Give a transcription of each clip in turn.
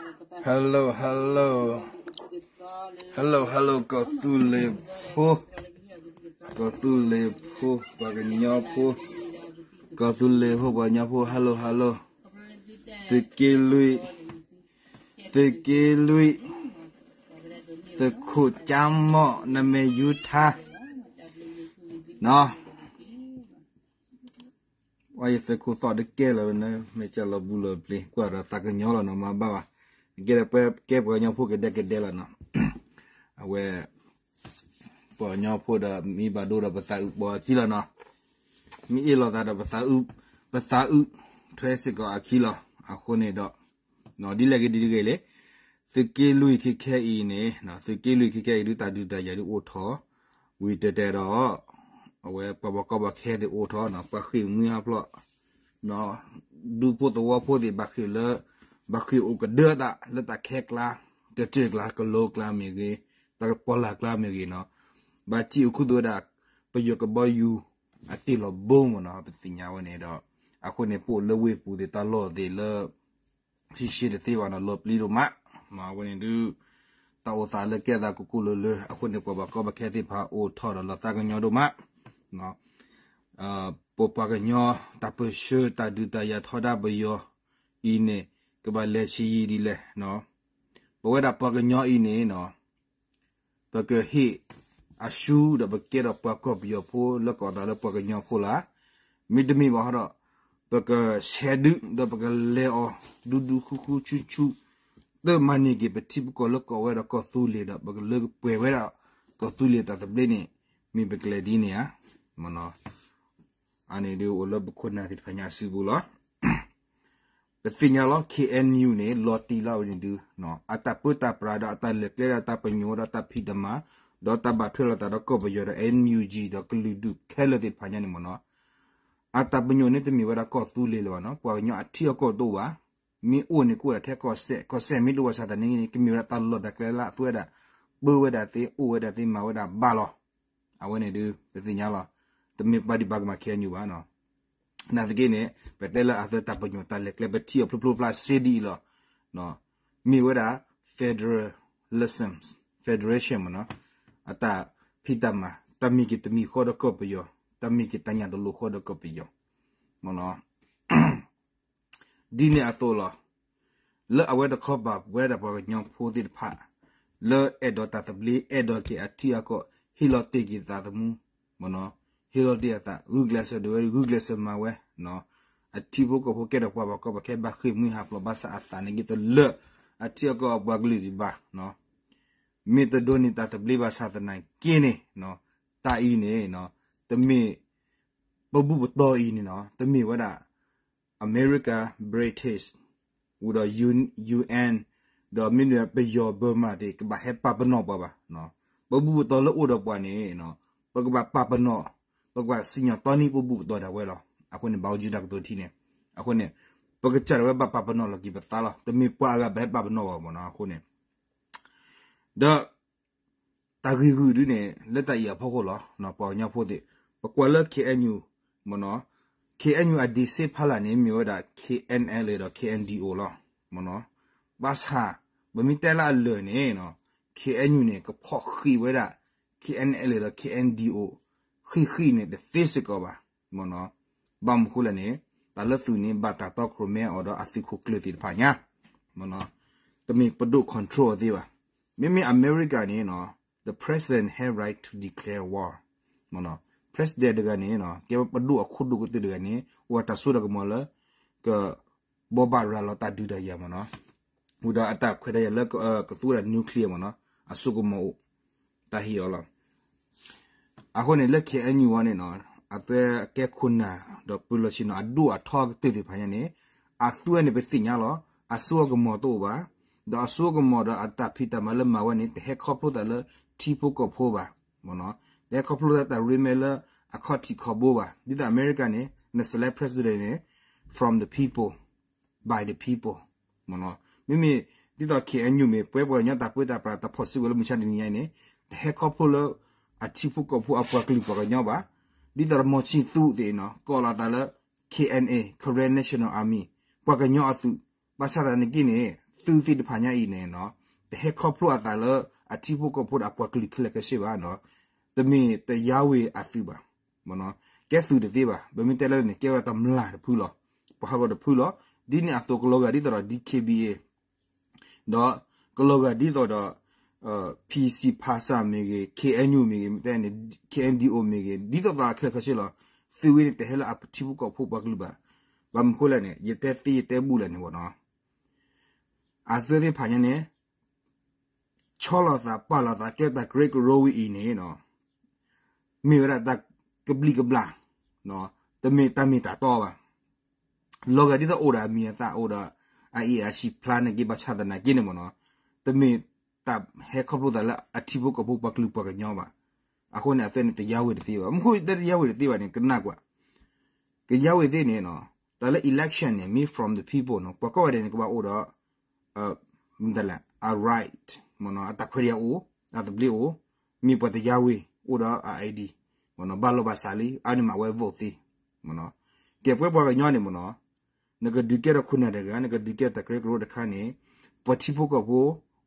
Hello, hello, hello, hello, ကီၢ်သူလ့ၤဖိ, ကီၢ်သူလ့ၤဖိ, ပှၤကညီဖိ, ကီၢ်သူလ့ၤဖိ ပှၤကညီဖိ, hello, hello, သုးက့လွံၢ်, သုးက့လွံၢ်, သုးခိၣ်ကၠါမီၣ်, နမဲာ်ယူထါ, နီၤ ဝဲယသုးခိၣ်သီၣ်တကဲလၢၤဝဲန့ၣ် မ့ၢ်ကလီၤဘူလီၤပျ့ၤ ကွၢ်ဒီးသးကညီလီၤနီၤ မၤဘၣ်ဘၣ်, ကဲဒီးပကဲပှၤကညီဖိကဒဲကဒဲလီၤနီၤ, အဝဲ ပှၤကညီဖိဒီးမ့ၢ်ဘၣ်ဒိဒီးပသးအုးပှၤအခံလီၤနီၤ, မ့ၢ်အ့ၣ်လိာ်သးဒီးပသးအုး, ပသးအုးထွဲစ့ၢ်ကီးအခံလီၤ, အဃိန့ၣ်ဒီး ဒ်လဲၣ်ဂ့ၤဒ်တဂ့ၤလဲၣ်, သုးက့လွံၢ်ခဲခဲအံၤန့ၣ်, သုးက့လွံၢ်ခဲခဲအံၤဒုးတၢ်ဒုးတၢ်ယၤဒုးအိၣ်ထီၣ်, ဝံၤတဲတဲဒီး, အဝဲပှၤဘၣ်ကီဘၣ်ခဲသ့ၣ်အိၣ်ထီၣ်နီၤ, ပှၤဃ့ၢ်မှံဟးဖျိး, ဒူဖိသဝီဖိသ့ၣ်ဘၣ်ဃ့ၢ်လၢ, ဘၣ်ဃ့ၢ်အိၣ်ကဒၢအသး လၢတၢ်ခဲကျါ, တတၢၢ်ကျါ ကလိကျါမ့ၢ်ဂ့ၤ, တၢ်ကပီၤလၢ်ကျါမ့ၢ်ဂ့ၤနီၤ, ဘၣ်စံၣ်အိၣ်ခူသူၣ်ဝဲဒၣ်, ပယီၤကဘီယူၤ, အတ့ၢ်လီၤဘိမ့ၢ်နီၤ, ပသ့ၣ်ညါဝဲန့ၣ်ဒီး, အဃိန့ၣ် ပအိၣ်လၢဝ့ၢ်ပူၤသ့ၣ်တၢ်လီၢ်သ့ၣ်လၢ ဟံးရှ့တသ့ဘၣ်နီၤ လီၤပျံၤဒိၣ်မး, အဝဲန့ၣ်ဒုး, တၢ်အိၣ်သးလၢကဲသးကိးကိးလၢၤလၢၤ အဃိန့ၣ် ပှၤဘၣ်ကီဘၣ်ခဲသ့ၣ်တဖၣ်အိၣ်ထီၣ်ဒီးလီၤသးကညီဒိၣ်မး, ပပှၤကညီတၢ်ပၢၢ်ဆၢတၢ်ဒုးတၢ်ယၤထီဒါပယီၤအံၤန့ၣ် ကဘၣ်လဲၤဆံးယံာ်ဒ်လဲၣ်, ပဝဲဒၣ်ပှၤကညီအံၤန့ၣ်နီၤ ပကဟ့ၣ်အဆူဒီးပကဲထီၣ်ပှၤကီၢ်ပယီၤဖိလၢကီၢ်သးလၢပှၤကညီဖိလီၤ, မ့တမ့ၢ်ဘၣ်ဒီး, ပကဆဲးဒုးဒီးပကလဲၤအီၤဒူဒူဃူဃူဆူဆူ, တမၤန့ၢ်က့ၤပထံပကီၢ်လၢကီၢ်ဝဲဒီးကီၢ်သူလ့ၤဒီး ပကလၢကပှဲၤဝဲဒၣ် ကီၢ်သူလ့ၤတၢ်သဘျ့န့ၣ်, မ့ၢ်ပကလဲၤဒ်န့ၣ်ဧါ, အန့ၣ်ဒုးအိၣ်လၢပခိၣ်နၢ်သ့ၣ်တဖၣ်ညါအစုပူၤလီၤ. ပသ့ၣ်ညါလီၤ KNU န့ၣ် လီၤတံၢ်လီၤဝဲန့ၣ်ဒုး, အတၢ်ပၢတၢ်ပြးဒီးအတၢ်လဲၤကျဲဒီးတၢ်ပညိၣ်ဒီးတၢ်ဖံးတၢ်မၤ, ဒီးတၢ်ဘၣ်ထွဲလိာ်သးဒီးကီၢ်ပယီၤဒီး NUG ဒီးကလုာ်ဒူၣ်ခဲလၢာ်သ့ၣ်တဖၣ်ညါန့ၣ်မ့ၢ်နီၤ, အတၢ်ပညိၣ်န့ၣ်တမ့ၢ်ဝဲဒၣ်ကီၢ်သူလ့ၤလၢၤဘၣ်နီၤ, ပှၤကညီအထံအကီၢ်တအိၣ်ဘၣ်, မ့ၢ်အိၣ်န့ၣ်ကအိၣ်ဒၣ်ထဲကီၢ်စဲၣ်, ကီၢ်စဲၣ်မ့ၢ်တအိၣ်ဘၣ်ဆၣ်သနာ်က့န့ၣ် ကမ့ၢ်ဝဲဒၣ်တၢ်လီၢ်တၢ်ကျဲလၢအသူဝဲဒၣ်, ပၢဝဲဒၣ်သ့ အိၣ်ဝဲဒၣ်သ့ မၤဝဲဒၣ်ဘၣ်လီၤ. အဝဲန့ၣ်ဒုး ပသ့ၣ်ညါလီၤ, တမ့ၢ်ပှၤဒံးပှၤကမၤ KNU ဘၣ်နီၤ, နာ်သက့န့ၣ် ပတဲလၢအသးတၢ်ပညိၣ်တၢ်လဲၤကျဲပထံၣ်အီၤဖျိဖျိဖျါစ့ဒ်အံၤလီၤ, မ့ၢ်ဝဲဒၣ် federalism, federation မ့ၢ်နီၤ, အတၢ်ဖံးတၢ်မၤ တၢ်မ့ၢ်က့ၤတမံၤဃီဒီးကီၢ်ပယီၤ, တၢ်မ့ၢ်က့ၤတၢ်ညၣ်တလိၤဃီဒီးကီၢ်ပယီၤ, မ့ၢ်နီၤ ဒ်န့ၣ်အသိးလီၤ. လၢအဝဲတခီပၤ ပဝဲဒၣ်ပှၤကညီဖိသ့ၣ်တဖၣ် လၢအဲၣ်ဒိးတၢ်သဘျ့ အဲၣ်ဒိးက့ၤအထံအကီၢ် ဟ့ၣ်လီၤတ့ၢ်က့ၤသးသမူ, မ့ၢ်နီၤ, ဟ့ၣ်လီၤတ့ၢ်အသး ဂုာ်ကျဲးစၢးဒိးဝဲ ဂုာ်ကျဲးစၢးမၤဝဲ, အထံဖိကီၢ်ဖိကဲထီၣ်ပှၤဘၣ်ကီဘၣ်ခဲ ဘၣ်ဃ့ၢ်မှံဟးဖျိး ဘၣ်ဆၣ်အသးန့ၣ်က့ၤတလၢာ်, အထံအကီၢ်အပှၤကလုာ်ဒံးဘၣ်, မ့ၢ်တဒိးန့ၢ်တၢ်သဘျ့ဘၣ်ဆၣ်သနာ်က့န့ၣ်, တၢ်အံၤန့ၣ် တမ့ၢ် ပဘူၣ်ပတီၢ်အံၤန့ၣ်နီၤ တမ့ၢ်ဝဲဒၣ် America, British, ဝံၤဒီး UN, ဒီးမ့ၢ်နုၤပယီၤ Burma သ့ၣ် ကဘၣ်ဟဲပာ်ပနီၣ်ပှၤဘၣ်. ပဘူၣ်ပတီၢ်လၢအိၣ်ဒီးပှၤန့ၣ် ပကဘၣ်ပာ်ပနီၣ်, ပကဘၣ်စံၣ်ညီၣ်တီနံၤပဘူၣ်ပတီၢ်ဒၣ်ဝဲလီၤ. အဃိန့ၣ် ဘၣ်အိၣ်ကံတၢ်ကတိၤထံန့ၣ်, အဃိန့ၣ် ပကစၢ်ဒၣ်ဝဲဘၣ်ပာ်ပနီၣ်လီၤက့ၤပသးလီၤ. တမ့ၢ်ပှၤအဂၤဘၣ်ဟဲပာ်ပနီၣ်ဘၣ်မ့ၢ်နီၤ. အဃိန့ၣ် ဒီး တၢ်ဂ့ၢ်ဂုာ်ဒုန့ၣ် လၢတၢ်အံၤအဖီခိၣ်လီၤ. ပှၤကညီဖိသ့ၣ် ပကွၢ်လၢ KNU မ့ၢ်နီၤ, KNU အဒံးစ့ဖီလာ်န့ၣ် မ့ၢ်ဝဲဒၣ် KNLA ဒီး KNDO လီၤ. မ့ၢ်နီၤ, ဘၣ်ဆၣ် ပမ့ၢ်တဲလၢအလၢာ်န့ၣ် KNU န့ၣ် ကဖီၣ်ဃံးဝဲဒၣ် KNLA ဒီး KNDO ဃံးဃံးန့ၣ် တသ့စ့ၢ်ကီးဘၣ်. မ့ၢ်နီၤ, ဘၣ်မနုၤဃိလဲၣ်န့ၣ် တၢ်လၢသုးန့ၣ် ဘၣ်တၢ်တီခိၣ်ရိၣ်မဲအီၤဒီးအသုးခိၣ်ကျၢၢ်သ့ၣ်တဖၣ်ညါ. မ့ၢ်နီၤ, တမ့ၢ်ပဒိၣ် control အီၤသ့ဘၣ်. မ့မ့ၢ်အမဲရကၤန့ၣ် the president have right to declare war. မ့ၢ်နီၤ, president တဂၤန့ၣ် ကဲဝဲပဒိၣ်အခိၣ်ဒိၣ်ကတၢၢ်တဂၤန့ၣ် အိၣ်ဒီးတၢ်စိတၢ်ကမီၤလၢ က ဘိးဘၣ်ရၤလီၤတၢ်ဒုးတၢ်ယၤမ့ၢ်နီၤ, ဝံၤဒီးအတၢ်ခွဲးတၢ်ယာ်လၢကသူဝဲဒၣ် nuclear မ့ၢ်နီၤ, အစိကမီၤအိၣ်, တၢ်ဟ့ၣ်အီၤလီၤ. အဃိန့ၣ် လၢ KNU အံၤန့ၣ်နီၤ, အဝဲကဲခိၣ်နၢ်ဒီးပၢၤလီၢ်ဆ့ၣ်နီၤ အဒိၣ်အထီကတၢၢ်သ့ၣ်တဖၣ်ညါန့ၣ် အသူဝဲန့ၣ် ပသ့ၣ်ညါလီၤ. အစိအကမီၤတအိၣ်ဘၣ်, ဒီးအစိအကမီၤဒီးအတၢ်ဖံးတၢ်မၤလၢမၤဝဲန့ၣ် တဟဲခီဖျိသးလၢထံဖိကီၢ်ဖိဘၣ်, မ့ၢ်နီၤ, တဟဲခီဖျိသးတၢ်ရ့မဲလၢအခီၣ်ထံးခီၣ်ဘိဘၣ်. ဒ်သိးအမဲရကၤန့ၣ် န select president န့ၣ် from the people, by the people, မ့ၢ်နီၤ. မ့မ့ၢ်ဒ်သိး KNU မ့ၢ်ပှၤပှၤကညီတၢ်ပၢတၢ်ပြးတၢ်ဖီၣ်စုကဝဲၤလၢမုၢ်ဆါတနံၤညါအံၤန့ၣ် တဟဲခီဖျိလၢ အထံဖိကီၢ်ဖိအပှၤကလုာ်ပှၤကညီဘၣ်. ဒ်သိးဒီး မီၢ်ဆံသူးသ့ၣ်နီၤ ကိးလီၤသးလၢ KNA, Karen National Army, ပှၤကညီအသုး, ဘၣ်ဆၣ်သနာ်က့န့ၣ် သုးသ့ၣ်တဖၣ်ညါအံၤန့ၣ်နီၤ, တဟဲခီဖျိအသးလၢအထံဖိကီၢ်ဖိဒီးအပှၤကလုာ်ခဲလၢာ်ခဲဆ့ဘၣ်နီၤ, တမ့ၢ်တယါဝ့ၤအသုးဘၣ်, ကဲသုးတသ့ဘၣ်, ပမ့ၢ်တဲလၢန့ၣ် ကဲဝဲတမျၢ်တဖုလီၤ, ပှၤဟးဂီၤတဖုလီၤ, ဒ်န့ၣ်အသိးကလီၤဂာ်ဒ်သိးဒီး D K B A ဒီးကလီၤဂာ်ဒ်သိးဒီး P C ဖါစၢ် မ့ၢ်ဂ့ၤ, K N U မ့ၢ်ဂ့ၤ, မ့ၢ်တဲန့ၣ် K N D O မ့ၢ်ဂ့ၤ, ဒ်သိးသိးအခဲလၢာ်ခဲဆ့လီၤ, သုးဝဲန့ၣ်တဟဲလၢအထံဖိကီၢ်ဖိပှၤကလုာ်ဘၣ်, ဘၣ်မနုၤဃိလဲၣ်န့ၣ် ယတဲသ့ယတဲဘူၣ်လဲၣ်န့ၣ်ဝဲနီၤ, အသုးသ့ၣ်တဖၣ်ညါန့ၣ် ဆီလီၤသးပာ်လီၤသးကဲတၢ်ကရၢကရိဝဲအံၤန့ၣ်နီၤ, မ့ၢ်ဝဲဒၣ်တၢ်ကဘျံးကဘျၣ်, တမ့ၢ်တၢ်မ့ၢ်တၢ်တီဘၣ်, လီၤဂာ်ဒ်သိးအိၣ်ဒီးအမံၤအသၣ်အိၣ်ဒီး အအ့ၣ်အဆံးဖျါနာ်က့ဘၣ်ဆၣ်သနာ်က့န့ၣ်မ့ၢ်နီၤ, တမ့ၢ်တၢ်ဟဲခီဖျိသးလၢအထံဖိကီၢ်ဖိပှၤကလုာ်ပှၤကညီဘၣ်, အဃိန့ၣ် အသုးန့ၣ် တယါဝ့ၤတသ့ဘၣ်, မ့ၢ်ဃိတဲတယါဝ့ၤတသ့ဘၣ်န့ၣ် ကနၣ်ကွၢ် ကယါဝ့ၤသ့ၣ်န့ၣ်နီၤ, တၢ်လၢ election န့ၣ် မ့ၢ် from the people နီၤ, ပှၤကိးဂၤဒဲးန့ၣ် ကဘၣ်အိၣ်ဒီး မ့ၢ်တလဲၣ် အ right မ့ၢ်နီၤ, အတၢ်ခွဲးတၢ်ယာ်အိၣ်, အသဘျ့အိၣ်, မ့ၢ်ပှၤတယါဝ့ၤ အိၣ်ဒီးအ ID မ့ၢ်နီၤ, ဘၣ်လိာ်ဘၣ်စးလံ အါန့ၢ်မးဝဲ vote သ့, မ့ၢ်နီၤ, ကဲပဝဲပှၤကညီန့ၣ်မ့ၢ်နီၤ, နကဒုးကဲထီၣ်ခိၣ်နၢ်တဂၤ နကဒုးကဲတၢ်ကရၢကရိတခါန့ၣ် ပှၤထံဖိကီၢ်ဖိ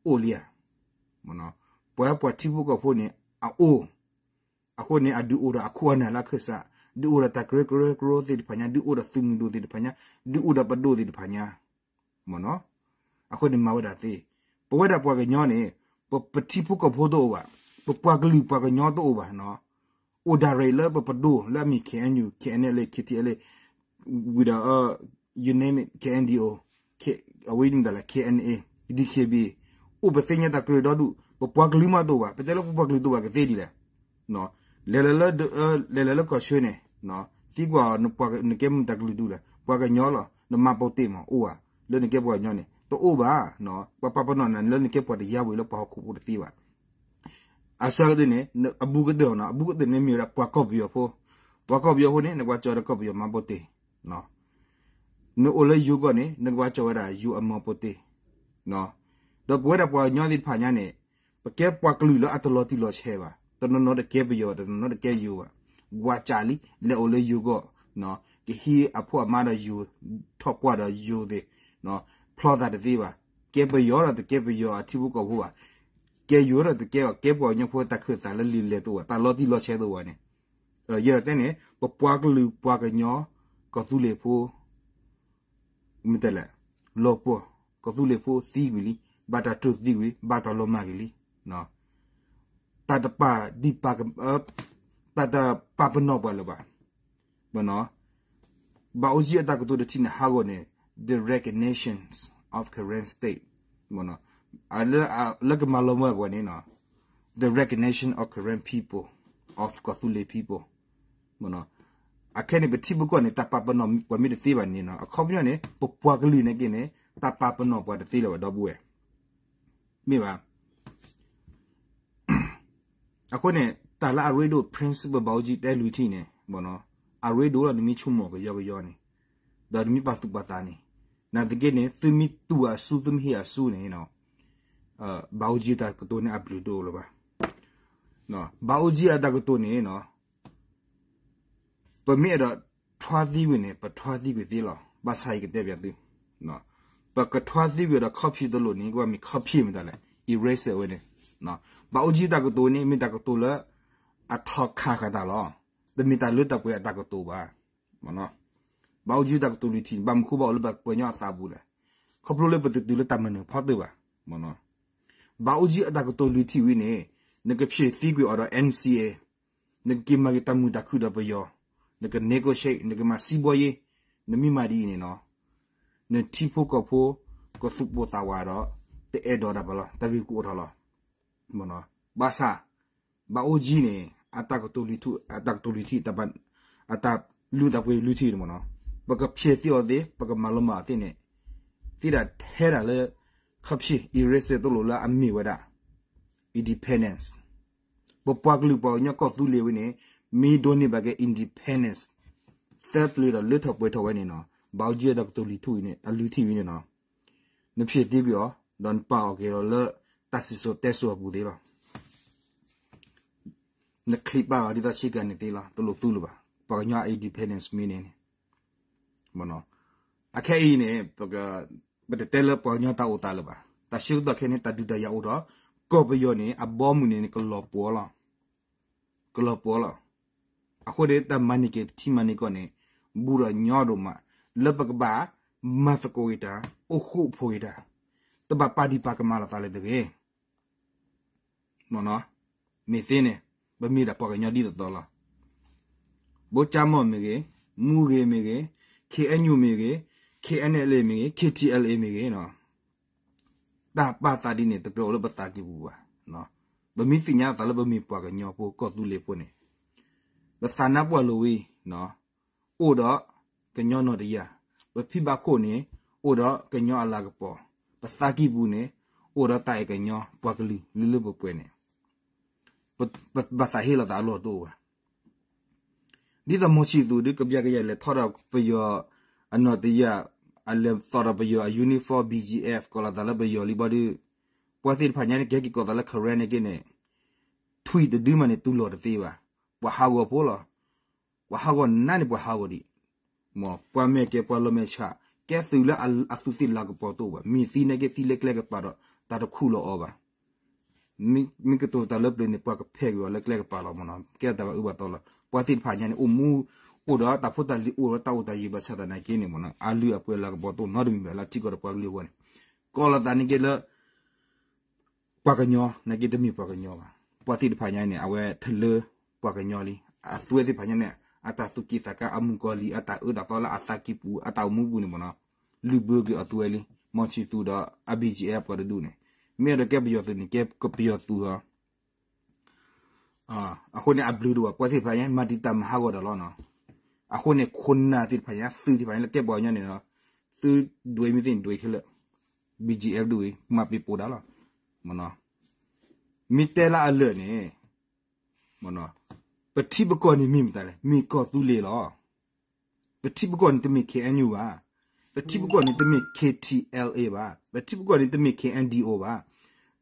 အိၣ်လံဧါ, မ့ၢ်နီၤ, ပှၤပှၤထံဖိကီၢ်ဖိန့ၣ် အအိၣ် အဃိန့ၣ် အဒုးအိၣ်ဒီးအခိၣ်အနၢ်လၢအခၢၣ်စး, ဒုးအိၣ်ဒီးတၢ်ကရၢကရိသ့ၣ်တဖၣ်ညါ, ဒုးအိၣ်ဒီးသုးမုၢ်ဒိၣ်သ့ၣ်တဖၣ်ညါ, ဒုးအိၣ်ဒီးပဒိၣ်သ့ၣ်တဖၣ်ညါ, မ့ၢ်နီၤ, အဃိန့ၣ်မၤဝဲဒၣ်သ့, ပဝဲဒၣ်ပှၤကညီန့ၣ် ပပထံဖိကီၢ်ဖိတအိၣ်ဘၣ်, ပပှၤကလုာ်ပှၤကညီတအိၣ်ဘၣ်နီၤ, အိၣ်ဒၣ်ရဲၣ်လၢပပဒိၣ်လၢအမ့ၢ် K N U, K N L A, K T L A, ဝံၤဒီး you name it, K N D O, အဝဲမ့ၢ်တၢ်လဲၣ် K N A, D K B A, အိၣ်ပသ့ၣ်ညါတၢ်ကရၢဒီဒူၣ်, ပပှၤကလုာ်မးတအိၣ်ဘၣ်, ပတဲလၢပပှၤကလုာ်တအိၣ်ဘၣ်ကသ့ဒ်လဲၣ်, လဲၤလၢ လဲၤလၢကီၢ်ဆၢန့ၣ်, သံကွၢ်အီၤ နကဲမ့ၢ်တၢ်ကလုာ်ဒူၣ်လဲၣ်, ပှၤကညီလီၤ, နမၤပိာ်တ့ၢ်မးအိၣ်ဧါ, လၢနကဲပှၤကညီန့ၣ် တအိၣ်ဘၣ်, ပှၤပာ်ပနီၣ်နၤလၢနကဲပှၤတယါဝ့ၤလၢပှၤဟီၣ်ခိၣ်ဖိတသ့ဘၣ် အဆၢကတၢၢ်န့ၣ် အဘူးကတၢၢ်နီၤ, အဘူးကတၢၢ်န့ၣ်မ့ၢ်ဝဲဒၣ်ပှၤကီၢ်ပယီၤဖိ, ပှၤကီၢ်ပယီၤဖိန့ၣ် နကဘၣ်ကၠီၣ်ဒီးကီၢ်ပယီၤမၤပိာ်တ့ၢ်, နအိၣ်လၢယိၤကီၢ်န့ၣ် နကဘၣ်ကၠီၣ်ဝဲဒၣ်ယိၤအမၤပိာ်တ့ၢ်, ဒီးပဝဲဒၣ်ပှၤကညီသ့ၣ်တဖၣ်ညါန့ၣ် ပကဲပှၤကလုာ်လၢအတလီၤတံၢ်လီၤဆဲးဘၣ်, တနီၤနီၤတကဲပယီၤဘၣ်, တနီၤနီၤတကဲယိၤဘၣ်, ကွၢ်ကၠးလံ လဲၤအိၣ်လၢယိၤကီၢ်, ကဟံးအဖိအမါဒီးယိၤ, ထီၣ်ကွၢ်ဒီးယိၤသ့ၣ်, ဖျီသးတသ့ဘၣ်, ကဲပယီၤဒီးတကဲပယီၤအထံဖိကီၢ်ဖိဘၣ်, ကဲယိၤဒီးတကဲဘၣ်, ကဲပှၤကညီဖိတၢ်ခၢၣ်သးလၢလံာ်လဲၢ်တအိၣ်ဘၣ်, တၢ်လီၤတံၢ်လီၤဆဲးတအိၣ်ဘၣ်န့ၣ်, ယဲဒၣ်တဲန့ၣ် ပပှၤကလုာ်ပှၤကညီ ကီၢ်သူလ့ၤဖိ မ့ၢ်တဲလဲၣ်, လီၤပှီၢ်, ကီၢ်သူလ့ၤဖိသံကွံာ်လံ, ဘၣ်တၢ်တိၢ်သံကွံာ်, ဘၣ်တၢ်လီၤမၢ်ကွံာ်လံ, တၢ်တပာ်ဒံးပာ်, တၢ်တပာ်ပနီၣ်ပှၤလၢၤဘၣ်, ဘၣ်အိၣ်ကံအတၢ်ကတိၤတထံၣ်န့ၣ် ဟးဂီၤန့ၣ် the recognitions of Karen state, လၢကမၤလီၤမၢ်ပှၤန့ၣ် the recognition of Karen people, of ကီၢ်သူလ့ၤ people, အခဲန့ၣ် ပထံပကီၢ်န့ၣ် တၢ်ပာ်ပနီၣ်ပှၤမ့ၢ်တသ့ဘၣ်န့ၣ်နီၤ, အခီပညီန့ၣ် ပပှၤကလုာ်န့ၣ်က့န့ၣ် တၢ်ပာ်ပနီၣ်ပှၤတသ့လၢၤဘၣ် ဒီပုၢ်ဝဲၢ်, မ့ၢ်ဘၣ်. အဃိန့ၣ် တၢ်လၢအရ့ဒိၣ် principle ဘၣ်အူကၠံတဲလွံၢ်ထံၣ်န့ၣ် အရ့ဒိၣ်လီၤ နမ့ၢ်ဆိကမိၣ်ကယီကယီန့ၣ်, ဒီးနမ့ၢ်ပာ်သူၣ်ပာ်သးန့ၣ်, နာ်သက့န့ၣ် သုမ့ၢ်တူၢ်အစု သုမ့ၢ်ဟ့ၣ်အစုန့ၣ်, ဘၣ်အူကၠံအတၢ်ကတိၤန့ၣ် အဘျုးတအိၣ်လၢၤဘၣ်. ဘၣ်အူကၠံအတၢ်ကတိၤန့ၣ် ပမ့ၢ်အဲၣ်ဒိးထွါသံကွံာ်န့ၣ် ပထွါသံကွံာ်သ့လီၤ. ဘၣ်ဆၣ်ယကတဲပျးသု, ပကထွါသံကွံာ်ဒီး copy တလိၣ်န့ၣ် ကဘၣ်မ့ၢ် copy မ့ၢ်တၢ်လဲၣ်, erase ဝဲန့ၣ်. ဘၣ်အူကၠံတၢ်ကတိၤန့ၣ် မ့ၢ်တၢ်ကတိၤလၢ အထီၣ်ခးဃာ်တၢ်လီၤ. တမ့ၢ်တၢ်လၢတၢ်ပှဲၤအတၢ်ကတိၤဘၣ်. ဘၣ်အူကၠံတၢ်ကတိၤလွံၢ်ထံၣ်န့ၣ် ဘၣ်မနုၤဃိဘၣ်အိၣ်လၢပှၤကညီအသးပူၤလဲၣ်. ခီဖျိလၢပတတုၤလၢတၢ်မၤနၢၤဖီတၢၢ်ဘၣ်. ဘၣ်အူကၠံအတၢ်ကတိၤလွံၢ်ထံၣ်ဝံၤန့ၣ် နကဖျဲးသံကွံာ်အီၤဒီး N C A, နကက့ၤမၤက့ၤတၢ်မုာ်တၢ်ခုၣ်ဒီးပယီၤ, နက negotiate, နကမၤစံးဘီယ့, နမ့ၢ်မၤဒ်အံၤန့ၣ်နီၤ, နထံဖိကီၢ်ဖိ ကသူၣ်ပိၢ်သးဝးဒီး တအဲၣ်ဒိးတၢ်ဘၣ်လီၤ, တၢ်ဂ့ၢ်ကအိၣ်ထီၣ်လီၤ. ဘၣ်ဆၣ် ဘၣ်အူကၠံန့ၣ် အတၢ်ကတိၤလွံၢ်ထံၣ်, အတၢ်ကတိၤလွံၢ်ထံၣ်, အတၢ်လုၢ်တၢ်ပှ့ၤလွံၢ်ထံၣ်န့ၣ်မ့ၢ်နီၤ, ပကဖျဲးသံအီၤသ့, ပကမၤလီၤမၢ်အီၤသ့န့ၣ်, သ့ဒၣ်ထဲဒၣ်လၢ ခီဖျိ erase တလိၣ်လၢအမ့ၢ်ဝဲဒၣ် independence. ပပှၤကလုာ်ပှၤကညီကီၢ်သူလ့ၤဝဲန့ၣ် မ့ၢ်ဒိးန့ၢ်ဘၣ်က့ၤ independence သၢပျၢၤဒီးလၢထီၣ်ပှဲၤထီၣ်ဝဲန့ၣ်နီၤ, ဘၣ်အူကၠံအတၢ်ကတိၤလွံၢ်ထံၣ်ဝံၤန့ၣ်, အလွံၢ်ထံၣ်ဝံၤန့ၣ်နီၤ, နဖျဲးသံကွံာ်အီၤ, ဒီးနပာ်အီၤက့ၤလီၤလၢ တၢ်စံၣ်စိၤတဲစိၤအပူၤသ့လီၤ. နချံးပာ်အီၤဒ်သိးဆ့ကၤန့ၣ်သ့လီၤ, တလိၣ်သူလၢၤဘၣ်. ပှၤကညီ independence မ့ၢ်န့ၣ်န့ၣ် အခဲအံၤန့ၣ် ပက ပတတဲလၢပှၤကညီတၢ်အိၣ်သးလၢၤဘၣ်. တၢ်ဆၢကတီၢ်ခဲအံၤန့ၣ် တၢ်ဒုးတၢ်ယၤအိၣ်ဒီး ကီၢ်ပယီၤန့ၣ် အဘီအမုၢ်န့ၣ်န့ၣ် ကလီၤပှီၤလီၤ. ကလီၤပှီၤလီၤ. အဃိန့ၣ် တၢ်မၤန့ၢ်က့ၤထံမၤန့ၢ်ကီၢ်န့ၣ် ဘူးဒီးညီဒိၣ်မး လၢပကဘၣ်မၤသကိးက့ၤတၢ်, အိၣ်ဃူအိၣ်ဖိးက့ၤတၢ်, တဘၣ်ပာ်ဒံးပာ်ကမၣ်လိာ်သးလၢၤတဂ့ၤ. မ့ၢ်သ့န့ၣ် ပမ့ၢ်ဒၣ်ပှၤကညီဒ်သိးသိးလီၤ. ဘိကၠၢ်မီၢ်မ့ၢ်ဂ့ၤ, မူဂ့ၤမ့ၢ်ဂ့ၤ, ခ့ၣ်အဲၣ်ယူၣ်မ့ၢ်ဂ့ၤ, ခ့ၣ်အဲၣ်အဲၣ်လ်မ့ၢ်ဂ့ၤ, ခ့ၣ်ထံၣ်အဲၣ်လ်အ့မ့ၢ်ဂ့ၤ, တၢ်ပာ်သးဒ်န့ၣ် တကြၢးအိၣ်လၢပသးကံၢ်ပူၤဘၣ်. ပမ့ၢ်သ့ၣ်ညါသးလၢပမ့ၢ်ပှၤကညီဖိ ကီၢ်သူလ့ၤဖိန့ၣ် ပသးနါပှၢ်လိာ်ဝံၤ အိၣ်ဒီးကညီနီၢ်တယၢ်, ပဖံဘၣ်ခိၣ်န့ၣ် အိၣ်ဒီးကညီအလၤကပီၤ, ပသးကံၢ်ပူၤန့ၣ် အိၣ်ဒီးတၢ်အဲၣ်ကညီ ပှၤကလုာ်လၢလၢပှဲၤပှဲၤန့ၣ် ပဘၣ်သးဟ့လိာ်သးအလီၢ်တအိၣ်ဘၣ်. ဒ်သိးမီၤဆံၣ်သူးဒုး ကဘျံးကယဲၢ်လဲၤထီၣ်ဒီးပယီၤအနီၢ်တယၢ်, အလဲၤသိးဒီးပယီၤအ uniform B G F ကိးလီၤသးလၢပယီၤလံဘီဒုး, ပှၤသ့ၣ်တဖၣ်ညါန့ၣ် ကဟဲက့ၤကိးသးလၢ Karen န့ၣ်က့န့ၣ် ထွံၣ်တဒုမးန့ၣ် တူၢ်လိာ်တသ့ဘၣ်. ပှၤဟးဂီၤဖိလီၤ. ပှၤဟးဂီၤနးန့ၣ် ပှၤဟးဂီၤဒံး, မ်ပှၤမဲာ်ကဲၤ ပှၤလီၤမဲာ်ဆှး, ကဲသုးလၢအသူးသ့ၣ်လၤကပီၤတအိၣ်ဘၣ်. မ့ၢ်သံန့ၣ်က့ သံလၢကျဲကပၤဒီး တၢ်တခူၣ်လီၤအီၤဘၣ်. မ့ၢ်ကတိၤတၢ်လၢပျၢၤန့ၣ် ပှၤကဖဲးကွံာ်အီၤလၢကျဲကပၤလီၤမ့ၢ်နီၤ. ကဲတၢ်ဘၣ်အၢဘၣ်သီလီၤ. ပှၤသ့ၣ်တဖၣ်ညါန့ၣ် အိၣ်မူ အိၣ်ဒီးတၢ်ဖိတၢ်လံၤ အိၣ်ဒီးတၢ်အိၣ်တၢ်ယံၤဘၣ်ဆၣ်သနာ်က့န့ၣ်မ့ၢ်နီၤ အလုၢ်အပှ့ၤလၤကပီၤတအိၣ်နီတမံၤဘၣ်လၢထံကီၢ်ဒီးပှၤကလုာ်အဂီၢ်န့ၣ် ကိးလီၤသးန့ၣ်က့လၢ ပှၤကညီ နာ်က့တမ့ၢ်ပှၤကညီဘၣ်. ပှၤသ့ၣ်တဖၣ်ညါန့ၣ် အဝဲထလၢပှၤကညီလံ. အသုဝဲသ့ၣ်တဖၣ်ညါန့ၣ် အတၢ်သူၣ်က့ၣ်သးကါ အမုၣ်ကီၤလံၢ် အတၢ်အၢတၢ်သီလၢအသးကံၢ်ပူၤ အတၢ်အိၣ်မူပူၤန့ၣ်မ့ၢ်နီၤ လုၢ်ဘၢက့ၤအီၤသုဝဲလံ. မီၤဆံၣ်သူးဒီးအ B G F ပှၤတဒူၣ်န့ၣ် မ့ၢ်အဲၣ်ဒိးကဲပယီၤသုးန့ၣ် ကဲကပယီၤသုးလီၤ. အဃိန့ၣ် အဘျုးဒိၣ်ဘၣ် ပှၤသ့ၣ်တဖၣ်ညါ မၤဒံးတၢ်မၤဟးဂီၤတၢ်လီၤနီၤ. အဃိန့ၣ် ခိၣ်နၢ်သ့ၣ်တဖၣ်ညါ သုးသ့ၣ်တဖၣ်ညါလၢကဲပှၤကညီန့ၣ်နီၤ သုဒွဲမ့ၢ်သ့ၣ်န့ၣ်ဒွဲခဲလၢာ် B G F ဒူၣ်အံၤ မၤပ့ၤပိာ်ဒၣ်လီၤ. မ့ၢ်နီၤ မ့ၢ်တဲလၢအလၢာ်န့ၣ် ပထံပကီၢ်န့ၣ်မ့ၢ်မတၤလဲၣ် မ့ၢ်ကီၢ်သူလ့ၤလီၤ. ပထံပကီၢ်န့ၣ်တမ့ၢ် K N U ဘၣ်. ပထံပကီၢ်န့ၣ်တမ့ၢ် K T L A ဘၣ်. ပထံပကီၢ်န့ၣ်တမ့ၢ် K N D O ဘၣ်.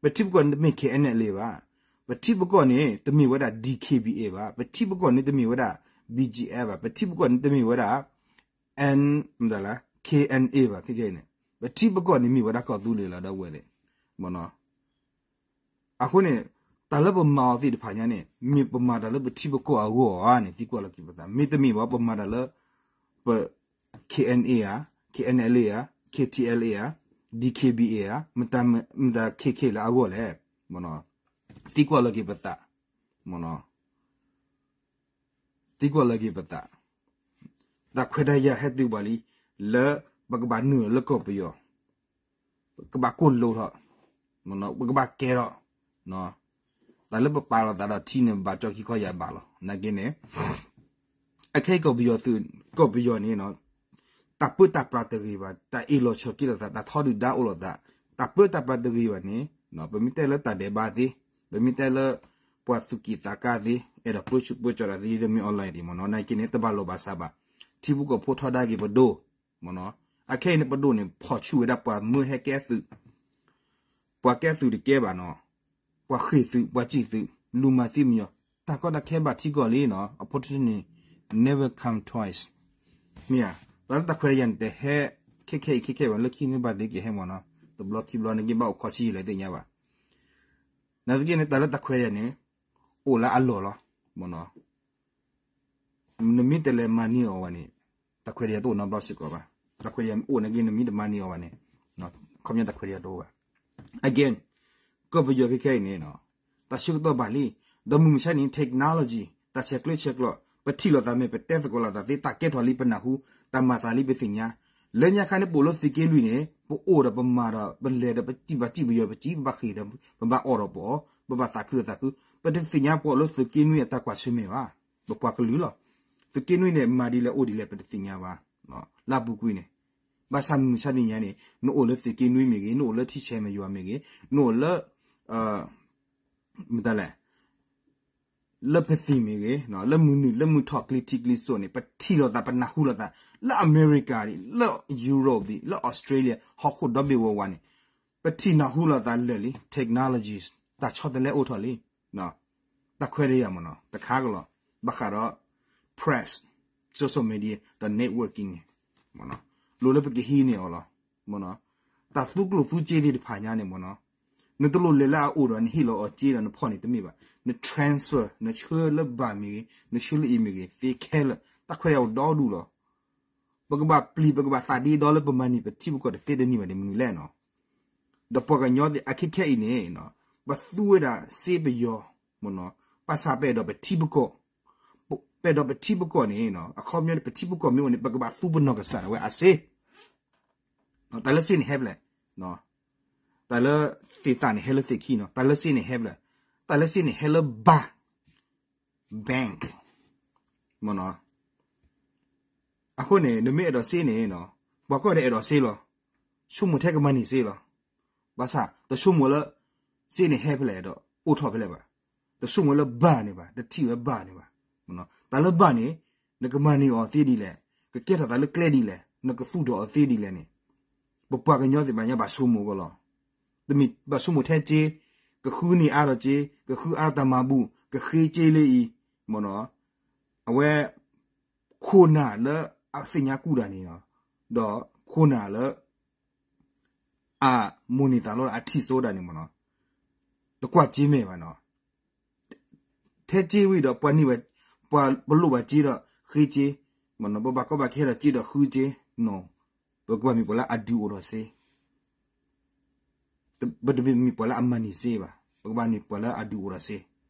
ပထံပကီၢ်န့ၣ်တမ့ၢ် K N L A ဘၣ်. ပထံပကီၢ်န့ၣ်တမ့ၢ်ဝဲဒၣ် D K B A ဘၣ်. ပထံပကီၢ်န့ၣ်တမ့ၢ်ဝဲဒၣ် B G F ဘၣ်. ပထံပကီၢ်န့ၣ်တမ့ၢ်ဝဲဒၣ် N မတၤလဲၣ် K N A ဘၣ်. ခဲခဲအံၤန့ၣ် ပထံပကီၢ်န့ၣ်မ့ၢ်ဝဲဒၣ်ကီၢ်သူလ့ၤလီၤ ဒီပုၢ်ဝဲၢ်သ့ၣ် မ့ၢ်နီၤ. အဃိန့ၣ် တၢ်လၢပမၤအီၤသ့ၣ်တဖၣ်ညါန့ၣ် မ့ၢ်ပမၤတၢ်လၢပထံပကီၢ်အဂီၢ်ဧါန့ၣ် သံကွၢ်လီၤက့ၤပသး. မ့တမ့ၢ်ဘၣ် ပမၤတၢ်လၢ ပ K N A ဧါ, K N L A ဧါ, K T L A ဧါ, D K B A ဧါ, မတၤ မတၤ ခဲခဲလၢအဂီၢ်လဲၣ် မ့ၢ်နီၤ. သံကွၢ်လီၤက့ၤပသး မ့ၢ်နီၤ. သံကွၢ်လီၤက့ၤပသး. တၢ်ခွဲးတၢ်ယာ်ဟဲတုၤပှၤလံ လၢပကဘၣ်နုာ်လီၤလၢကီၢ်ပယီၤ, ပကဘၣ်ကိၢ်လိာ်ထီၣ်, ပကဘၣ်ကဲထီၣ်, တၢ်လၢပပာ်လီၤသးဒီးထံန့ၣ် ဘၣ်ကၠီခံခီယၢ်ဘးလီၤ. နာ်က့န့ၣ် အခဲအံၤကီၢ်ပယီၤသုး ကီၢ်ပယီၤန့ၣ် တၢ်ပၢတၢ်ပြးတဂ့ၤဘၣ်, တၢ်အ့ၣ်လိာ်ဆိးက့လိာ်သး, တၢ်ထီဒုၣ်ဒါအိၣ်လိာ်သး, တၢ်ပၢတၢ်ပြးတဂ့ၤဘၣ်န့ၣ် ပမ့ၢ်တဲလၢတၢ်ဒဲးဘးသ့, ပမ့ၢ်တဲလၢ ပှၤသူၣ်က့ၣ်သးကါသ့ အဲၣ်ဒိးပၢဆူၣ်ပၢကၠီတၢ်သ့ လၢမ့ၢ် online သ့မ့ၢ်နီၤ, နာ်က့န့ၣ် တဘၣ်လိာ်ဘၣ်စးဘၣ်. ထံဖိကီၢ်ဖိထီဒါက့ၤပဒိၣ်, မ့ၢ်နီၤ, အခဲအံၤန့ၣ် ပဒိၣ်န့ၣ် ဖီၣ်ဆူၣ်ဝဲဒၣ်ပှၤမၢဟဲကဲသုး, ပှၤကဲသုးတကဲဘၣ်နီၤ, ပှၤဃ့ၢ်သုး ပှၤစံၣ်သုး လူၤမၤသံမညီၤ, တၢ်ကီတၢ်ခဲဘၣ်ထံကီၢ်လံနီၤ, opportunity never come twice. မ့ၢ်ဧါ, တၢ်လၢတၢ်ခွဲးတၢ်ယာ်န့ၣ် တဟဲ ခဲခဲအံၤခဲခဲဘၣ်, လၢခံန့ၣ်ဘၣ်သ့က့ၤဟဲမ့ၢ်နီၤ, တဘျီခံဘျီန့ၣ်က့ဘၣ်အိၣ်ခီဆံယံာ်လဲၣ်သ့ၣ်ညါဘၣ်. နာ်သက့န့ၣ် တၢ်လၢတၢ်ခွဲးတၢ်ယာ်န့ၣ် အိၣ်လၢအလီၢ်လီၤ, မ့ၢ်နီၤ. နမ့ၢ်တလဲၤမၤန့ၢ်အီၤဘၣ်န့ၣ် တၢ်ခွဲးတၢ်ယာ်တအိၣ်နီတဘျီစ့ၢ်ကီးဘၣ်. တၢ်ခွဲးတၢ်ယာ်အိၣ်နာ်က့ နမ့ၢ်တမၤန့ၢ်အီၤဘၣ်န့ၣ် ခီပညီတၢ်ခွဲးတၢ်ယာ်တအိၣ်ဘၣ်. Again, ကီၢ်ပယီၤခဲခဲအံၤန့ၣ် တၢ်ဆၢကတီၢ်ဘၣ်လံ, ဒီးမုၢ်မဆါန့ၣ် technology တၢ်ဆဲးကျၢဆဲးကျိး ပထံၣ်လိာ်သးမ့ၢ် ပတဲသကိးလိာ်သးသ့ တၢ်ကဲထီၣ်လံပနၢ်ဟူ, တၢ်မၤသးလံပသ့ၣ်ညါ, လၢညါခါန့ၣ် ပအိၣ်လၢသုးက့နွံန့ၣ် ပအိၣ်ဒီးပမၤဒီး ပလဲၤဒီးပစံၣ်ဘၣ်စံၣ်ပယီၤပစံၣ် ပဘၣ်ဃ့ၢ်ဒီး ပဘၣ်အီၣ်ဒီးပအီၣ် ပဘၣ်သးခုဒီးသးခု, ပတသ့ၣ်ညါပှၤအိၣ်လၢသုးက့နွံအတၢ်ကွၢ်ဆၢၣ်မဲာ်ဘၣ်, ပပှၤကလုာ်လီၤ. သုးက့နွံန့ၣ် မၤဒ်လဲၣ်အိၣ်ဒ်လဲၣ် ပတသ့ၣ်ညါဘၣ်, လၢအပူၤကွံာ်န့ၣ်, ဘၣ်ဆၣ်မုၢ်မဆါတနံၤညါန့ၣ် နအိၣ်လၢသုးက့နွံမ့ၢ်ဂ့ၤ, နအိၣ်လၢထံဆဲးမဲာ်ယွၤမ့ၢ်ဂ့ၤ, နအိၣ်လၢ မတၤလဲၣ် လၢပသံၣ်မ့ၢ်ဂ့ၤ, လၢမုၢ်နုာ် လၢမုၢ်ထီၣ်ကျံထံကျံစိးန့ၣ် ပထံၣ်လိာ်သး ပနၢ်ဟူလိာ်သး, လၢအမဲရကၤန့ၣ် လၢ Europe ဒံး လၢ Australia ဟီၣ်ခိၣ်ဒီဘ့ၣ်ဝးဝးန့ၣ် ပထံၣ်နၢ်ဟူလိာ်သးလၢာ်လံ technologies တၢ်ဆီတလဲအိၣ်ထီၣ်လံ, တၢ်ခွဲးတၢ်ယာ်မ့ၢ်နီၤ တခါကလီၤ, ဘၣ်ဃးဒီး press, social media ဒီး networking န့ၣ်, လိၣ်လၢပကဟံးန့ၢ်အီၤလီၤ, မ့ၢ်နီၤ. တၢ်သူကျိၣ်သူစ့သ့ၣ်တဖၣ်ညါန့ၣ်မ့ၢ်နီၤ, နတလိၣ်လဲၤလၢအအိၣ်ဒီးနဟ့ၣ်လီၤအီၤစ့ဒီးနဖီၣ်န့ၣ်တမ့ၢ်ဘၣ်. န transfer နဆှၢလၢဘၣ်မ့ၢ်ဂ့ၤ, နဆှၢလၢအံၤမ့ၢ်ဂ့ၤ သ့ခဲလၢာ် တၢ်ခွဲးတၢ်ယာ်အိၣ်ဒီဒူၣ်လီၤ. ပကဘၣ်ပျံၤ ပကဘၣ်သးဒ့ဒီလၢပမၤန့ၢ်ပထံပကီၢ်တသ့တန့ၢ်ဘၣ်န့ၣ် မနုၤလဲၣ်နီၤ. ဒီးပှၤကညီသ့ၣ်အခဲခဲအံၤန့ၣ် ပသူဝဲဒၣ်စ့ပယီၤ, ဘၣ်ဆၣ်ပအဲၣ်ဒိးပထံပကီၢ်, ပအဲၣ်ဒိးပထံပကီၢ်န့ၣ် အခီပညီန့ၣ် ပထံပကီၢ်မ့ၢ်အိၣ်န့ၣ် ပကဘၣ်သူပနီၢ်ကစၢ်ဒၣ်ဝဲအစ့ တၢ်လၢစ့န့ၣ်ဟဲဖဲလဲၣ်, တၢ်လၢသ့ၣ်သၣ်န့ၣ်ဟဲလၢသ့ၣ်ခံနီၤ, တၢ်လၢစ့န့ၣ်ဟဲဖဲလဲၣ်, တၢ်လၢစ့န့ၣ်ဟဲလၢဘၣ် bank မ့ၢ်နီၤ. အဃိန့ၣ် နမ့ၢ်အဲၣ်ဒိးစ့န့ၣ်နီၤ, ပှၤကိးဂၤဒဲးအဲၣ်ဒိးစ့လီၤ. ဆိကမိၣ်ထဲကမၤန့ၢ်စ့လီၤ. ဘၣ်ဆၣ်တဆိကမိၣ်လၢ စ့န့ၣ်ဟဲဖဲလဲၣ်ဒီး အိၣ်ထီၣ်ဖဲလဲၣ်ဘၣ်. တဆိကမိၣ်လၢဘၣ်န့ၣ်ဘၣ်, တထံၣ်ဝဲဘၣ်န့ၣ်ဘၣ်. တၢ်လၢဘၣ်န့ၣ် နကမၤန့ၢ်အီၤသ့ဒ်လဲၣ်, ကကဲထီၣ်သးလၢကျဲဒ်လဲၣ်, နကသူၣ်ထီၣ်အီၤသ့ဒ်လဲၣ်န့ၣ် ပပှၤကညီသ့ၣ်တဖၣ်ညါဘၣ်ဆိကမိၣ်ကီးလီၤ. တမ့ၢ်ဘၣ်ဆိကမိၣ်ထဲစ့, ကဃုန့ၢ်အါထီၣ်စ့, ကဃုအါထီၣ်တၢ်မၤဘူၣ်, ကဃ့စ့လၢအံၤ, မ့ၢ်နီၤ. အဝဲ ခိၣ်နၢ်လၢအသ့ၣ်ညါကူၣ်တၢ်န့ၣ်နီၤ, ဒီးခိၣ်နၢ်လၢ အမိၢ်န့ၢ်သးလီၤဒီးအထံၣ်စိဒၣ်န့ၣ်မ့ၢ်နီၤ, တကွၢ်စ့မဲာ်ဘၣ်နီၤ. ထဲစ့ဝံၤဒီး ပှၤန့ၢ်ဘၣ်, ပှၤပလိၣ်ဘၣ်စ့ဒီးဃ့စ့, မ့ၢ်နီၤ, ပဘၣ်ကီဘၣ်ခဲဒီးစ့ဒီးဃုစ့နီၤ, ပကဘၣ်မ့ၢ်ပှၤလၢအဒုးအိၣ်ထီၣ်စ့ ပတမ့ၢ်မ့ၢ်ပှၤလၢအမၤန့ၢ်စ့ဘၣ်, ပကဘၣ်မ့ၢ်ပှၤလၢအဒုးအိၣ်ထီၣ်စ့,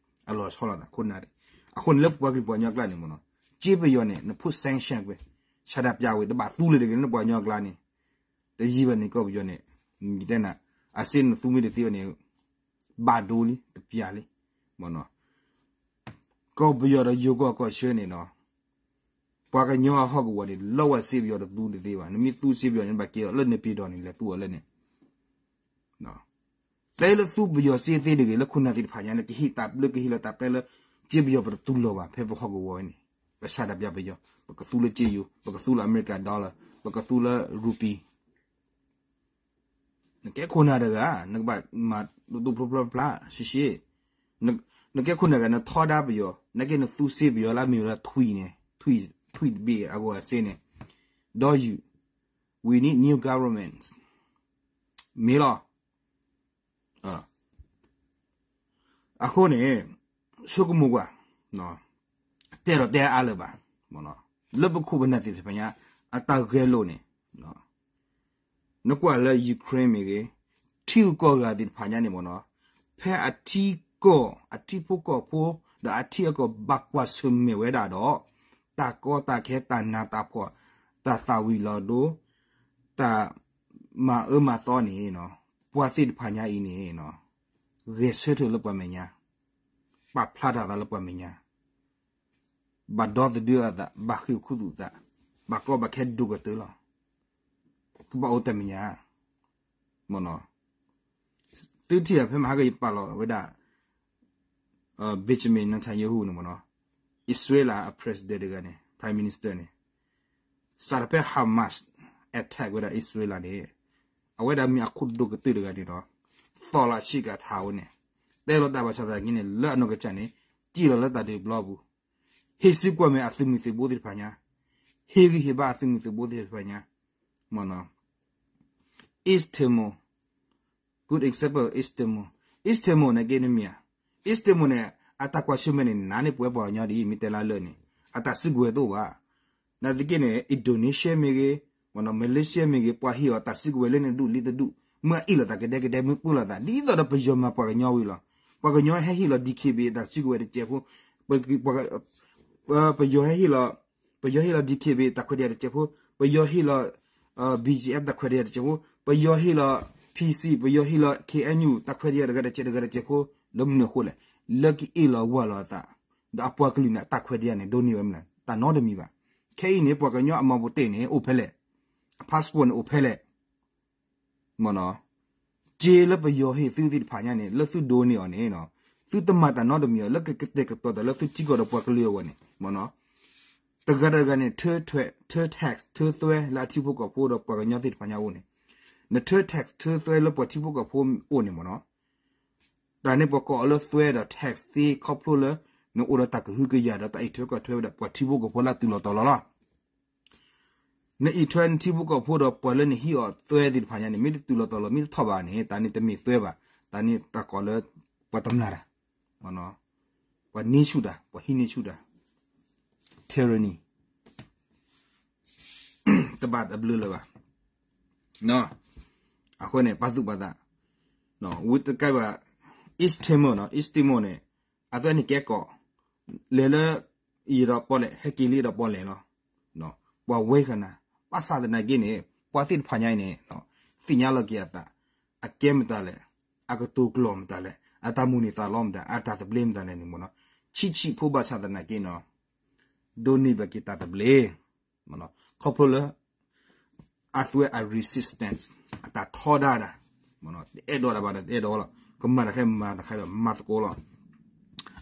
အလီၤဆီလိာ်သးခိၣ်နၢ်ဒဲး. အဃိန့ၣ်လၢပပှၤကလုာ်ပှၤကညီအကျါန့ၣ်မ့ၢ်နီၤ, စ့ပယီၤန့ၣ် နဖိ sanction ကွံာ်, ဆန္ဒပြဝံၤ တဘၣ်သူလၢၤတဂ့ၤလၢနပှၤကညီအကျါန့ၣ်, တယံာ်ဘၣ်န့ၣ် ကီၢ်ပယီၤန့ၣ်, ယတဲနၤ, အစ့နသူမ့ၢ်တသ့ဘၣ်န့ၣ် ဘၣ်ဒိလံ တပျၢ်လံ, မ့ၢ်နီၤ. ကီၢ်ပယီၤဒီးယိၤကီၢ်ကီၢ်ဆၢန့ၣ်နီၤ, ပှၤကညီအဟီၣ်ကဝီၤန့ၣ် လီဝဲစ့ပယီၤတသူတသ့ဘၣ်. နမ့ၢ်သူစ့ပယီၤန့ၣ် နဘၣ်ကဲအီၤလၢနပ့ၤဒီးန့ၣ် လဲၤသူအီၤလၢန့ၣ်. တဲလၢသူပယီၤစ့သ့တဂ့ၤ လၢခိၣ်နၢ်သ့ၣ်တဖၣ်ညါန့ၣ် ကဟ့ၣ်တၢ်ဘျၢ ကဟ့ၣ်လီၤတၢ်ပျဲလၢ စ့ပယီၤပတသူလီၤဘၣ် ဖဲပဟီၣ်ကဝီၤဝဲန့ၣ်, ပဆန္ဒပြပယီၤ, ပကသူလၢစ့ယိၤ, ပကသူလၢအမဲရကၤ dollar, ပကသူလၢ rupee. နကဲခိၣ်နၢ်တဂၤ နကဘၣ်မၤဒိၣ်ဒိၣ်ဖျိဖျိဖျါ ရှဲရှဲ, နကဲခိၣ်နၢ်တဂၤ နထီဒါပယီၤ နာ်က့နသူစ့ပယီၤလၢအမ့ၢ်ဝဲဒၣ်ထွံၣ်န့ၣ်, ထွံၣ်, ထွံၣ်တဘ့ၣ်အဂီၢ်အစ့န့ၣ်, ဒီးယုၢ်, we need new governments. မ့ၢ်လီၤ. အဃိန့ၣ် ဆိကမိၣ်ကွၢ်, တဲဒီးတဲအါလၢၤဘၣ်, လၢပခိၣ်ပနၢ်သ့ၣ်တဖၣ်ညါ အတၢ်ဂဲၤလိာ်န့ၣ်, နကွၢ်လၢ Ukraine မ့ၢ်ဂ့ၤ, ထံဂုၤကီၢ်ဂၤသ့ၣ်တဖၣ်ညါန့ၣ်မ့ၢ်နီၤ, ဖဲအထံကီၢ် အထံဖိကီၢ်ဖိ ဒီးအထံအကီၢ်ဘၣ်ကွၢ်ဆၢၣ်မဲာ်ဝဲဒၣ်ဒီး တၢ်ကီတၢ်ခဲ တၢ်နးတၢ်ဖှီၣ် တၢ်သၣ်ဝံၤလီၤဒိ တၢ်မၤအၢမၤသီန့ၣ်, ပှၤသ့ၣ်တဖၣ်ညါအံၤန့ၣ် ဂဲၤဆၢထၢၣ်လၢပှၤမဲာ်ညါ, ပာ်ဖျါထီၣ်အသးလၢပှၤမဲာ်ညါ, ဘၣ်ဒီသဒၢအသး, ဘၣ်ဃ့ၢ်ခူသူၣ်အသး, ဘၣ်ကီဘၣ်ခဲဒိၣ်ကတၢၢ်လီၤ. ကဘၣ်အိၣ်တၢ်မဲာ်ညါ, မ့ၢ်နီၤ. သုထံၣ်ဧါ ဖဲမဟါကယပာ်လီၤဝဲဒၣ် Benjamin Netanyahu န့ၣ်မ့ၢ်နီၤ, အံၣ်စရ့လးအ president တဂၤန့ၣ် prime minister န့ၣ် စးထီၣ်ဖဲ Hamas attack ဝဲဒၣ်အံၣ်စရ့လးန့ၣ် အဝဲဒၣ်မ့ၢ်အခိၣ်ဒိၣ်ကတၢၢ်တဂၤန့ၣ်ဒီး သီၣ်လီၤဆ့ကၤထးဝဲန့ၣ် တဲလီၤတၢ်ဘၣ်ဆၣ်သနာ်က့န့ၣ် လၢအနီၢ်ကစၢ်န့ၣ် စံၣ်လီၤလၢတၢ်ဒုးပျီပူၤ ဟ့ၣ်စုကွၢ်မဲာ်အသုးမုၢ်သုးဘိသ့ၣ်တဖၣ်ညါ, ဟ့ၣ်ဂံၢ်ဟ့ၣ်ဘါအသုးမုၢ်သုးဘိသ့ၣ်တဖၣ်ညါ, မ့ၢ်နီၤ. East Timor, good example, East Timor, East Timor န့ၣ်က့နမ့ၢ်ဧါ, East Timor န့ၣ် အတၢ်ကွၢ်ဆၢၣ်မဲာ်န့ၣ် နးန့ၢ်ပဝဲပှၤကညီဒ်အံၤ မ့ၢ်တဲလၢလၢာ်န့ၣ် အတၢ်စုကဝဲၤတအိၣ်ဘၣ်. နာ်သက့န့ၣ် Indonesia မ့ၢ်ဂ့ၤ, မ့ၢ်နီၤ, Malaysia မ့ၢ်ဂ့ၤ, ပှၤဟ့ၣ်အီၤတၢ်စုကဝဲၤလၢန့ၣ်ဒူၣ်လံတဒူၣ်, မ့ၢ်အအ့ၣ်လိာ်သးကဒဲကဒဲ မ့ၢ်ပၢလီၤသး ဒ်သိးဒီးပယီၤမၤပှၤကညီဝံၤလီၤ. ပှၤကညီဟဲဟ့ၣ်လီၤ D K B A တၢ်စုကဝဲၤတစဲးဖိ, ပ ပ ပယီၤဟဲဟ့ၣ်လီၤ ပယီၤဟ့ၣ်လီၤ D K B A တၢ်ခွဲးတၢ်ယာ်တစဲးဖိ, ပယီၤဟ့ၣ်လီၤ B G F တၢ်ခွဲးတၢ်ယာ်တစဲးဖိ, ပယီၤဟ့ၣ်လီၤ P C, ပယီၤဟ့ၣ်လီၤ K N U တၢ်ခွဲးတၢ်ယာ်တဂၤတစဲး တဂၤတစဲးဖိ, လၢမနုၤအဃိလဲၣ်, လၢကအ့ၣ်လိာ်ဝၤလိာ်အသး, ဒီးအပှၤကလုာ်န့ၣ် အတၢ်ခွဲးတၢ်ယာ်န့ၣ် ဒိးန့ၢ်ဝဲမနုၤလဲၣ်, တၢ်နီတမံၤဘၣ်. ခဲအံၤန့ၣ် ပှၤကညီအမၤပူၤတ့ၢ်န့ၣ် အိၣ်ဖဲလဲၣ်, အ passport န့ၣ်အိၣ်ဖဲလဲၣ် မ့ၢ်နီၤ, စ့လၢပယီၤဟ့ၣ်သုသ့ၣ်တဖၣ်ညါန့ၣ် လၢသုဒိးန့ၢ်အီၤန့ၣ်, သုတမၤတၢ်နီတမံၤအီၤ လၢကကတဲာ်ကတီၤတၢ်လၢသုထံကီၢ်ဒီးပှၤကလုာ်အဂီၢ်န့ၣ်, မ့ၢ်နီၤ, တဂၤတဂၤန့ၣ် ထၢ tax ထၢသွဲလၢအထံဖိကီၢ်ဖိဒီးပှၤကညီသ့ၣ်တဖၣ်ညါအအိၣ်န့ၣ်, နထၢ tax ထၢသွဲလၢပှၤထံဖိကီၢ်ဖိအိၣ်န့ၣ် မ့ၢ်နီၤ, တၢ်န့ၣ်ပှၤကိးအီၤလၢသွဲဒီး tax သ့ခီဖျိလၢ နအိၣ်ဒီးတၢ်ကဟုကယာ်ဒီးတၢ်အံးထွဲကွၢ်ထွဲဝဲဒၣ်ပှၤထံဖိကီၢ်ဖိလၢအတုၤလီၤတီၤလီၤလီၤ. နအံးထွဲနထံဖိကီၢ်ဖိဒီးပှၤလၢနဟံးအီၤသွဲသ့ၣ်တဖၣ်ညါန့ၣ် မ့ၢ်တတုၤလီၤတီၤလီၤ မ့ၢ်တထီၣ်ဘၣ်န့ၣ် တၢ်န့ၣ်တမ့ၢ်သွဲဘၣ်. တၢ်န့ၣ်တၢ်ကိးလၢ ပှၤတမျၢ်တၢ်, ပှၤန့ဆူၣ်တၢ် ပှၤဟံးန့ဆူၣ်တၢ် tyranny တဘၣ်တဘျုးလၢၤဘၣ်. အဃိန့ၣ် ပာ်သူၣ်ပာ်သး ဝံတကဲဘၣ် East Timor နီၤ East Timor န့ၣ် အသွဲန့ၣ်ကဲကီး လဲၤလၢ အံၤဒီးပီၣ်လဲၣ် ဟဲက့ၤလံဒီးပီၣ်လဲၣ်လီၤ. ပှၤဝဲဃနၤ ဘၣ်ဆၣ်သနာ်က့န့ၣ် ပှၤသ့ၣ်တဖၣ်ညါအံၤန့ၣ် သ့ၣ်ညါလီၤက့ၤအသး အကဲမတၤလဲၣ်, အကတိၤကျိာ်မတၤလဲၣ်, အတၢ်မိၣ်န့ၢ်သးလီမတၤ, အတၢ်သဘျ့မတၤလဲၣ်န့ၣ်မ့ၢ်နီၤ, ဆံးဆံးဖိဘၣ်ဆၣ်သနာ်က့နီၤ ဒိးန့ၢ်ဘၣ်က့ၤတၢ်သဘျ့ ခီဖျိလၢ အသွဲအ resistance အတၢ်ထီဒါတၢ်, တအဲၣ်ဒိးတၢ်ဘၣ်ဒီးတအဲၣ်ဒိးလီၤ, ကမၤတၢ်ခဲမၤတၢ်ခဲဒီးမၤသကိးလီၤ.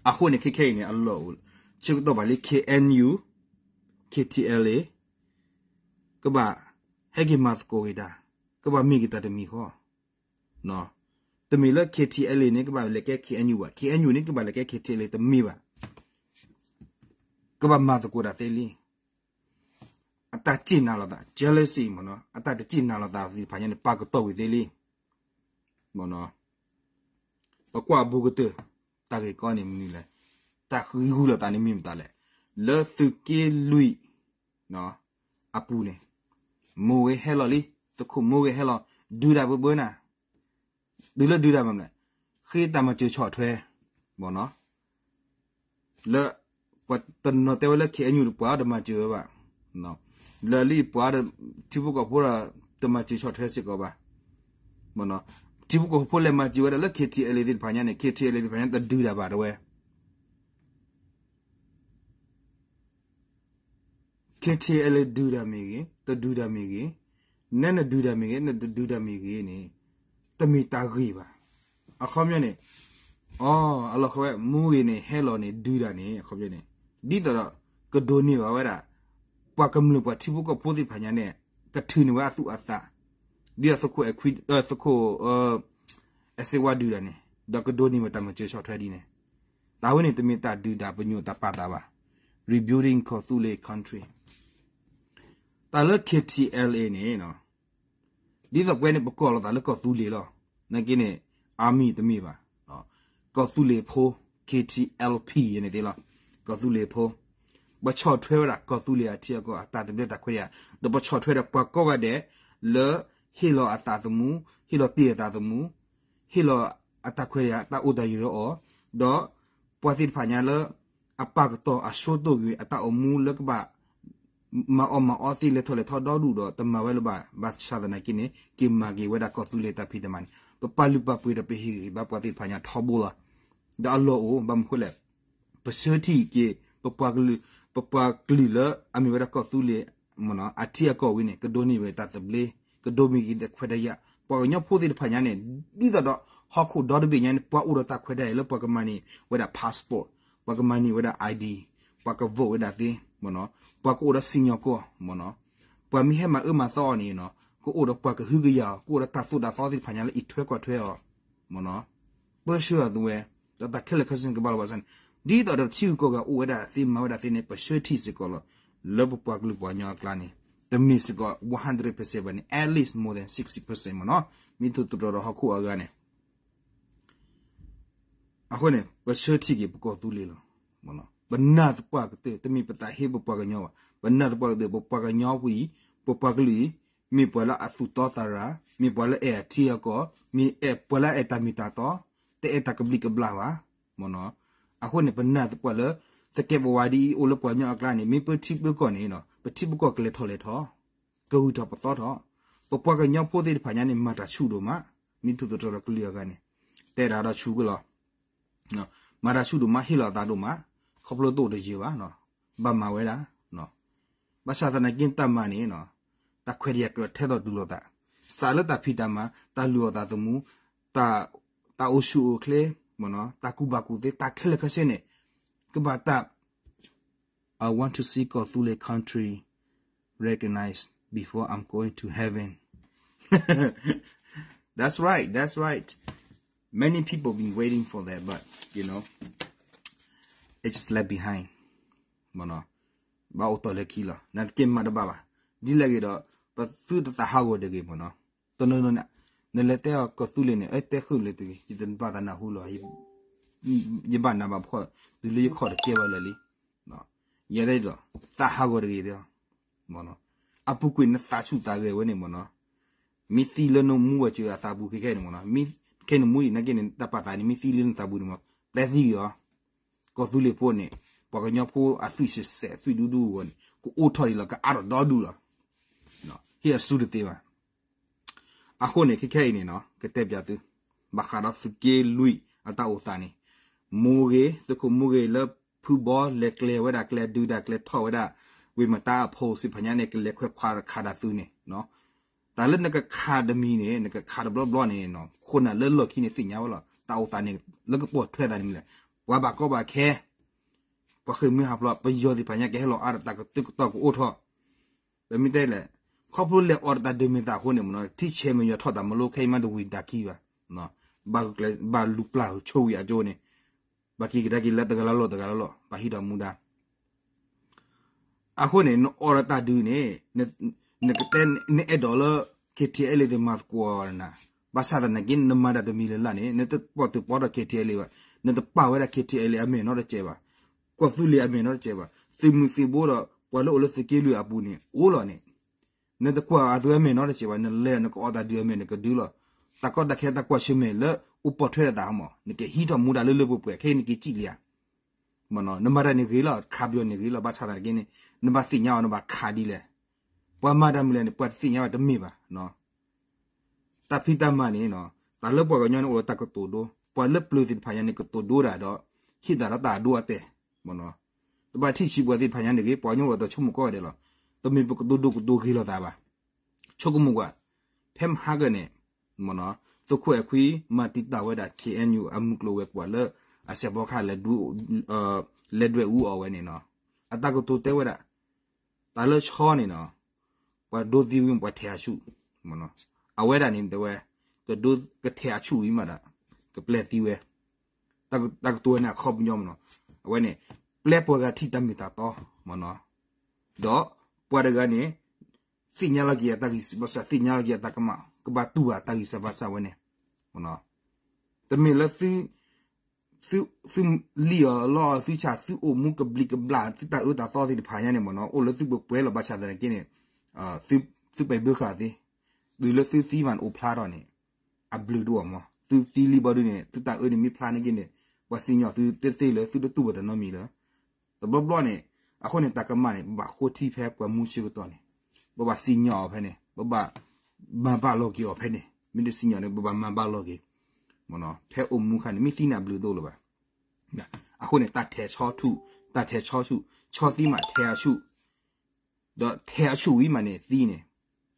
အဃိန့ၣ် ခဲခဲအံၤန့ၣ် အလီၢ်အိၣ် ဆၢကတီၢ်ဘၣ်လံ K N U, K T L A ကဘၣ်ဟဲက့ၤမၤသကိးက့ၤတၢ်, ကဘၣ်မ့ၢ်က့ၤတၢ်တမံၤဃီ, တမ့ၢ်လၢ K T L A န့ၣ် ကဘၣ်လဲၤကဲ K N U ဘၣ်, K N U န့ၣ် ကဘၣ်လဲၤကဲ K T L A တမ့ၢ်ဘၣ်. ကဘၣ်မၤသကိးတၢ်သ့လံ. အတၢ်စ့ၢ်နာ်လိာ်သး jealousy မ့ၢ်နီၤ, အတၢ်တစ့ၢ်နာ်လိာ်သးသ့ၣ်တဖၣ်ညါန့ၣ် ပာ်ကတီၢ်ဝံၤသ့လံ. ပကွၢ်အဘူးကတၢၢ် တၢ်ဂ့ၢ်ကီန့ၣ်မနုၤလဲၣ်, တၢ်ဃံးဂုာ်လိာ်သးန့ၣ်မ့ၢ်မတၤလဲၣ်, လၢသုးက့လွံၢ် အပူၤန့ၣ် မိၢ်ဂ့ၤဟဲလီၤလံ, သုးခိၣ်မိၢ်ဂ့ၤဟဲလီၤ, ဒုးတၢ်ဘၢဘၢနၤ, တုၤလၢဒုးတၢ်မနုၤလဲၣ်, ဃ့တၢ်မၤစၢၤဆီၣ်ထွဲ မ့ၢ်နီၤ, လၢ ပှၤတနီၤတဲဝဲလၢ K N U ပှၤအီၤတမၤစၢၤဝဲဘၣ်, လၢလံပှၤ ထံဖိကီၢ်ဖိဒီး တမၤစၢၤဆီၣ်ထွဲစ့ၢ်ကီးဘၣ်, ထံဖိကီၢ်ဖိလဲၤမၤစၢၤဝဲဒၣ်လၢ K T L A သ့ၣ်တဖၣ်ညါန့ၣ် K T L A သ့ၣ်တဖၣ်ညါတဒုးတၢ်ဘၣ်တဝဲ K T L A ဒုးတၢ်မ့ၢ်ဂ့ၤ, တဒုးတၢ်မ့ၢ်ဂ့ၤ, နဲနဒုးတၢ်မ့ၢ်ဂ့ၤ, နတဒုးတၢ်မ့ၢ်ဂ့ၤန့ၣ် တမ့ၢ်တၢ်ဂ့ၢ်ဘၣ်. အခီပညီန့ၣ် အီ အလီၢ်ခံဝဲ မိၢ်ဂ့ၤန့ၣ် ဟဲလီၤန့ၣ် ဒုးတၢ်န့ၣ် အခီပညီန့ၣ် ဒ်သိးဒီး ကဒိးန့ၢ်ဘၣ်ဝဲဒၣ် ပှၤကမျၢၢ်ပှၤထံဖိကီၢ်ဖိသ့ၣ်တဖၣ်ညါန့ၣ် ကထုးန့ၢ်ဝဲအသူၣ်အသး ဒ်သိးသုးခိၣ်အဲၣ်ခွံ သုးခိၣ် အဲၣ်စ့ဝါဒုးတၢ်န့ၣ် ဒီးကဒိးန့ၢ်ဝဲတၢ်မၤစၢၤဆီၣ်ထွဲဒ်န့ၣ် တၢ်ဝဲန့ၣ်တမ့ၢ်တၢ်ဒုးတၢ်ပညိၣ်တၢ်ပာ်သးဘၣ်. Rebuilding ကီၢ်သူလ့ၤ country တၢ်လၢ K T L A န့ၣ် ဒ်သိးပဝဲန့ၣ် ပကိးလိာ်သးလၢကီၢ်သူလ့ၤလီၤ. နာ်က့န့ၣ် army တမ့ၢ်ဘၣ်. ကီၢ်သူလ့ၤဖိ K T L P န့ၣ်သ့လီၤ. ကီၢ်သူလ့ၤဖိ ပဆီၣ်ထွဲဝဲဒၣ်ကီၢ်သူလ့ၤအထံအကီၢ် အတၢ်သဘျ့တၢ်ခွဲးတၢ်ယာ် ဒီးပဆီၣ်ထွဲဒီးပှၤကိးဂၤဒဲး လၢဟ့ၣ်လီၤအသးသမူ, ဟ့ၣ်လီၤတ့ၢ်အသးသမူ, ဟ့ၣ်လီၤအတၢ်ခွဲးတၢ်ယာ် တၢ်အိၣ်တၢ်ယၢၤဒီးအီၤ, ဒီးပှၤသ့ၣ်တဖၣ်ညါလၢ အပာ်ကတီၢ်အဆိကတၢၢ်ကွံာ် အတၢ်အိၣ်မူလၢကဘၣ် မၤအီၣ်မၤအီသ့လဲၤထီၣ်လဲၤထီဒီဒူၣ်ဒီး တမၤဝဲလၢၤဘၣ်. ဘၣ်ဆၣ်သနာ်က့န့ၣ် က့ၤမၤက့ၤဝဲဒၣ်ကီၢ်သူလ့ၤတၢ်ဖံးတၢ်မၤန့ၣ် ပပာ်လုၢ်ပာ်ပှ့ၤဒီးပဟ့ၣ်ဂံၢ်ဘါပှၤသ့ၣ်တဖၣ်ညါထီဘိလီၤ. ဒီးအလီၢ်အိၣ် ဘၣ်မနုၤဃိလဲၣ်, ပဆၢထံၣ်က့ၤ ပပှၤကလုာ် ပပှၤကလုာ်လၢအမ့ၢ်ဝဲဒၣ်ကီၢ်သူလ့ၤ အထံအကီၢ်ဝံၤန့ၣ် ကဒိးန့ၢ်ဝဲတၢ်သဘျ့, ကဒိးမံၤက့ၤတၢ်ခွဲးတၢ်ယာ်, ပှၤကညီဖိသ့ၣ်တဖၣ်ညါန့ၣ် ဒ်သိးဒီး ဟီၣ်ခိၣ်ဒီတဘ့ၣ်ညါန့ၣ် ပှၤအိၣ်ဒီးတၢ်ခွဲးတၢ်ယာ်လၢပှၤကမၤန့ၢ်ဝဲဒၣ် passport, ပှၤကမၤန့ၢ်ဝဲဒၣ် I D, ပှၤက vote ဝဲဒၣ်သ့, ပှၤကအိၣ်ဒီးစံၣ်ညီၣ်ကွီၢ်, ပှၤမ့ၢ်ဟဲမၤအၢမၤသီအီၤန့ၣ် ကအိၣ်ဒီးပှၤကဟုကယာ်အီၤ, ကအိၣ်ဒီးတၢ်သိၣ်တၢ်သီသ့ၣ်တဖၣ်ညါလၢအံးထွဲကွၢ်ထွဲအီၤ ပၢဆှၢအီၤသုဝဲ, ဒီးတၢ်ခဲလၢာ်ခဲဆ့န့ၣ်ကဘၣ်လီၤဘၣ်ဆၣ်န့ၣ်, ဒ်သိးဒီးထံဂုၤကီၢ်ဂၤအိၣ်ဝဲဒၣ်သ့မၤဝဲဒၣ်သ့န့ၣ် ပဆၢထံၣ်စ့ၢ်ကီးလီၤ. လၢပပှၤကလုာ်ပှၤကညီအကျါန့ၣ် တမ့ၢ်စ့ၢ်ကီး one hundred percent ဘၣ်န့ၣ် at least more than sixty percent မ့ၢ်နီၤ, မ့ၢ်တတီၤဒီးဟီၣ်ခိၣ်အဂၤန့ၣ် အဃိန့ၣ် ပဆၢထံၣ်က့ၤပကီၢ်သူလ့ၤလီၤ. ပနာ်သပှၢ်ကတၢၢ် တမ့ၢ်ပသးဟ့ပပှၤကညီဘၣ်, ပနာ်သပှၢ်ကတၢၢ် ပပှၤကညီဝံၤ ပပှၤကလုာ်အံၤ မ့ၢ်ပှၤလၢအသူၣ်တီသးရၤ, မ့ၢ်ပှၤလၢအဲၣ်အထံအကီၢ်, မ့ၢ်ပှၤလၢအဲၣ်တၢ်မ့ၢ်တၢ်တီ, တအဲၣ်တၢ်ကဘျံးကဘျၣ်ဘၣ် မ့ၢ်နီၤ. အဃိန့ၣ် ပနာ်သပှၢ်လၢ သကဲးပဝးဒ်အံၤ အိၣ်လၢပှၤကညီအကျါန့ၣ် မ့ၢ်ပထံပကီၢ်န့ၣ် ပထံပကီၢ်ကလဲၤထီၣ်လဲၤထီ, ကဂုာ်ထီၣ်ပသီထီၣ်, ပပှၤကညီဖိသ့ၣ်တဖၣ်ညါန့ၣ် မၤတၢ်ဆူၣ်ဒိၣ်မး, မ့ၢ်ထူၣ်သတြီၤဒီးကလုာ်အဂၤန့ၣ် တဲဒၣ်ဒီးဆူၣ်ကလီၤ မၤတၢ်ဆူၣ်ဒိၣ်မး ဟ့ၣ်လီၤအသးဒိၣ်မး, ခီဖျိတအိၣ်တယၢၤဘၣ်, ဘၣ်မၤဝဲဒၣ်. ဘၣ်ဆၣ်သနာ်က့တၢ်မၤန့ၣ် တၢ်ခွဲးတၢ်ယာ်ကြၢးထဲသိးတုၤလိာ်သး, စးလၢတၢ်ဖံးတၢ်မၤ, တၢ်လုၢ်အီၣ်သးသမူ, တၢ်အိၣ်ဆူၣ်အိၣ်ချ့, တၢ်ကူၣ်ဘၣ်ကူၣ်သ့, တၢ်ခဲလၢာ်ခဲဆ့န့ၣ် ကဘၣ်တၢ် I want to see ကီၢ်သူလ့ၤ country recognized before I'm going to heaven. That's right, that's right. Many people been waiting for that, but you know, it just left behind. ဘၣ်အိၣ်တီၢ်လၢခံလီၤ. နာ်သက့မၤတဘၣ်ဘၣ်. ဒ်လဲၣ်ဂ့ၤဒီး ပသုတသးဟးဂီၤတဂ့ၤမ့ၢ်နီၤ. တနီၤနီၤန့ၣ် နလဲၤတဲအီၤကီၢ်သူလ့ၤန့ၣ် အဲ တဲဃုာ်လၢတဂ့ၤ ယတဘၣ်သးနၢ်ဟူလီၤ. ယဘၣ်နးဘၣ်ဖှီၣ် တုၤလၢယခီၣ်တကဲဘၣ်လၢာ်လံ. ယဲဒၣ်ဒီး သးဟးဂီၤတဂ့ၤတဲအီၤ. အပူၤကွံာ်နသးဆူၣ်သးဂဲၤဝဲန့ၣ်မ့ၢ်နီၤ. မ့ၢ်သံလၢနမူဝဲစၢၤအသးပူၤခဲခဲအံၤန့ၣ်မ့ၢ်နီၤ. ခဲနမူအံၤ နာ်က့န့ၣ် တၢ်ပာ်သးန့ၣ် မ့ၢ်သံလၢနသးပူၤန့ၣ်မ့ၢ် ပျဲသံဂ့ၤအီၤ. ကီၢ်သူလ့ၤဖိန့ၣ် ပှၤကညီဖိအသွံၣ်စဲးစဲး သွံၣ်ဒူဒူအဂီၢ်န့ၣ် ကအိၣ်ထီၣ်ဒံးလီၤ ကအါထီၣ်ဒီဒူၣ်လီၤ. ဟ့ၣ်အစုတသ့ဘၣ်. အဃိန့ၣ် ခဲခဲအံၤန့ၣ်နီၤ ကတဲပၠးသု ဘၣ်ဃးဒီးသုးက့လွံၢ်အတၢ်အိၣ်သးန့ၣ် မိၢ်ဂ့ၤ သုးခိၣ်မိၢ်ဂ့ၤလၢဖုဘီ လဲၤကျဲၤဝဲဒၣ် ကျဲၤဒုးဒၣ် ကျဲၤထီၣ်ဝဲဒၣ် ဝ့ၢ်မတါအဖိးသ့ၣ်တဖၣ်ညါန့ၣ် ကလဲၤခွဲးခွါခးဒၣ်သုန့ၣ် တၢ်လၢနကခးတမံၤန့ၣ် နကခးတဘျီဘျီန့ၣ် ခိၣ်နၢ်လၢလီၢ်ခံန့ၣ်သ့ၣ်ညါဝဲလီၤ. တၢ်အိၣ်သးန့ၣ် လၢကပိာ်ထွဲသးန့ၣ်မ့ၢ်လဲၣ် ပှၤဘၣ်ကီဘၣ်ခဲ ပှၤဃ့ၢ်မှံဟးဖျိး ပယီၤသ့ၣ်တဖၣ်ညါကဟဲလီၤအါဒီးတၢ်ကတုာ်ကတီၤကအိၣ်ထီၣ် ပမ့ၢ်တဲလဲၣ် ခီဖျိလဲၤအီၤဒီးတၢ်ဒုးမ့ၢ်သးအဃိန့ၣ်မ့ၢ်နီၤ ထံဆဲးမဲာ်ယွၤထီၣ်တၢ်မလိခဲအံၤမးတဝံၤတၢ်ခံဘၣ်. ဘၣ်လူၤပျၢ်ဆိဝံၤအကၠိန့ၣ် ဘၣ်က့ၤကဒါက့ၤလၢတဂၤလၢ်လီၢ်တဂၤလၢ်လီၢ် ဘၣ်ဟံးဒီးမူဒါ အဃိန့ၣ် နအီၣ်ဒီးတၢ်ဒုးန့ၣ် နကတဲ နအဲၣ်ဒိးလၢ KTLA သ့ၣ်မၤသကိးနၤ, ဘၣ်ဆၣ်သနာ်က့ နမၤတၢ်တမံၤလၢ်လၢ်န့ၣ် နတပိာ်တုာ်ပီဒီး KTLA ဘၣ်, နတပာ်ဝဲဒၣ် KTLA အမဲာ်နီတစဲးဘၣ်, ကီၢ်သူလ့ၤအမဲာ်နီတစဲးဘၣ်, သုးမုၢ်သံၣ်ဘိဒီး ပှၤလၢအိၣ်လၢသုးက့လွံၢ်အပူၤန့ၣ် အိၣ်လီၤန့ၣ် နတကွၢ်အသုးအမဲာ်နီတစဲးဘၣ်, နလဲၤနကအီၣ်တၢ်ဒုးအမဲာ်နကဒုလီၤ. တၢ်ကီတၢ်ခဲတၢ်ကွၢ်ဆၢၣ်မဲာ်လၢအိၣ်ပိာ်ထွဲဒီးတၢ်မး, နကဟံးထီၣ်မူဒါလၢလၢပှဲၤပှဲၤ ခဲအံၤနက့ၤစံၣ်လံဧါ. နမၤတၢ်န့ၣ်ဂ့ၤလီၤ, ခးပယီၤန့ၣ်ဂ့ၤလီၤ, ဘၣ်ဆၣ်သနာ်က့န့ၣ် နဘၣ်သ့ၣ်ညါအီၤ နဘၣ်ခးဒ်လဲၣ်. ပှၤမၤတၢ်မနုၤလဲၣ်န့ၣ် ပှၤတသ့ၣ်ညါဘၣ်တမ့ၢ်ဘၣ်. တၢ်ဖံးတၢ်မၤန့ၣ် တၢ်လၢပှၤကညီန့ၣ်အိၣ်ဒီးတၢ်ကတိၤဒိ, ပှၤလၢပျၢၤသ့ၣ်တဖၣ်ညါန့ၣ် ကတိၤဒိဒၣ်ဒီး ဟ့ၣ်တၢ်ဒီးတၢ်အဒိအတဲာ် တဘၣ်ထံၣ်ဆံးပှၤသ့ၣ်တဖၣ်ညါန့ၣ်ဂ့ၤ, ပှၤကညီအိၣ်ဒီးတၢ်ဆိကမိၣ်ကိးဂၤဒဲးလီၤ. တမ့ၢ်ပကတိၤဒိကတိၤဂ့ၤလိာ်သးဘၣ်. ဆိကမိၣ်ကွၢ်, ဖဲမဟါကၢန့ၣ် သုးခိၣ်အဲၣ်ခွံ မၤတံာ်တာ်ဝဲဒၣ် KNU အမုၢ်ကျိၤဝဲၤကွာ်လၢ အစဲးဖီကဟၣ် လဲၤဒွဲၣ်အူအီၣ်ဝဲန့ၣ်နီၤ, အတၢ်ကတိၤတဲဝဲဒၣ် တၢ်လၢဆီန့ၣ်နီၤ, ပှၤဒိသံဝံၤ ပှၤထဲးအဆူၣ်, အဝဲဒၣ်န့ၣ်တဲဝဲ ကထဲးအဆူၣ်ဝံၤမးဒီး ကပျဲသံဝဲ, တၢ်ကတိၤဝဲန့ၣ်အခီပညီမနီၤ, အဝဲန့ၣ် ပျဲပှၤဂၤထံၣ်တၢ်မ့ၢ်တၢ်တီမနီၤ, ဒီးပှၤတဂၤန့ၣ် သ့ၣ်ညါလီၤက့ၤအတၢ်ဂံၢ်စၢ်ဘါစၢ်, သ့ၣ်ညါလီၤက့ၤအတၢ်ကမၣ်, ကဘၣ်တူၢ်ဘၣ်တၢ်ဂံၢ်စၢ်ဘါစၢ်ဝဲန့ၣ်, တမ့ၢ်လၢ သုလံၣ်အီၤလီအီၤသုဆၣ်, သုအိၣ်မူကဘျံးကဘျၣ်, သုတၢ်အၢတၢ်သီသ့ၣ်တဖၣ်ညါန့ၣ်မနီၤ, အိၣ်လၢသုပှဲၤပှဲၤလီၤ, ဘၣ်ဆၣ်သနာ်က့န့ၣ် သုပဲာ်ဘၢဃာ်သ့, တုၤလၢသုသံမးန့ၣ်အိၣ်ဖျါထီၣ်န့ၣ် အဘျုးဒိၣ်အီၤမး, သုသံလံဘျီဒုန့ၣ် သုတၢ်အၢန့ၣ်မ့ၢ်ဖျါန့ၢ်က့န့ၣ် ပှၤစံၣ်ညီၣ်သုသ့သ့လၢသုတတူၢ်ဘၣ်တနီတမံၤလၢၤ တဘျီဘျီန့ၣ်, အဃိန့ၣ် တၢ်ကမၣ်န့ၣ် ပဘၣ်ဃိထံဖဲပှၤမူဆၢကတီၢ်န့ၣ်, ပဘၣ်စံၣ်ညီၣ်အီၤဖဲန့ၣ်, ပဘၣ်မၤဘၣ်လီၤက့ၤအီၤဖဲန့ၣ်, မ့ၢ်တစံၣ်ညီၣ်န့ၣ် ပဘၣ်မၤဘၣ်လီၤက့ၤ, ဖဲအိၣ်မူအခါန့ၣ် မ့ၢ်သံန့ၣ်အဘျုးဒိၣ်လၢၤဘၣ်. အဃိန့ၣ် တၢ်ထဲးဆီထူၣ်, တၢ်ထဲးဆီဆူၣ်, ဆီသံမးထဲးအဆူၣ်, ဒီးထဲးအဆူၣ်ဝံၤမးန့ၣ်သံန့ၣ်,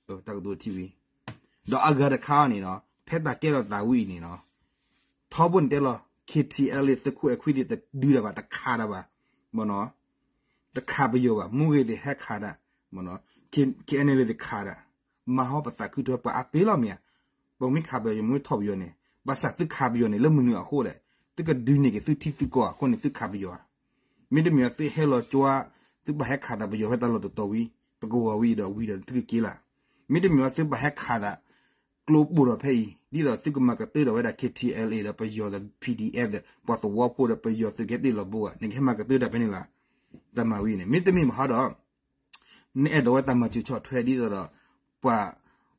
တၢ်ကတိၤထံၣ်ဝံၤ, ဒီးအဂၤတခါန့ၣ်နီၤ ဖဲတၢ်ကဲထီၣ်သးဝံၤအံၤန့ၣ်နီၤ ထီဘိန့ၣ်တဲလီၤ KTLA သုးခိၣ်အဲၣ်ခွံသ့ၣ်တဒုဒၣ်ဘၣ် တခးဒၣ်ဘၣ်, မနီၤ, တခးပယီၤဘၣ်, မိၢ်ဂ့ၤသ့ၣ်ဟဲခးဒၣ်, မနီၤ, KNLA သ့ၣ်ခးဒၣ်, မၤဟီပသးခုထွဲပှၤအါပ့ၤလီၤမ့ၢ်ဧါ, ပမ့ၢ်ခးပယီၤ မ့ၢ်ထီၣ်ပယီၤန့ၣ် ဘၣ်ဆၣ်သုခးပယီၤန့ၣ် လၢမနုၤအဃိလဲၣ်, သုကဒုးန့ၢ်က့ၤသုထံသုကီၢ်အဃိန့ၣ် သုခးပယီၤဧါ. မ့တမ့ၢ်အသုဟဲလီၤကၠွါ, သုဘၣ်ဟဲခးသးပယီၤဖဲတၢ်လီၢ်တတီၤဝံၤ, တကဝီၤဝံၤဒီးဝံၤဒီးသုကက့ၤလၢ်. မ့တမ့ၢ်အသုဘၣ်ဟဲခးသး ကျိပိၢ်ထီၣ်ဖဲအံၤ ဒ်သိးသုကမၤကတၢၢ်ဒီးဝဲဒၣ် KTLA ဒီးပယီၤဒီး PDF ဒီး ပှၤသဝီဖိဒီးပယီၤသုးက့သ့ၣ်လီၤဘိဧါ, နကဟဲမၤကတၢၢ်တၢ်ဖဲန့ၣ်လၢ်. တၢ်မၤဝံၤန့ၣ် မ့တမ့ၢ်ဘၣ်ဟီဒီး နအဲၣ်ဒိးဝဲတၢ်မၤစၢၤဆီၣ်ထွဲဒ်သိးဒီး ပှၤ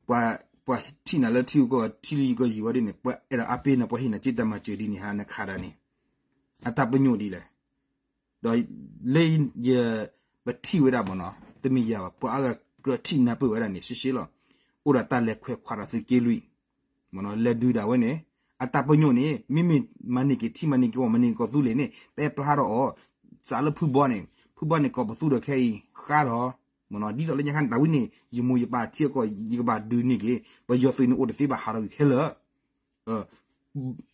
ပှၤ ပှၤထံၣ်နၤလၢထံဂုၤကီၢ်ဂၤ ထံလံကီၢ်ယံၤဝဲဒ်န့ၣ် ပှၤအဲၣ်ဒိးအါပ့ၤနၤ ပှၤဟ့ၣ်နၤက့တၢ်မၤစၢၤဒ်န့ၣ်ဟါ နခးဒၣ်န့ၣ် အတၢ်ပညိၣ်ဒ်လဲၣ်. ဒီးလၢယ ပထံၣ်ဝဲဒၣ်မနီၤ တမ့ၢ်ယၤဘၣ် ပှၤအါဂၤကြၢးထံၣ်နၢ်ပၢၢ်ဝဲဒၣ်န့ၣ် ရှဲရှဲလီၤ. အိၣ်ဒီးတၢ်လဲၤခွဲးခွါဒီးသုးက့လွံၢ် လဲၤဒုးဒၣ်ဝဲန့ၣ် အတၢ်ပညိၣ်န့ၣ် မ့မ့ၢ်မၤန့ၢ်က့ၤထံ မၤန့ၢ်က့ၤကီၢ် မၤန့ၢ်က့ၤကီၢ်သူလ့ၤန့ၣ် တဲဖျါထီၣ်အီၤ စးလၢဖုဘီန့ၣ် ဖုဘီန့ၣ် ကိးပသူဒီးခဲအံၤ ဃါထီၣ် မနီၤ ဒ်သိးလၢညါခါန့ၣ် တၢ်ဝံန့ၣ် ယမိၢ်ယပၢ်ထံအကီၢ် ယကဘၣ်ဒုးန့ၢ်က့ၤ ပယီၤသုးန့ၣ်အိၣ်တသ့ဘၣ်ဟးထီၣ်ကွံာ်ခဲလၢာ်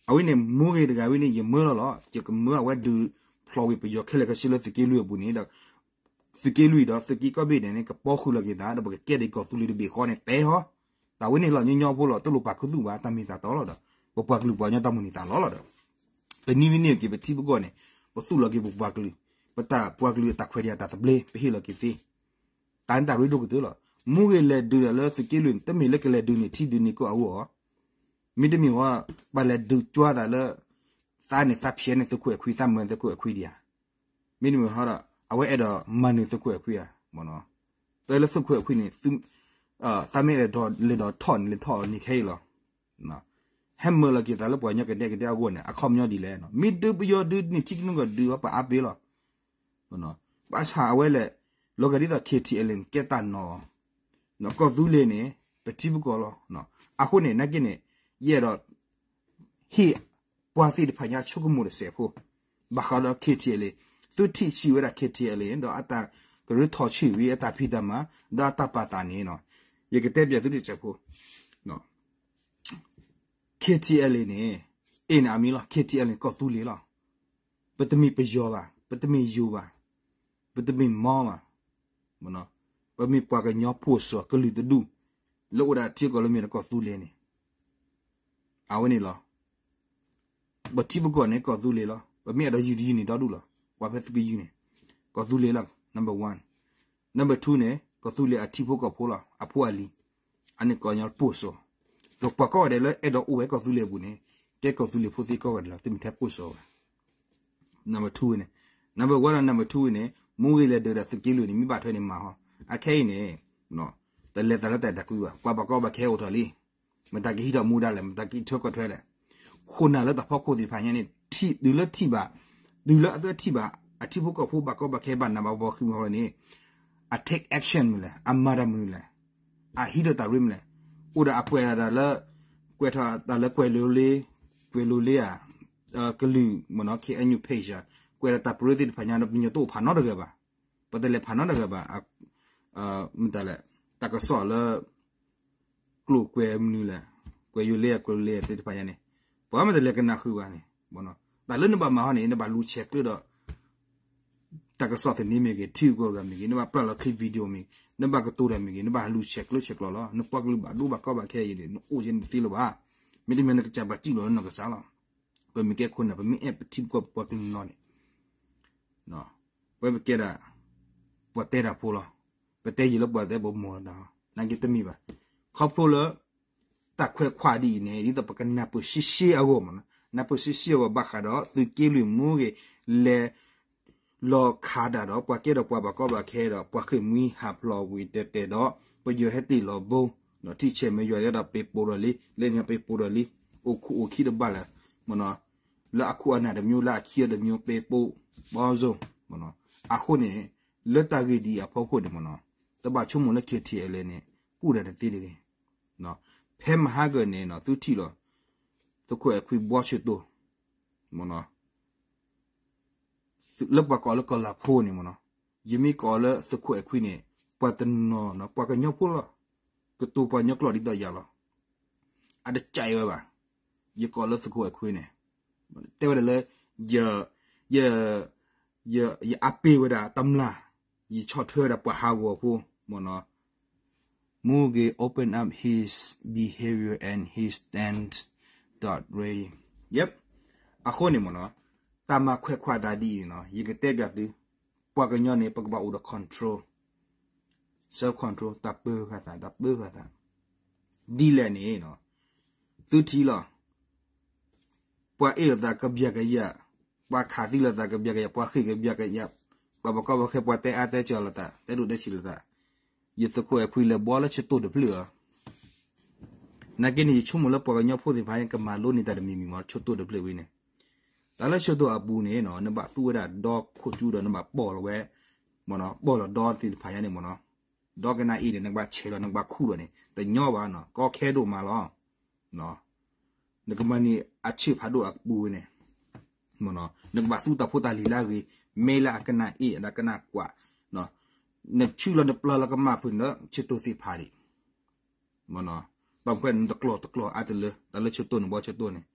အဝဲန့ၣ် မိၢ်ဂ့ၤတဂၤဝဲန့ၣ် ယမၢလီၤလီၤ ယကမၢအဝဲဒုးဖျိးကွံာ်ပယီၤခဲလၢာ်ခဲဆ့လၢသုးက့လွံၢ်အပူၤန့ၣ်ဒီး သုးက့လွံၢ်ဒီးသုးက့ကီၢ်ဘ့ၣ်န့ၣ် ကပီဃုာ်လီၤက့ၤသး ဒီးပကကဲဒ်ကီၢ်သူလ့ၤတဘ့ၣ်ဃီန့ၣ် တဲဟီ တၢ်ဝဲန့ၣ်လီၤညီညီဖိလီၤ တလိၣ်ပာ်ခူသူၣ်ဘၣ် တၢ်မ့ၢ်တၢ်တီလီၤဒီး ပပှၤကလုာ်ပှၤကညီတၢ်မိၣ်န့ၢ်သးလီလီၤဒီး ပနံၤဝံၤန့ၢ်က့ၤပထံပကီၢ်န့ၣ် ပသူၣ်လီၤက့ၤပပှၤကလုာ် ပတၢ်ပှၤကလုာ်အတၢ်ခွဲးတၢ်ယာ်တၢ်သဘျ့ ပဟ့ၣ်လီၤက့ၤသ့ တၢ်န့ၣ်တၢ်ရ့ဒိၣ်ကတၢၢ်လီၤ. မူဂ့ၤလဲၤဒုးတၢ်လၢသုးက့လွံၢ်န့ၣ် တမ့ၢ်လၢကလဲၤဒုးန့ၢ်ထံဒုးန့ၢ်ကီၢ်အဂီၢ်, မ့တမ့ၢ်ဝဲ ပှၤလဲၤဒုးကွၢ်သးလၢ သးန့ၣ်သးဖျဲးန့ၢ်သုးခိၣ်အဲၣ်ခွံ သးမၢသုးခိၣ်အဲၣ်ခွံဒံးဧါ. မ့တမ့ၢ်ဟီဒီး အဝဲအဲၣ်ဒိးမၤနၢၤသုးခိၣ်အဲၣ်ခွံဧါ. တဲလၢသုးခိၣ်အဲၣ်ခွံန့ၣ် သးမ့ၢ်အဲၣ်ဒိးလဲၤဒိးထီၣ်န့ၣ် လဲၤထီၣ်န့ၣ်ခဲအံၤလီၤ. ဟဲမၢလီၤက့ၤသးလၢပှၤကညီကဒဲကဒဲအဂီၢ်န့ၣ် အခီပညီဒ်လဲၣ်. မ့ၢ်ဒုးပယီၤဒုးန့ၢ်ထံကနီၢ်ကီၢ်ဒုးအီၤ ပအါပ့ၤလီၤ. ဘၣ်ဆၣ်အဝဲလဲၣ် လီၤဂာ်ဒ်သိး KTLA န့ၣ် ကဲတၢ်နီၣ်အီၤ, ကီၢ်သူလ့ၤန့ၣ် ပထံပကီၢ်လီၤ. အဃိန့ၣ် နာ်က့န့ၣ် ယအဲၣ်ဒိး ဟ့ၣ်ပှၤသ့ၣ်တဖၣ်ညါဆိကမိၣ်တစဲးဖိ, ဘၣ်ဃးဒီး KTLA သုထံၣ်ဆံးဝဲဒၣ် KTLA ဒီးအတၢ်ကရၢထီၣ်ဆံးဝံၤ အတၢ်ဖံးတၢ်မၤ ဒီးအတၢ်ပာ်သးန့ၣ် ယကတဲပျးသုတစဲးဖိ KTLA န့ၣ် အ့ၣ်န့ၣ်အမံၤလီၤ. KTLA န့ၣ် ကီၢ်သူလ့ၤလီၤ. ပတမ့ၢ်ပယီၤဘၣ်, ပတမ့ၢ်ယိၤဘၣ်, ပတမ့ၢ်မီဘၣ်, ပမ့ၢ်ပှၤကညီဖိစီၤကလုာ်တဒူၣ် လၢအိၣ်ဒၣ်ထံကီၢ်လၢမ့ၢ်ဒီးကီၢ်သူလ့ၤန့ၣ် အဝဲန့ၣ်လီၤ. ပထံပကီၢ်န့ၣ် ကီၢ်သူလ့ၤလီၤ. ပမ့ၢ်အဲၣ်ဒိးယုၢ်တယုၢ်န့ၣ်ဒီဒူၣ်လီၤ. ပှၤဖဲသုကယုၢ်န့ၣ် ကီၢ်သူလ့ၤလီၤ. Number one, number two န့ၣ် ကီၢ်သူလ့ၤအထံဖိကီၢ်ဖိလီၤ. အဖိအလံၤ အန့ၣ်ကီၢ်ညီဖိစီၤ, ဒီးပှၤကိးဂၤဒဲးလၢအဲၣ်ဒိးအိၣ်ဝဲကီၢ်သူလ့ၤအပူၤန့ၣ် ကဲကီၢ်သူလ့ၤဖိသ့ကိးဂၤဒဲးလီၤ. တမ့ၢ်ထဲဖိစီၤဘၣ်. Number two န့ၣ်, number one ဒီး number two န့ၣ် မူဂ့ၤလဲၤဒုးဒီးသုးက့လွံၢ်န့ၣ် မ့ၢ်ဘၣ်ထွဲန့ၣ်မၤဟီ. အခဲအံၤန့ၣ် တလဲၤသးလၢတၢ်အဲၣ်တၢ်ကွံဘၣ်. ပှၤဘၣ်ကီဘၣ်ခဲအိၣ်ထီၣ်လံ. မတၤကဟံးထီၣ်မူဒါလဲၣ်, မတၤကထၢကီၢ်ထွဲလဲၣ်. ခိၣ်နၢ်လၢတၢ်ဖီခိၣ်သ့ၣ်တဖၣ်ညါန့ၣ် ထံၣ်တုၤလၢထံၣ်ဘၣ်, တုၤလၢအသၢထံၣ်ဘၣ် အထံဖိကီၢ်ဖိဘၣ်ကီဘၣ်ခဲဘၣ်နးဘၣ်ဖှီၣ်ဃံမီၤန့ၣ် အ take action မနုၤလဲၣ်, အမၤတၢ်မနုၤလဲၣ်, အဟံးထီၣ်တၢ်ရ့မနုၤလဲၣ်. အိၣ်ဒီးအကွဲးတၢ်လၢ ကွဲးထီၣ်တၢ်လၢကွဲးလိလ့, ကွဲးလိလ့ဧါ, ကလုာ်မ့ၢ်နီၤ KNU page ကွဲးဒီးတၢ်ပရၢသ့ၣ်တဖၣ်ညါဒီး ပညီတအိၣ်ဖးနီတဂၤဘၣ်. ပတလဲၤဖးနီတဂၤဘၣ်. မတၤလဲၣ်, တၢ်ကစီၣ်လၢ ကျိာ်ကွဲးမနုၤလဲၣ်, ကွဲးယိၤလ့ ကွဲးလိလ့သ့ၣ်တဖၣ်ညါန့ၣ် ပှၤမ့ၢ်တလဲၤကနၣ်ဃုာ်ဘၣ်န့ၣ်, တၢ်လၢနဘၣ်မၤဟီန့ၣ် နဘၣ်လူၤဆဲးကျၢဒီး တၢ်ကစီၣ်သန့မ့ၢ်ဂ့ၤ, ထံဂုၤကီၢ်ဂၤမ့ၢ်ဂ့ၤ, နဘၣ်ပျၢ်လီၤ clip video မ့ၢ်ဂ့ၤ, နဘၣ်ကတိၤတၢ်မ့ၢ်ဂ့ၤ, နဘၣ်လူၤဆဲးကျၢဆဲးကျိးလီၤ. နပှၤကလုာ်ဘၣ်ဒိဘၣ်ကီဘၣ်ခဲအံၤန့ၣ် နအိၣ်ယဲန့ၣ်တသ့လၢၤဘၣ်. မ့တမ့ၢ်နကစၢ်ဘၣ်စံၣ်လီၤလၢနီၢ်ကစၢ်လီၤ. ပမ့ၢ်ကဲခိၣ်နၢ် ပမ့ၢ်အဲၣ်ပထံပကီၢ်ပပှၤကလုာ်နီၢ်န့ၣ် ပဝဲပကဲဒၣ် ပှၤတဲတၢ်ဖိလီၤ. ပတဲယံာ်လၢပှၤတဲပမိၢ်တၢ်, နာ်က့တမ့ၢ်ဘၣ်. ခီဖျိလၢ တၢ်ခွဲးခွါဒ်အံၤန့ၣ် ဒ်သိးပကနၢ်ပၢၢ်ရှဲရှဲအဂီၢ်မ့ၢ်နီၤ, နၢ်ပၢၢ်ရှဲရှဲအဂီၢ် ဘၣ်ဃးဒီးသုးက့လွံၢ်မူဂ့ၤ လဲၤ လီၤခးတၢ်ဒီး ပှၤကဲဒီးပှၤဘၣ်ကီဘၣ်ခဲဒီး ပှၤဃ့ၢ်မှံဟးဖျိးဝံၤတဲာ်တဲာ်ဒီး ပယီၤဟဲတ့ၢ်လီၤဘိ ထံဆဲးမဲာ်ယွၤ ဒီးပ့ၤပိာ်ဒီးလံ, လၢညါပ့ၤပိာ်ဒီးလံ, အိၣ်ခူအိၣ်ခံတဘၣ်လၢၤ မ့ၢ်နီၤ, လၢအခိၣ်အနၢ်တမျိုး လၢအခံအီၤတမျိုး ပ့ၤပိာ် ဘီစိ မ့ၢ်နီၤ. အဃိန့ၣ် လၢတၢ်ဂ့ၢ်ဒ်အံၤအဖီခိၣ်န့ၣ် မ့ၢ်နီၤ, တဘၣ်ဆိကမိၣ်လၢ KTLA န့ၣ် ကူၣ်တၢ်တသ့တဂ့ၤ. ဖဲမဟါကၢၤန့ၣ် သုထံၣ်လီၤ, သုးခိၣ်အဲၣ်ခွံဘှီဆၢတိၢ် မ့ၢ်နီၤ, လၢပှၤကိးလၢကီၢ်လၤဖိန့ၣ်မ့ၢ်နီၤ, ယမ့ၢ်ကိးလၢသုးခိၣ်အဲၣ်ခွံန့ၣ် ပှၤတနီၤနီၤ ပှၤကညီဖိလီၤ, ကတိၤပှၤကညီကျိာ်ဒ်သိးယၤလီၤ. အတကးအံၤဝဲဘၣ်, ယကိးလၢသုးခိၣ်အဲၣ်ခွံန့ၣ် တဲဝဲဒၣ်လၢ ယ ယ ယအပ့ၤဝဲဒၣ်တမျၢ်, ယဆီၣ်ထွဲဝဲဒၣ်ပှၤဟးဂီၤဖိ မ့ၢ်နီၤ, မူဂ့ၤ open up his behavior and his stand dot ready. Yep. အဃိန့ၣ်မ့ၢ်နီၤ, တၢ်မၤခွဲးခွါသးဒ်အံၤန့ၣ်နီၤ ယကတဲပျးသု, ပှၤကညီန့ၣ် ပကဘၣ်အိၣ်ဒီး control, self control, တၢ်ပၢဃာ်သး, တၢ်ပၢဃာ်သး ဒ်လဲၣ်န့ၣ်နီၤ, သုထံၣ်လီၤ, ပှၤအ့ၣ်လိာ်သးကဘျးကယၤ, ပှၤခးသံလိာ်သးကဘျးကယၤ, ပှၤဃ့ၢ်ကဘျးကယၤ, ပှၤဘၣ်ကီဘၣ်ခဲ ပှၤတဲအါတဲကၢၤလိာ်သး, တဲဒိၣ်တဲဆံးလိာ်သး, ယသုးခိၣ်အဲၣ်ခွံလဲၤဘှီလၢဆၢတိၢ်တဖျၢၣ်ဧါ. နာ်က့န့ၣ် ယဆိကမိၣ်လၢပှၤကညီဖိသ့ၣ်တဖၣ် ကမၤလိန့ၢ်တၢ်တမံၤမံၤမ့ၢ် ဆၢတိၢ်တဖျၢၣ်ဝံၤန့ၣ်, တၢ်လၢဆၢတိၢ်အပူၤန့ၣ်နီၤ နဘၣ်သူဝဲဒၣ်ဒီခိၣ်ကၠူဒီး နဘၣ်ပိာ်လီၤဝဲ, မ့ၢ်နီၤ, ပိာ်လီၤဒီသ့ၣ်တဖၣ်ညါန့ၣ်မ့ၢ်နီၤ, ဒီကနၣ်အ့ၣ်န့ၣ် နကဘၣ်ဆဲးလီၤ နကဘၣ်ခူၣ်လီၤန့ၣ် တညီဘၣ်နီၤ, ကီခဲဒိၣ်မးလီၤ. နကမၤန့ၢ်အဆၢဖးဒိၣ်အပူၤဝဲန့ၣ်, နကဘၣ်သူတၢ်ဖိတၢ်လံၤလၢအဂ့ၤ, မ့ၢ်လၢအကနၣ်အ့ၣ် ဒီးကနၣ်ကွၢ်, နဆူၣ်လီၤနပျၢၤလီၤကမၣ်ဖုးန့ၣ် ဆၢတိၢ်သ့ၣ်ဖးဒံး, မ့ၢ်နီၤ, ဘၣ်မနုၤဃိနတကျိာ်တကျိာ်အါတလၢ တၢ်လၢဆၢတိၢ်န့ၣ် ဘှီဆၢတိၢ်န့ၣ်,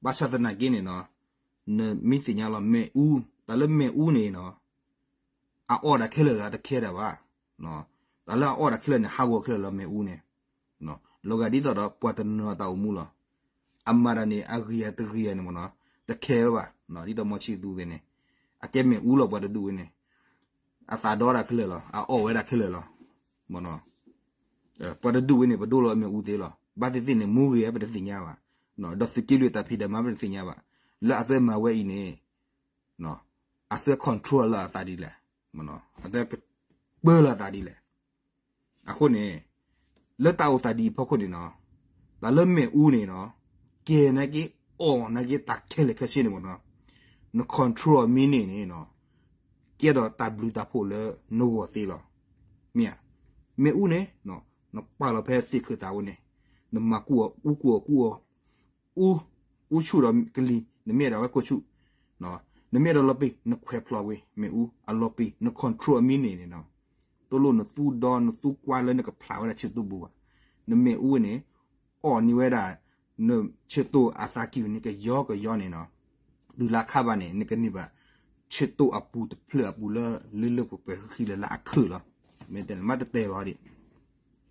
ဘၣ်ဆၣ်သနာ်က့န့ၣ်နီၤ, နမ့ၢ်သ့ၣ်ညါလီၤ မ့ၣ်အူ, တၢ်လၢမ့ၣ်အူန့ၣ်နီၤ, အအီၣ်တၢ်ခဲလၢာ်လၢအတခဲဒၣ်ဘၣ်, တၢ်လၢအအီၣ်တၢ်ခဲလၢာ်န့ၣ် ဟးဂီၤခဲလၢာ်လီၤ မ့ၣ်အူန့ၣ်, လီၤဂာ်ဒ်သိးဒီးပှၤတနီၤတၢ်အိၣ်မူလီၤ, အမၤတၢ်န့ၣ် အဂ့ၤယၤတဂ့ၤယၤန့ၣ်မ့ၢ်နီၤ, တခဲဝဲဘၣ်, ဒ်သိးမီၤဆံသူသ့ၣ်န့ၣ်, အကဲမ့ၣ်အူလီၤ ပှၤတဒူၣ်ဝဲန့ၣ်, အသးဒီတၢ်ခဲလၢာ်လီၤ အအီၣ်ဝဲဒၣ်ခဲလၢာ်လီၤ, မ့ၢ်နီၤ, ပှၤတဒူၣ်ဝဲန့ၣ် ပဒိၣ်လီၤမ့ၣ်အူသ့လီၤ. ဘၣ်သ့ၣ်သ့ၣ်န့ၣ် မူဂ့ၤပတသ့ၣ်ညါဘၣ်, ဒီးသုးက့လွံၢ်တၢ်ဖံးတၢ်မၤပတသ့ၣ်ညါဘၣ်. လၢအသုမၤဝဲအံၤန့ၣ် အသု control လၢအသးဒ်လဲၣ်, အသုကပၢလီၤအသးဒ်လဲၣ်. အဃိန့ၣ် လၢတၢ်အိၣ်သးဒ်အံၤအဖီခိၣ်န့ၣ်နီၤ, တၢ်လၢမ့ၣ်အူန့ၣ်နီၤ, ကဲနာ်က့ အီၣ်နာ်က့ တၢ်ခဲလၢာ်ခဲဆ့န့ၣ်မ့ၢ်နီၤ, န control မံန့ၢ်န့ၣ်နီၤ, ကဲဒီးတၢ်ဘျုးတၢ်ဖှိၣ်လၢနဂီၢ်သ့လီၤ. မ့ၢ်ဧါ, မ့ၣ်အူန့ၣ် နပာ်လီၤဖဲသ့ၣ်ခုးသးဝဲန့ၣ်, နမၤကူအီၤ အူကူအီၤ ကူအီၤ အူ, အူဆူၣ်ဒီးကလံၤ နမ့ၢ်အဲၣ်ဒိးဝဲကိၣ်ဆူၣ်, နမ့ၢ်အဲၣ်ဒိးလီၤပ့ၤ နခွဲးဖျိးကွံာ် မ့ၣ်အူအလီၤပ့ၤ န control အမံန့ၢ်န့ၣ်နီၤ, တလိၣ်နသူဒီနသူကွၢ်လၢနကဖျးဝဲဒၣ်ဆၢတိၢ်ပူၤဘၣ်. နမ့ၣ်အူဝဲန့ၣ် အီၣ်န့ၢ်ဝဲဒၣ် နဆၢတိၢ်အသးကံၢ်န့ၣ် ကယီကယီန့ၣ်နီၤ, တုၤလၢခါဘၣ်န့ၣ် နကန့ၢ်ဘၣ် ဆၢတိၢ်အပူၤတဖျၢၣ်အပူၤလၢ လၢလၢပှဲၤပှဲၤဃံဃံလၢလၢအခၢၣ်လီၤ. မ့ၢ်တဲလၢမ့ၢ်တတဲလီၤ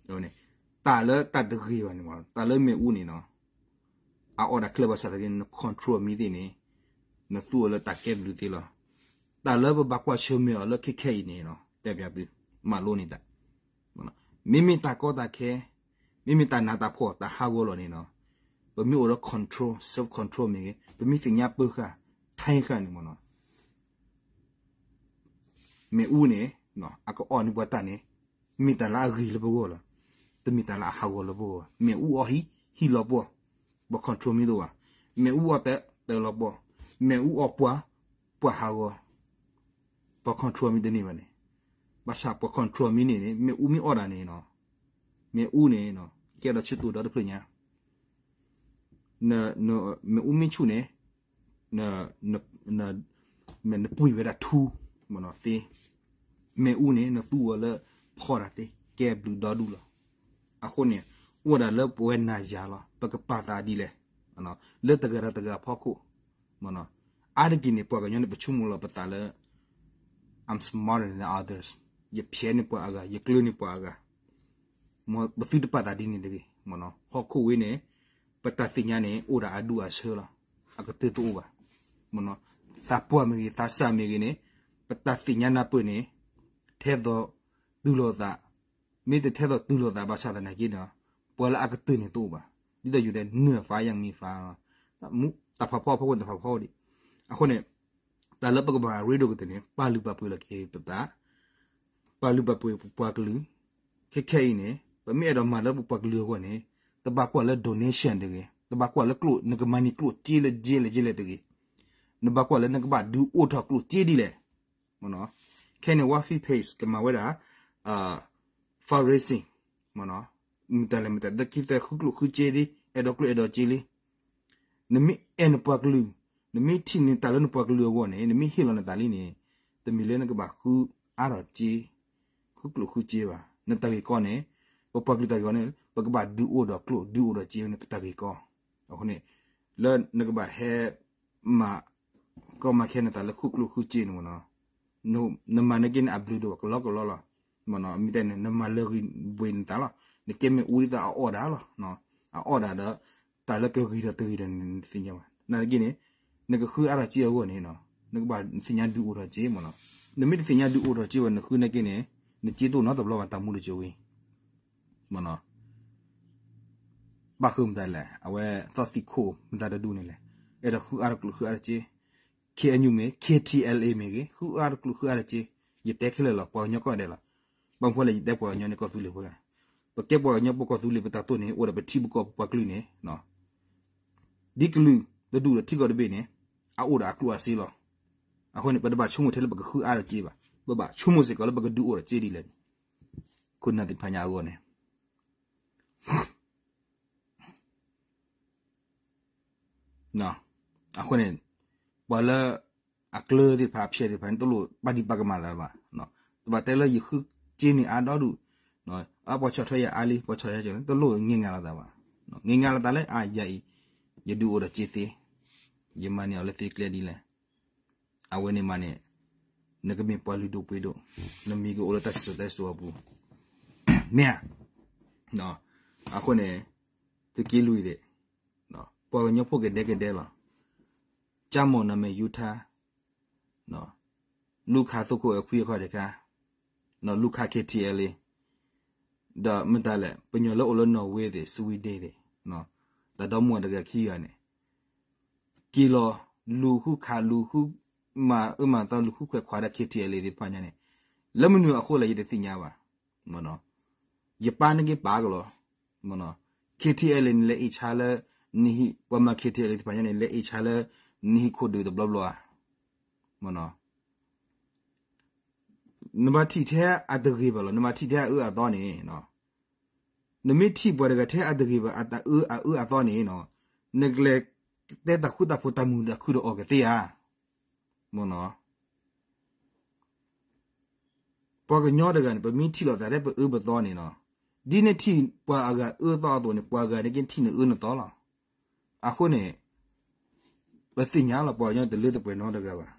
ဒံး တၢ်လၢတၢ်တဂ့ၤဘၣ်န့ၣ်မ့ၢ် တၢ်လၢမ့ၣ်အူန့ၣ်နီၤ, အအီၣ်တၢ်ချၢဘၣ်ဆၣ်သနာ်က့ န control မံသ့ၣ်န့ၣ်, နသူအီၤလၢတၢ်ကဲဘျုးသ့လီၤ. တၢ်လၢပဘၣ်ကွၢ်ဆၢၣ်မဲာ်အီၤလၢခဲခဲအံၤန့ၣ်နီၤ, တဲပျးသု မၤလိန့ၢ်တၢ်, မ့မ့ၢ်တၢ်ကီတၢ်ခဲ, မ့မ့ၢ်တၢ်နးတၢ်ဖှီၣ်တၢ်ဟးဂီၤလီၤန့ၣ်နီၤ, ပမ့ၢ်အိၣ်ဒီး control, self control မ့ၢ်ဂ့ၤ, ပမ့ၢ်သ့ၣ်ညါပၢဃာ် ထါဃာ်န့ၣ်မ့ၢ်နီၤ မ့ၣ်အူန့ၣ် အကအီၣ်န့ၢ်ပှၤတၢ်န့ၣ် မ့ၢ်တၢ်လၢအဂ့ၤလၢပဂီၢ်လီၤ. တမ့ၢ်တၢ်လၢအဟးဂီၤလၢပဂီၢ်ဘၣ်. မ့ၣ်အူအီၣ်ဟံၣ် ဟံၣ်လီၤပှီၢ်, ပှၤ control မံတအိၣ်ဘၣ်. မ့ၣ်အူအီၣ်တၢ် တၢ်လီၤပှီၢ်, မ့ၣ်အူအီၣ်ပှၤ ပှၤဟးဂီၤ, ပှၤ control မံတန့ၢ်ဘၣ်န့ၣ်. ဘၣ်ဆၣ်ပှၤ control မံန့ၢ်န့ၣ် မ့ၣ်အူမ့ၢ်အီၣ်တၢ်န့ၣ်နီၤ, မ့ၣ်အူန့ၣ် ကဲဒီးဆၢတိၢ်ဒီတဖျၢၣ်ညါ မ့ၣ်အူမ့ၢ်ဆူၣ်န့ၣ် နပှံာ်ဝဲဒၣ်ထူ သ့, မ့ၣ်အူန့ၣ် နသူအီၤလၢဖီတၢ်သ့ ကဲဘျုးဒီဒူၣ်လီၤ. အဃိန့ၣ် အိၣ်ဝဲဒၣ်လၢပဝဲနၤယၤလီၤ. ပကပာ်သးဒ်လဲၣ် လၢတဂၤဒီးတဂၤအဖီခိၣ် အါတက့ၢ်န့ၣ် ပှၤကညီန့ၣ် ပဆိကမိၣ်လီၤပသးလၢ I'm smarter than others, ယဖျဲးန့ၢ်ပှၤအဂၤ ယကျၢၤန့ၢ်ပှၤအဂၤ မ်ပသုတပာ်သးဒ်န့ၣ်တဂ့ၤ. ဟီၣ်ခိၣ်ဝဲန့ၣ် ပတၢ်သ့ၣ်ညါန့ၣ် အိၣ်ဒၣ်အဒူၣ်အဆၢလီၤ. အကတၢၢ်တအိၣ်ဘၣ်. သးပှၢ်မ့ၢ်ဂ့ၤ သးစၢ်မ့ၢ်ဂ့ၤန့ၣ် ပတၢ်သ့ၣ်ညါနၢ်ပၢၢ်န့ၣ် ထဲသိးတုၤလီၤသး, မ့ၢ်တထဲသိးတုၤလီၤသးဘၣ်ဆၣ်သနာ်က့ဒီး ပှၤလၢအကတၢၢ်န့ၣ်တအိၣ်ဘၣ်. ဒ်သိးယတဲ နၢ်ဖးယၢ်မံၤဖး တၢ်ဖးဖီအဖီခိၣ် တၢ်ဖးဖီဒံး. အဃိန့ၣ် တၢ်လၢပကဘၣ်ရ့ဒိၣ်ကတၢၢ်န့ၣ် ပာ်လုၢ်ပာ်ပှ့ၤလီၤက့ၤပသး, ပာ်လုၢ်ပာ်ပှ့ၤပပှၤကလုာ်. ခဲခဲအံၤန့ၣ် ပမ့ၢ်အဲၣ်ဒိးမၤလၢပပှၤကလုာ်အဂီၢ်န့ၣ် တဘၣ်ကွၢ်လၢ donation တဂ့ၤ, တဘၣ်ကွၢ်လၢကျိၣ် နကမၤန့ၢ်ကျိၣ်စ့လၢကဲလဲၣ်ကဲလဲၣ်တဂ့ၤ, နဘၣ်ကွၢ်လၢနကဘၣ်ဒုးအိၣ်ထီၣ်ကျိၣ်စ့ဒ်လဲၣ်. ခဲန့ၣ် One Feet Pace ကမၤဝဲဒၣ် fundraising, မတၤလဲၣ်မတၤ တခံသၢ ဃုကျိၣ်ဃုစ့လံ, အဲၣ်ဒိးကျိၣ်အဲၣ်ဒိးစ့လံ. နမ့ၢ်အဲၣ်နပှၤကလုာ်, နမ့ၢ်ထံၣ်န့ၢ်တၢ်လၢနပှၤကလုာ်အဂီၢ်န့ၣ် နမ့ၢ်ဟ့ၣ်လီၤနသးလံန့ၣ် တမ့ၢ်လၢနကဘၣ်ဃုအါထီၣ်စ့, ဃုကျိၣ်ဃုစ့ဘၣ်. နတၢ်ဂ့ၢ်ကီန့ၣ် ပပှၤကလုာ်တၢ်ဂ့ၢ်ကီန့ၣ် ပကဘၣ်ဒုးအိၣ်ဒီးကျိၣ် ဒုးအိၣ်ဒီးစ့န့ၣ် ပတၢ်ဂ့ၢ်ကီ. အဃိန့ၣ် လၢနကဘၣ်ဟဲ မၤ ကီမၤခဲနသးလၢဃုကျိၣ်ဃုစ့န့ၣ်မ့ၢ်နီၤ, နမၤန့ၢ်က့န့ၣ် အဘျုးဒိၣ်ကလီကလီလီၤ. မ့ၢ်နီၤ မ့ၢ်တဲန့ၣ် နမၤလၢဂ့ၤဘှ့ၣ်နသးလီၤ. နကဲမ့ၣ်အူဒ်သိးအအီၣ်ဒၣ်လီၤ. အအီၣ်ဒၣ်ဒီး တၢ်လၢကဂ့ၤဒီးတဂ့ၤဒီးန့ၣ် နသ့ၣ်ညါဘၣ်. နာ်သက့န့ၣ် နကဃုအါထီၣ်စ့အဂီၢ်န့ၣ် နကဘၣ်သ့ၣ်ညါဒုးအိၣ်ထီၣ်စ့မ့ၢ်နီၤ. နမ့ၢ်တသ့ၣ်ညါဒုးအိၣ်ထီၣ်စ့ဘၣ် နဃုနာ်က့န့ၣ် နစ့တအိၣ်နီတဘျီဘၣ် တၢ်မူတစိၤဝံၤ မ့ၢ်နီၤ. ဘၣ်ဃုမတၤလဲၣ် အဝဲသီၣ်သံၣ်ခိၣ်မတၤတဒူၣ်န့ၣ်လဲၣ်, အဲၣ်ဒိးဃုအါတကျိၤဃုအါတစ့, K N U မ့ၢ် K T L A မ့ၢ်ဂ့ၤ ဃုအါတကျိၤဃုအါတစ့, ယတဲခဲလၢာ်လီၤ ပှၤကညီကိးဂၤဒဲးလီၤ. ဘၣ်မနုၤလဲၣ် ယတဲပှၤကညီန့ၣ် ကီၢ်သူလ့ၤဖိလဲၣ်, ပကဲပှၤကညီပကီၢ်သူလ့ၤ ပတၢ်တိာ်န့ၣ် အိၣ်ဒီးပထံပကီၢ်ပပှၤကလုာ်န့ၣ် ဒ်ကလုာ်တဒူၣ်ဒီးထံကီၢ်တဘ့ၣ်န့ၣ် အအိၣ်ဒီးအကျိၣ်အစ့လီၤ. အဃိန့ၣ် ပတဘၣ်ဆိကမိၣ်ထဲလၢပကဃုအါတစ့ဘၣ်, ပဘၣ်ဆိကမိၣ်စ့ၢ်ကီးလၢပကဒုးအိၣ်ထီၣ်စ့ဒ်လဲၣ်န့ၣ် ခိၣ်နၢ်သ့ၣ်တဖၣ်ညါအဂီၢ်န့ၣ် အဃိန့ၣ် ပှၤလၢအကျၢၤသ့ၣ်တဖၣ် အဖျဲးသ့ၣ်တဖၣ်န့ၣ် တလိၣ်ပာ်ဒံးပာ်ကမၣ်သးဘၣ်. တဘၣ်တဲလၢယဃုစ့န့ၢ်အါဒီဒူၣ်, အပှၤဆီၣ်ထွဲယၤအါလံ ပှၤဆီၣ်ထွဲယၤကၢၤလံ တလိၣ်ငဲၤငါလီၤသးဘၣ်. ငဲၤငါလီၤသးလၢ အါယၤအံၤ ယဒုးအိၣ်ဒီးစ့သ့, ယမၤန့ၢ်အီၤလၢသ့ကျဲဒ်လဲၣ် အဝဲန့ၣ်မးန့ၣ် နကမ့ၢ်ပှၤလုၢ်ဒိၣ်ပှ့ၤဒိၣ်, နမံၤကအိၣ်လၢတၢ်စံၣ်စိၤတဲစိၤအပူၤ, မ့ၢ်ဧါ. အဃိန့ၣ် သုးက့လွံၢ်သ့ၣ် ပှၤကညီဖိကဒဲကဒဲလီၤ. ကၠၢ်မိၢ်နမဲာ်ယူၤထါ, လူၤခးသိခိၣ်အခွံအခီၣ်တခါ, လူၤခး K T L A, ဒီးမတၤလဲၣ် ပှၤကညီလၢအိၣ်လၢ Norway သ့ၣ် Sweden သ့ၣ် တၢ်ဒီမါတဂၤခံဂၤန့ၣ် က့ၤလီၤ လူၤဃုခး လူၤဃု မၤအၢမၤသီ လူၤဃုခွဲးခွးဒၣ် KTLA သ့ၣ်တဖၣ်ညါန့ၣ် လၢမနုၤအဃိလဲၣ် ယတသ့ၣ်ညါဘၣ်. ယပၢ်န့ၣ်က့ၤပာ်ကလီၤ KTLA န့ၣ် လဲၤအ့ၣ်ဆါလၢ နဟံၣ် ပှၤမၤ KTLA သ့ၣ်တဖၣ်ညါန့ၣ် လဲၤအ့ၣ်ဆါလၢ နဟံၣ်ခိၣ်ဒုးတဘျီဘျီဧါ. နဘၣ်ထံၣ်ထဲအတဂ့ၤဘၣ်လီၤ နဘၣ်ထံၣ်ထဲအအၢအသီန့ၣ် နမ့ၢ်ထံၣ်ပှၤတဂၤထဲအတဂ့ၤဘၣ် အတအၢအအၢအသီန့ၣ် နကလဲၤတဲတၢ်ဃူတၢ်ဖိး တၢ်မုာ်တၢ်ခုဒီးအီၤကသ့ဧါ. မ့ၢ်နီၤ ပှၤကညီတဂၤန့ၣ် ပမ့ၢ်ထံၣ်လိာ်သးထဲပအၢပသီန့ၣ်နီၤ ဒ်နထံၣ်ပှၤအဂၤအၢသီအသိးန့ၣ် ပှၤဂၤန့ၣ်က့ထံၣ်နအၢနသီလီၤ. အဃိန့ၣ် ပသ့ၣ်ညါလီၤ ပှၤကညီတလၢတပှဲၤနီတဂၤဘၣ်.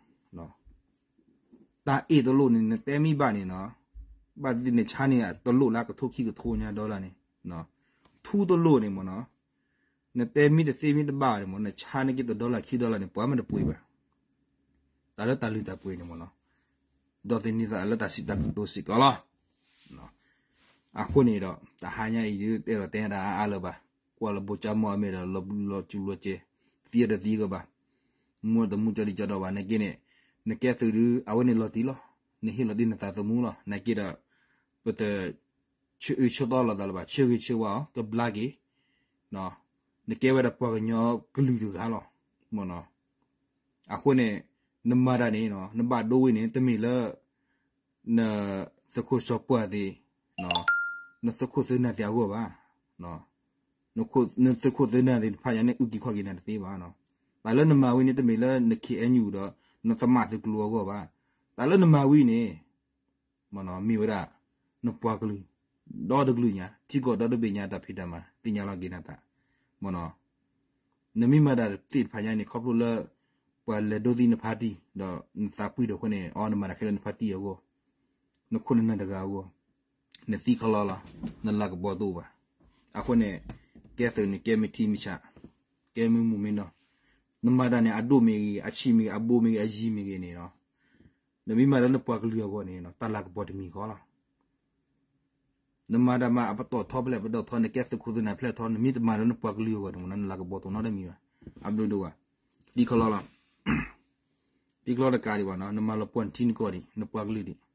တၢ်အ့ၣ်တလိၣ်န့ၣ် နတဲမ့ၢ်ဘၣ်န့ၣ်နီၤ ဘၣ်သ့ၣ်နဆါန့ၢ်အတလိၣ်လၢကထိခံကထိညါ dollar န့ၣ် ထူတလိၣ်န့ၣ်မ့ၢ်နီၤ နတဲမ့ၢ်တသ့မ့ၢ်တဘၣ်န့ၣ်မ့ၢ် နဆါန့ၢ်က့တ dollar ခံ dollar န့ၣ် ပှၤမ့ၢ်တပှ့ၤဘၣ်. တၢ်လၢတၢ်လုၢ်တၢ်ပှ့ၤန့ၣ်မ့ၢ်နီၤ ဒီးသန့ၤသးလၢတၢ်စံးတၢ်ကတိၤစ့ၢ်ကီးလီၤ. အဃိန့ၣ်ဒီး တဟါညါအံၤဒုး တအဲၣ်ဒိးတဲဒၣ်အါအါလၢၤဘၣ်. ကွၢ်လၢဘိၣ်ကၠၢမီၢ်အမဲာ်ဒီး လီၤဘျုးလီၤစူၤလီၤစဲး သံဒီးသံဂီၢ်ဘၣ်. မူတမူကၠီဒံကၠီဒီးဘၣ် နာ်က့န့ၣ် နကဲသုးဒုး အဝဲန့ၣ်လီၤတံၢ်လီၤ. နဟ့ၣ်လီၤတံၢ်နသးသမူလီၤ. နာ်က့ဒီး ပတ ဆၢအၢဆၢသီလိာ်သးလၢၤဘၣ်. ဆၢဂ့ၤဆၢဝါအီၤ ကဘျါက့ၤ နကဲဝဲဒၣ်ပှၤကညီကလုာ်တဂၤလီၤ. မ့ၢ်နီၤ အဃိန့ၣ် နမၤတၢ်န့ၣ် နဘၣ်ဒိဝဲန့ၣ် တမ့ၢ်လၢ နသုးခိၣ်စီၤပှၢ်သ့ၣ် နသုးခိၣ်သုးနၢ်သ့ၣ်အဂီၢ်ဘၣ်. နသုးခိၣ်သုးနၢ်သ့ၣ်တဖၣ်ညါန့ၣ် အုၣ်က့ၤခီၣ်က့ၤနၤတသ့ဘၣ်. တၢ်လၢနမၤဝဲန့ၣ် တမ့ၢ်လၢန KNU ဒီး နသမၣ်သုးကျိၤအဂီၢ်ဘၣ်. တၢ်လၢနမၤဝဲန့ၣ် မ့ၢ်ဝဲဒၣ် နပှၤကလုာ် ဒီတကလုာ်ညါ ထံကီၢ်ဒီတဘ့ၣ်ညါ တၢ်ဖံးတၢ်မၤ သ့ၣ်ညါလီၤက့ၤနၤသး. မ့ၢ်နီၤ နမ့ၢ်မၤတၢ်သ့ၣ်တဖၣ်ညါန့ၣ် ခီဖျိလၢ ပှၤလဲၤဒိသံနဖါတံၢ် ဒီးနသးပှံၢ်ဒီးအဃိန့ၣ် အီ နမၤတၢ်ခဲလၢာ်နဖါတံၢ်အဂီၢ် နခိၣ်နနၢ်တဂၤအဂီၢ် နသံခီလီလီၤ နလၤကပီၤတအိၣ်ဘၣ်. အဃိန့ၣ် ကဲသုးန့ၣ် ကဲမ့ၢ်ထံမ့ၢ်ဆး ကဲမ့ၢ်မုၢ်မ့ၢ်နီၤ နမၤတၢ်န့ၣ် အဒိၣ်မ့ၢ်ဂ့ၤ အဆံးမ့ၢ်ဂ့ၤ အဘိမ့ၢ်ဂ့ၤ အယံၤမ့ၢ်ဂ့ၤန့ၣ်နီၤ နမ့ၢ်မၤတၢ်လၢနပှၤကလုာ်အဂီၢ်န့ၣ် တၢ်လၤကပီၤတမံၤဃီလီၤ. နမၤတၢ်မၤအပတီၢ်ထီဖဲလဲၣ် ပတီၢ်ထီ နကဲသုးခိၣ်သုးနၢ်ဖဲလဲၣ်ထီ နမ့ၢ်တမၤလၢနပှၤကလုာ်အဂီၢ်န့ၣ် နလၤကပီၤတအိၣ်နီတမံၤဘၣ်. အဘျုးဒိၣ်ဘၣ်. သံခီလီလီၤ သံခီလီတကးဒံးဘၣ်နီၤ နမၤလီၤပှီၢ်နထံနကီၢ်ဒံး နပှၤကလုာ်ဒံး.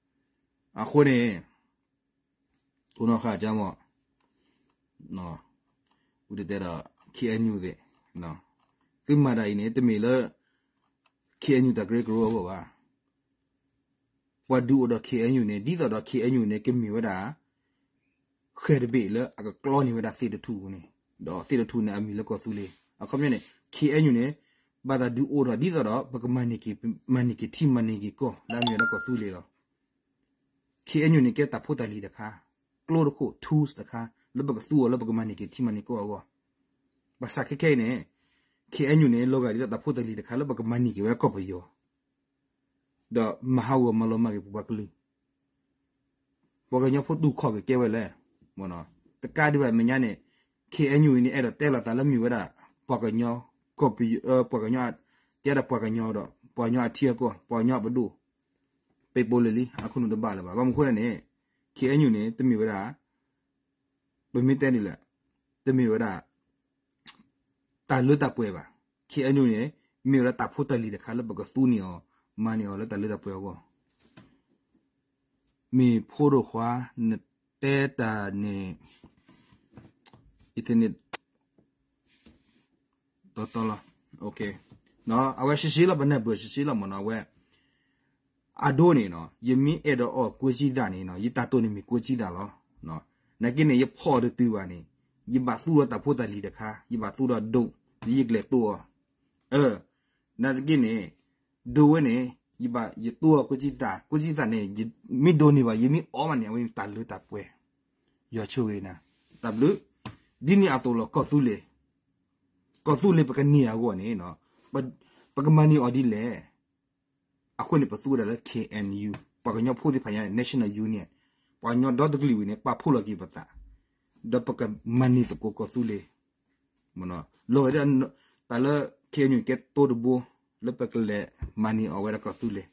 အဃိန့ၣ် တိၢ်နီၣ်ဃာ်ကမီၣ် ဝံၤတတဲဒီး KNU သ့ၣ် သုမၤတၢ်အံၤန့ၣ် တမ့ၢ်လၢ KNU တၢ်ကရၢကရိအဂီၢ်ဘၣ်. ပှၤဒုးအိၣ်ဒီး KNU န့ၣ် ဒ်သိးဒီး KNU န့ၣ် ကမ့ၢ်ဝဲဒၣ် ဃဲၤတဘ့ၣ်လၢအကကျီန့ၢ်ဝဲဒၣ်သ့ၣ်တထူၣ်န့ၣ် ဒီးသ့ၣ်တထူၣ်န့ၣ် အမံၤလၢကီၢ်သူလ့ၤ အခီပညီန့ၣ် KNU န့ၣ် ဘၣ်တၢ်ဒုးအိၣ်ထီၣ်ဒ်သိးဒီး ပကမၤန့ၢ်က့ၤ မၤန့ၢ်က့ၤထံမၤန့ၢ်က့ၤကီၢ် လၢအမ့ၢ်ဝဲဒၣ်ကီၢ်သူလ့ၤလီၤ. KNU န့ၣ် ကဲတၢ်ဖိတၢ်လံၤတခါ ကျိတခိၣ် tools တခါ လၢပကသူအီၤလၢပကမၤန့ၢ်က့ၤထံမၤန့ၢ်ကီၢ်အဂီၢ်. ဘၣ်ဆၣ်ခဲခဲအံၤန့ၣ် KNU န့ၣ် လီၤဂာ်ဒ်သိးတၢ်ဖိတၢ်လံၤတခါလၢပကမၤန့ၢ်က့ၤဝဲကီၢ်ပယီၤ ဒီးမၤဟးဂီၤမၤလီၤမၢ်က့ၤပပှၤကလုာ် ပှၤကညီဖိတူၢ်ခီၣ်က့ၤကဲဝဲလဲၣ်. တကးဒံးဘၣ်မဲာ်ညါန့ၣ် KNU အံၤန့ၣ် အဲၣ်ဒိးတဲလိာ်သးလၢမ့ၢ်ဝဲဒၣ် ပှၤကညီ ကီၢ်ပယီၤ ပှၤကညီ တဲဒၣ်ပှၤကညီဒီး ပှၤကညီအထံအကီၢ် ပှၤကညီအပဒိၣ် ပ့ၤပိာ်လၢလံ အခိၣ်နူာ်တဘၣ်လၢၤဘၣ်. ဘၣ်မနုၤအဃိလဲၣ်န့ၣ် KNU န့ၣ် တမ့ၢ်ဝဲဒၣ် ပမ့ၢ်တဲဒ်လဲၣ် တမ့ၢ်ဝဲဒၣ် တၢ်လၢတၢ်ပှဲၤဘၣ်. KNU န့ၣ် မ့ၢ်ဝဲဒၣ်တၢ်ဖိတၢ်လံၤတခါလၢပကသူန့ၢ်အီၤ မၤန့ၢ်အီၤလၢတၢ်လၢတၢ်ပှဲၤအဂီၢ် မ့ၢ်ဖိဒိၣ်ခွါ နတဲတၢ်န့ၣ် internet တီတီလီၤ. အဝဲရှဲရှဲလီၤ ပနၢ်ပၢၢ်ရှဲရှဲလီၤမ့ၢ်နီၤ အဝဲ အဒိန့ၣ်နီၤ ယမ့ၢ်အဲၣ်ဒိးအီၣ်ကွဲစံသၣ်န့ၣ်နီၤ ယတၢ်တိၢ်န့ၣ်မ့ၢ်ကွဲစံသၣ်လီၤ. နာ်က့န့ၣ် ယဖီၣ်အီၤတတုၤဘၣ်န့ၣ် ယဘၣ်သူဒီးတၢ်ဖိတၢ်လံၤတခါ ယဘၣ်သူဒီးဒိၣ် ယကျဲၤတိၢ်အီၤ နာ်သက့န့ၣ် ဒိၣ်ဝဲန့ၣ် ယဘၣ်ယတိၢ်အီၤကွဲစံသၣ် ကွဲစံသၣ်န့ၣ် မ့ၢ်ဒိၣ်န့ၢ်ဘၣ် ယမ့ၢ်အီၣ်မးန့ၣ် အဝဲန့ၣ်တၢ်လၢတၢ်ပှဲၤ ယွၤဆိၣ်ဂ့ၤနၤ တၢ်ဘျုး ဒ်န့ၣ်အသိးလီၤ ကီၢ်သူလ့ၤ ကီၢ်သူလ့ၤပကန့ၢ်အဂီၢ်န့ၣ် ပကမၤန့ၢ်အီၤဒ်လဲၣ်. အဃိန့ၣ် ပသူဝဲဒၣ်လၢ KNU ပှၤကညီဖိသ့ၣ်တဖၣ်ညါ National Union ပှၤကညီဒီတကလုာ်ဝံၤန့ၣ် ပာ်ဖှိၣ်လီၤက့ၤပသး ဒီးပကမၤန့ၢ်သကိးကီၢ်သူလ့ၤ လီၤဂာ်ဒ် တၢ်လၢ KNU ကဲတိတဘိ လၢပကလဲၤမၤန့ၢ်အီၤဝဲဒၣ်ကီၢ်သူလ့ၤ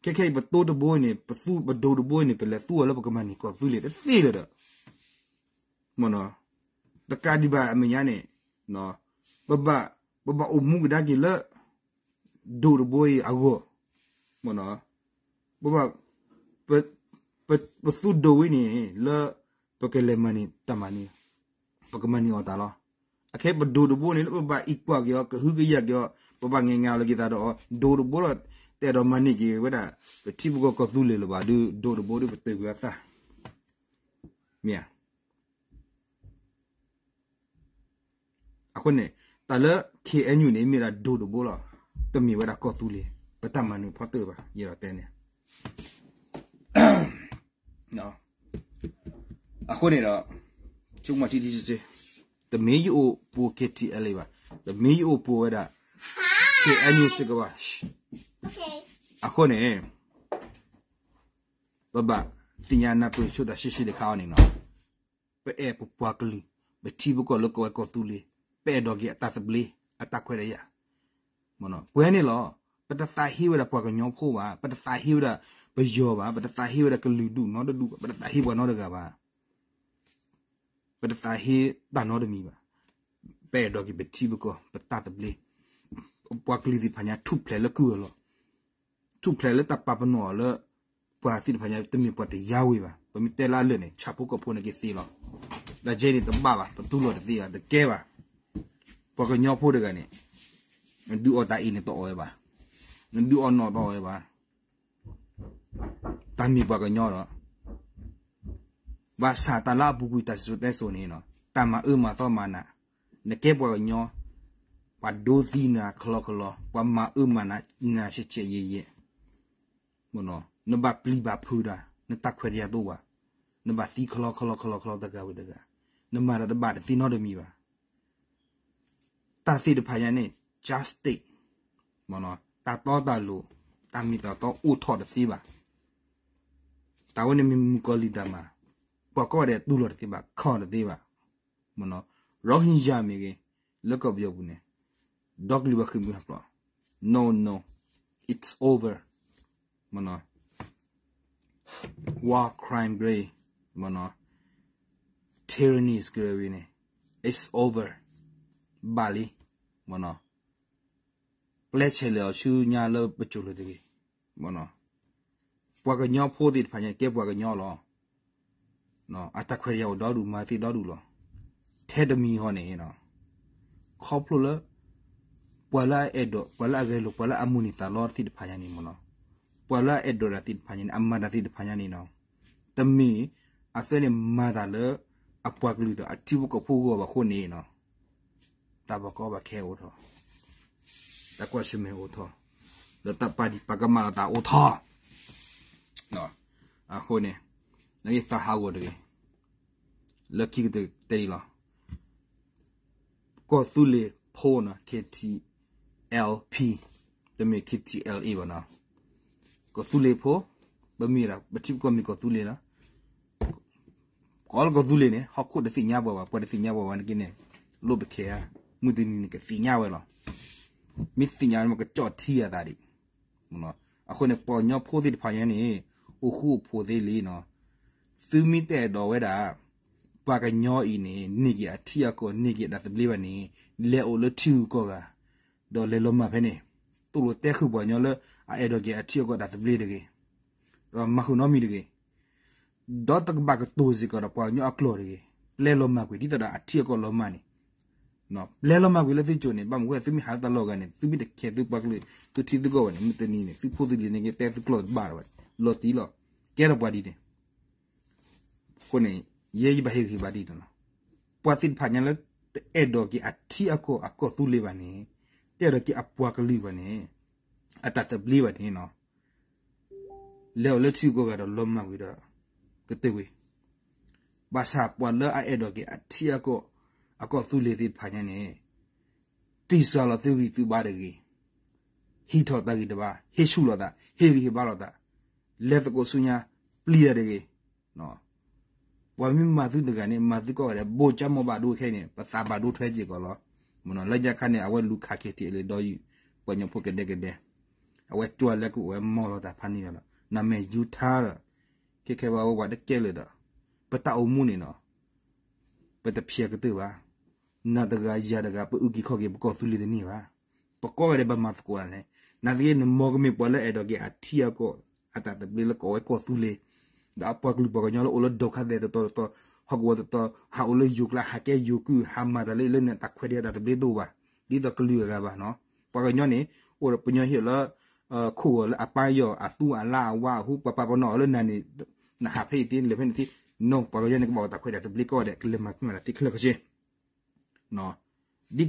ခဲခဲအံၤ ပတိတဘိန့ၣ် ပသူပဒိတဘိန့ၣ် ပလဲၤသူအီၤလၢပကမၤန့ၢ်ကီၢ်သူလ့ၤတသ့လၢၤဒီး မ့ၢ်နီၤ, တကးဒံးဘၣ်အမဲာ်ညါန့ၣ်, ပဘၣ်, ပဘၣ်အိၣ်မူကဒါက့ၤလၢ ဒိၣ်တဘိအံၤအဂီၢ်, မ့ၢ်နီၤ, ပဘၣ်, ပ, ပ, ပသူဒိၣ်ဝဲန့ၣ် လၢပကလဲၤမၤန့ၢ်တၢ်မၤန့ၣ်, ပကမၤန့ၢ်အီၤတၢ်လီၤ. အခဲပဒိၣ်တဘိန့ၣ် လၢပဘၣ်အံးကွၢ်က့ၤအီၤ ကဟုကယာ်က့ၤအီၤ ပဘၣ်ငဲၤငါလီၤက့ၤသးဒီးအီၤ ဒိၣ်တဘိလီၤ. တအဲၣ်ဒိးမၤန့ၢ်က့ၤဝဲဒၣ် ပထံပကီၢ်ကီၢ်သူလ့ၤလၢၤဘၣ်ဒီး ဒိၣ်တဘိဒီးပတုာ်ကွံာ်အသး, မ့ၢ်ဧါ. အဃိန့ၣ် တၢ်လၢ ခ့ၣ်အဲၣ်ယူၣ်န့ၣ် မ့ၢ်ဒၣ်ဒိၣ်တဘိလီၤ. တမ့ၢ်ဝဲဒၣ်ကီၢ်သူလ့ၤ ပတၢ်မၤနၢၤဖီတၢၣ်ဘၣ် ယအဲၣ်ဒိးတဲန့ၣ်. အဃိန့ၣ်ဒီး ဆိကမိၣ်ထံထံဆ့ဆ့, တမ့ၢ်ယအိၣ်ပိာ် ခ့ၣ်ထံၣ်အဲလ်အ့ဘၣ်, တမ့ၢ်ယအိၣ်ပိာ်ဝဲဒၣ် ခ့ၣ်အဲၣ်ယူၣ်စ့ၢ်ကီးဘၣ်. အဃိန့ၣ် ပဘၣ်သ့ၣ်ညါနၢ်ပၢၢ်ဆိတၢ်ရှဲရှဲတခါအံၤန့ၣ်နီၤ, ပအဲၣ်ပပှၤကလုာ် ပထံပကီၢ်လၢကဝဲၤကီၢ်သူလ့ၤ, ပအဲၣ်ဒိးက့ၤအတၢ်သဘျ့ အတၢ်ခွဲးတၢ်ယာ် ပဝဲန့ၣ်လီၤ. ပတသးဟ့ဝဲဒၣ်ပှၤကညီဖိဘၣ်, ပတသးဟ့ဝဲဒၣ်ပယီၤဘၣ်, ပတသးဟ့ဝဲဒၣ်ကလုာ်ဒူၣ်နီတဒူၣ်ဘၣ်, ပတသးဟ့ပှၤနီတဂၤဘၣ်, ပတသးဟ့တၢ်နီတမံၤဘၣ်. ပအဲၣ်ဒိးက့ၤပထံပကီၢ် ပတၢ်သဘျ့, ပှၤကလုာ်သ့ၣ်တဖၣ်ညါထူၣ်ဖျဲးလၢကုၢ်အလီၢ်, ထူၣ်ဖျဲးလၢတၢ်ပာ်ပနီၣ်အီၤလၢ ပှၤသ့ၣ်တဖၣ်ညါ တမ့ၢ်ပှၤတယါဝ့ၤဘၣ်. ပမ့ၢ်တဲလၢအလၢာ်န့ၣ် ဆၣ်ဖိကီၢ်ဖိန့ၣ်က့ၤသ့လီၤ. တၢ်ကဲန့ၣ်တဘၣ်ဘၣ်, ပတူၢ်လိာ်တသ့ဘၣ်, တကဲဘၣ်. ပှၤကညီဖိတဂၤန့ၣ် နဒုးအီၣ်တၢ်အ့ၣ်န့ၣ်တအီၣ်ဝဲဘၣ်, နဒုးအီၣ်နီၣ်တအီၣ်ဝဲဘၣ်. တၢ်မ့ၢ်ပှၤကညီဒီး ဘၣ်ဆၣ်တၢ်လၢအပူၤကွံာ်တၢ်စံၣ်စိၤတဲစိၤန့ၣ် တၢ်မၤအၢမၤသီမၤနး, နကဲပှၤကညီ, ပှၤဒိသံနၤခလီခလီ, ပှၤမၤအၢမၤနးနၤဆဲးဆဲးယဲၢ်ယဲၢ်, နဘၣ်ပျံၤဘၣ်ဖုးတၢ်, နတၢ်ခွဲးတၢ်ယာ်တအိၣ်ဘၣ်, နဘၣ်သံခလီခလီခလီခလီတဂၤဝံၤတဂၤ, နမၤတၢ်တဘၣ်တသ့နီတမံၤဘၣ်. တၢ်သ့ၣ်တဖၣ်ညါန့ၣ် justice, တၢ်တီတၢ်လိၤ, တၢ်မ့ၢ်တၢ်တီအိၣ်ထီၣ်တသ့ဘၣ်. တၢ်ဝဲန့ၣ်မ့ၢ်မုၣ်ကီၤလံၢ်တၢ်မၤ, ပှၤကိးဂၤဒဲးတူၢ်လိာ်တသ့ဘၣ်, ခီၣ်တသ့ဘၣ်. မ့ၢ်နီၤ, Rohingya မ့ၢ်ဂ့ၤ, လၢကီၢ်ပယီၤပူၤန့ၣ်, ဒီကလုာ်ဘၣ်ဃ့ၢ်မှံဟးဖျိး, no, no, it's over. မ့ၢ်နီၤ, war crime ဂ့ၤ, မ့ၢ်နီၤ, tyrannies ကရၢဝံၤန့ၣ်, it's over. ဘၣ်လံ, မ့ၢ်နီၤ, ပျဲဆဲးလဲၤအီၤဆူညါလၢပစိၤလၢတဂ့ၤ. မ့ၢ်နီၤ, ပှၤကညီဖိသ့ၣ်တဖၣ်ညါ ကဲပှၤကညီလီၤ. အတၢ်ခွဲးတၢ်ယာ်အိၣ်ဒီဒူၣ် မၤသ့ဒီဒူၣ်လီၤ. ထဲတမံၤဃီန့ၣ်, ခီဖျိလၢ ပှၤလၢအအဲၣ်ဒိး ပှၤလၢအဂဲၤလိာ် ပှၤလၢအမိၣ်န့ၢ်သးလီသ့ၣ်တဖၣ်ညါန့ၣ်မ့ၢ်နီၤ, ပှၤလၢအအဲၣ်ဒိးတၢ်သ့ၣ်တဖၣ်ညါန့ၣ် အမၤတၢ်သ့ၣ်တဖၣ်ညါန့ၣ်နီၤ, တမ့ၢ်အသၢန့ၣ်မၤတၢ်လၢ အပှၤကလုာ်ဒီးအထံဖိကီၢ်ဖိအဂီၢ်ဘၣ်အဃိန့ၣ်နီၤ, တၢ်ဘၣ်ကီဘၣ်ခဲအိၣ်ထီၣ်, တၢ်ကွၢ်ဆၢၣ်မဲာ်အိၣ်ထီၣ်, ဒီးတၢ်ပာ်ဒံးပာ်ကမၣ်လီၤသးအိၣ်ထီၣ်. အဃိန့ၣ် နကသးဟးဂီၤတဂ့ၤ, လၢခံကတၢၢ်တဲအံၤလီၤ. ကီၢ်သူလ့ၤဖိနီၤ KTLP, တမ့ၢ် KTLA ဘၣ်နီၤ. ကီၢ်သူလ့ၤဖိ, ပမ့ၢ်ဒၣ် ပထံပကီၢ်မ့ၢ်ကီၢ်သူလ့ၤလီၤ. ကိးလၢကီၢ်သူလ့ၤန့ၣ် ဟီၣ်ခိၣ်တသ့ၣ်ညါပှၤဘၣ်, ပှၤတသ့ၣ်ညါပှၤဘၣ်န့ၣ်က့န့ၣ်, လိၣ်ပခဲဧါ, မုၢ်တနံၤန့ၣ် ကသ့ၣ်ညါဝဲလီၤ. မ့ၢ်သ့ၣ်ညါန့ၣ် မ့ၢ်ကကၠီၣ်ထံအသးဒံး. အဃိန့ၣ် ပှၤကညီဖိသ့ၣ်တဖၣ်ညါန့ၣ် အိၣ်ဃူအိၣ်ဖိးသ့လံနီၤ. သုမ့ၢ်တအဲၣ်ဒိးဝဲဒၣ် ပှၤကညီအံၤန့ၣ် န့ၢ်က့ၤအထံအကီၢ် န့ၢ်က့ၤတၢ်သဘျ့ဘၣ်န့ၣ် လဲၤအိၣ်လၢထံဂုၤကီၢ်ဂၤ ဒီးလဲၤလီၤမၢ်ဖဲန့ၣ်, သိၣ်လိာ်တဲဃုာ်ပှၤကညီလၢအအဲၣ်ဒိးက့ၤအထံအကီၢ်တၢ်သဘျ့တဂ့ၤ, ဒီးမၤဃုာ်နီတမံၤတဂ့ၤ, ဒီးတကဘၣ်ကတိၤစ့ၢ်ကီးဒီးပှၤကညီအကျိာ်တဂ့ၤ, ပျဲလီၤမၢ်ကွံာ် ဒ်သိးဒီးအထံအကီၢ်လီၤမၢ်န့ၣ်, ပျဲလီၤမၢ်ကွံာ်လၢသုကၠိန့ၣ် ဘၣ်မနုၤဃိသုမ့ၢ်ဟးလၢတၢ်လီၢ်ဂၤန့ၣ် သုမ့ၢ်တခဲသုပှၤကလုာ် သုထံသုကီၢ်ဘၣ်န့ၣ် မုၢ်တနံၤန့ၣ် သုဖိသုလံၤန့ၣ်က့ တဲသုကျိာ်တဘၣ်လၢၤဘၣ်, လီၤတံၢ်လီၤ, ကဲထီၣ်ပှၤဒ်န့ၣ် အဃိန့ၣ် ယဲယဘၣ်ဟ့ၣ်ဂံၢ်ဟ့ၣ်ဘါဒ်န့ၣ်လီၤ. ပှၤသ့ၣ်တဖၣ်ညါလၢ တအဲၣ်ဒိးက့ၤအထံအကီၢ်အကီၢ်သူလ့ၤဘၣ်န့ၣ်, တအဲၣ်ဒိးက့ၤအပှၤကလုာ်ဘၣ်န့ၣ်, အတၢ်သဘျ့ဘၣ်န့ၣ်နီၤ, လဲၤအိၣ်လၢထံဂုၤကီၢ်ဂၤဒီးလီၤမၢ်ကွံာ်ဒီး ကတၢၢ်ကွံာ်, ဘၣ်ဆၣ်ပှၤလၢအအဲၣ်ဒိးက့ၤအထံအကီၢ် အကီၢ်သူလ့ၤသ့ၣ်တဖၣ်ညါန့ၣ် တံၢ်စှၤလီၤသုဂံၢ်သုဘါတဂ့ၤ, ဟံးထီၣ်တၢ်ဂံၢ်တဘါ, ဟ့ၣ်ဆူၣ်လိာ်သး, ဟ့ၣ်ဂံၢ်ဟ့ၣ်ဘါလိာ်သး, လဲၤသကိးဆူညါ, ပျံၤတၢ်တဂ့ၤ. ပှၤမ့ၢ်မၤသုတဂၤန့ၣ် မၤသုကိးဂၤဒဲး, ဘိၣ်ကၠၢ်မိၢ်ဘၣ်ဒိခဲအံၤန့ၣ် ပသးဘၣ်ဒိထွဲစ့ၢ်ကီးလီၤ. မ့ၢ်နီၤ, လၢညါခါန့ၣ် အဝဲလူၤခးက့ၤထံးလၢဒီယုၢ် ပှၤကညီဖိကဒဲကဒဲ, အဝဲကွၢ်လၢကအိၣ်ဝဲမီၢ်လီၤတၢ်ဖးန့ၣ်လီၤ. နမ့ၢ်ယူၤထါဒီး ခဲခဲဝဲဝဲပှၤတကဲလၢာ်ဒီး ပတၢ်အိၣ်မူန့ၣ်နီၤ ပတဖျဲးကတၢၢ်ဘၣ်. နၤတဂၤယၤတဂၤ ပအုၣ်က့ၤခီၣ်က့ၤ ပကီၢ်သူလ့ၤတန့ၢ်ဘၣ်. ပကိးဂၤဒဲးဘၣ်မၤသကိးတၢ်န့ၣ်, နာ်သက့ နမ့ၢ်ကမ့ၢ်ပှၤလၢအဲၣ်ဒိးက့ၤအထံအကီၢ် အတၢ်သဘျ့လၢကိးဝဲကီၢ်သူလ့ၤ, ဒီးအပှၤကလုာ်ပှၤကညီလၢအိၣ်လၢဒိးခါသဲးတတီၤတတီၤ, ဟီၣ်ကဝီၤတတီၤ, ဟးအိၣ်လၢယိၤကျါ ဟးကဲယိၤကုၢ် ဟးမၤတၢ်လၢအံၤလၢန့ၣ် တၢ်ခွဲးတၢ်ယာ်တၢ်သဘျ့တအိၣ်ဘၣ်. ဒ်သိးကလုာ်အဂၤဘၣ်နီၤ. ပှၤကညီန့ၣ် အိၣ်ဒီးပညီဟံၣ်လၢ ခိၣ်ဂီၤလၢအပၢ်ယီၤ အသူအလါအဝါအဟူ ပှၤပာ်ပနီၣ်အီၤလၢနၤန့ၣ် နဟးဖဲအံၤသ့ နလဲၤဖဲန့ၣ်သ့, နီၢ် ပှၤကညီန့ၣ် ကဘၣ်အိၣ်တၢ်ခွဲးတၢ်သဘျ့ကိးဂၤဒဲး ကလဲၤမၤကမၣ်တၢ်သ့ခဲလၢာ်ခဲဆ့ ဒ်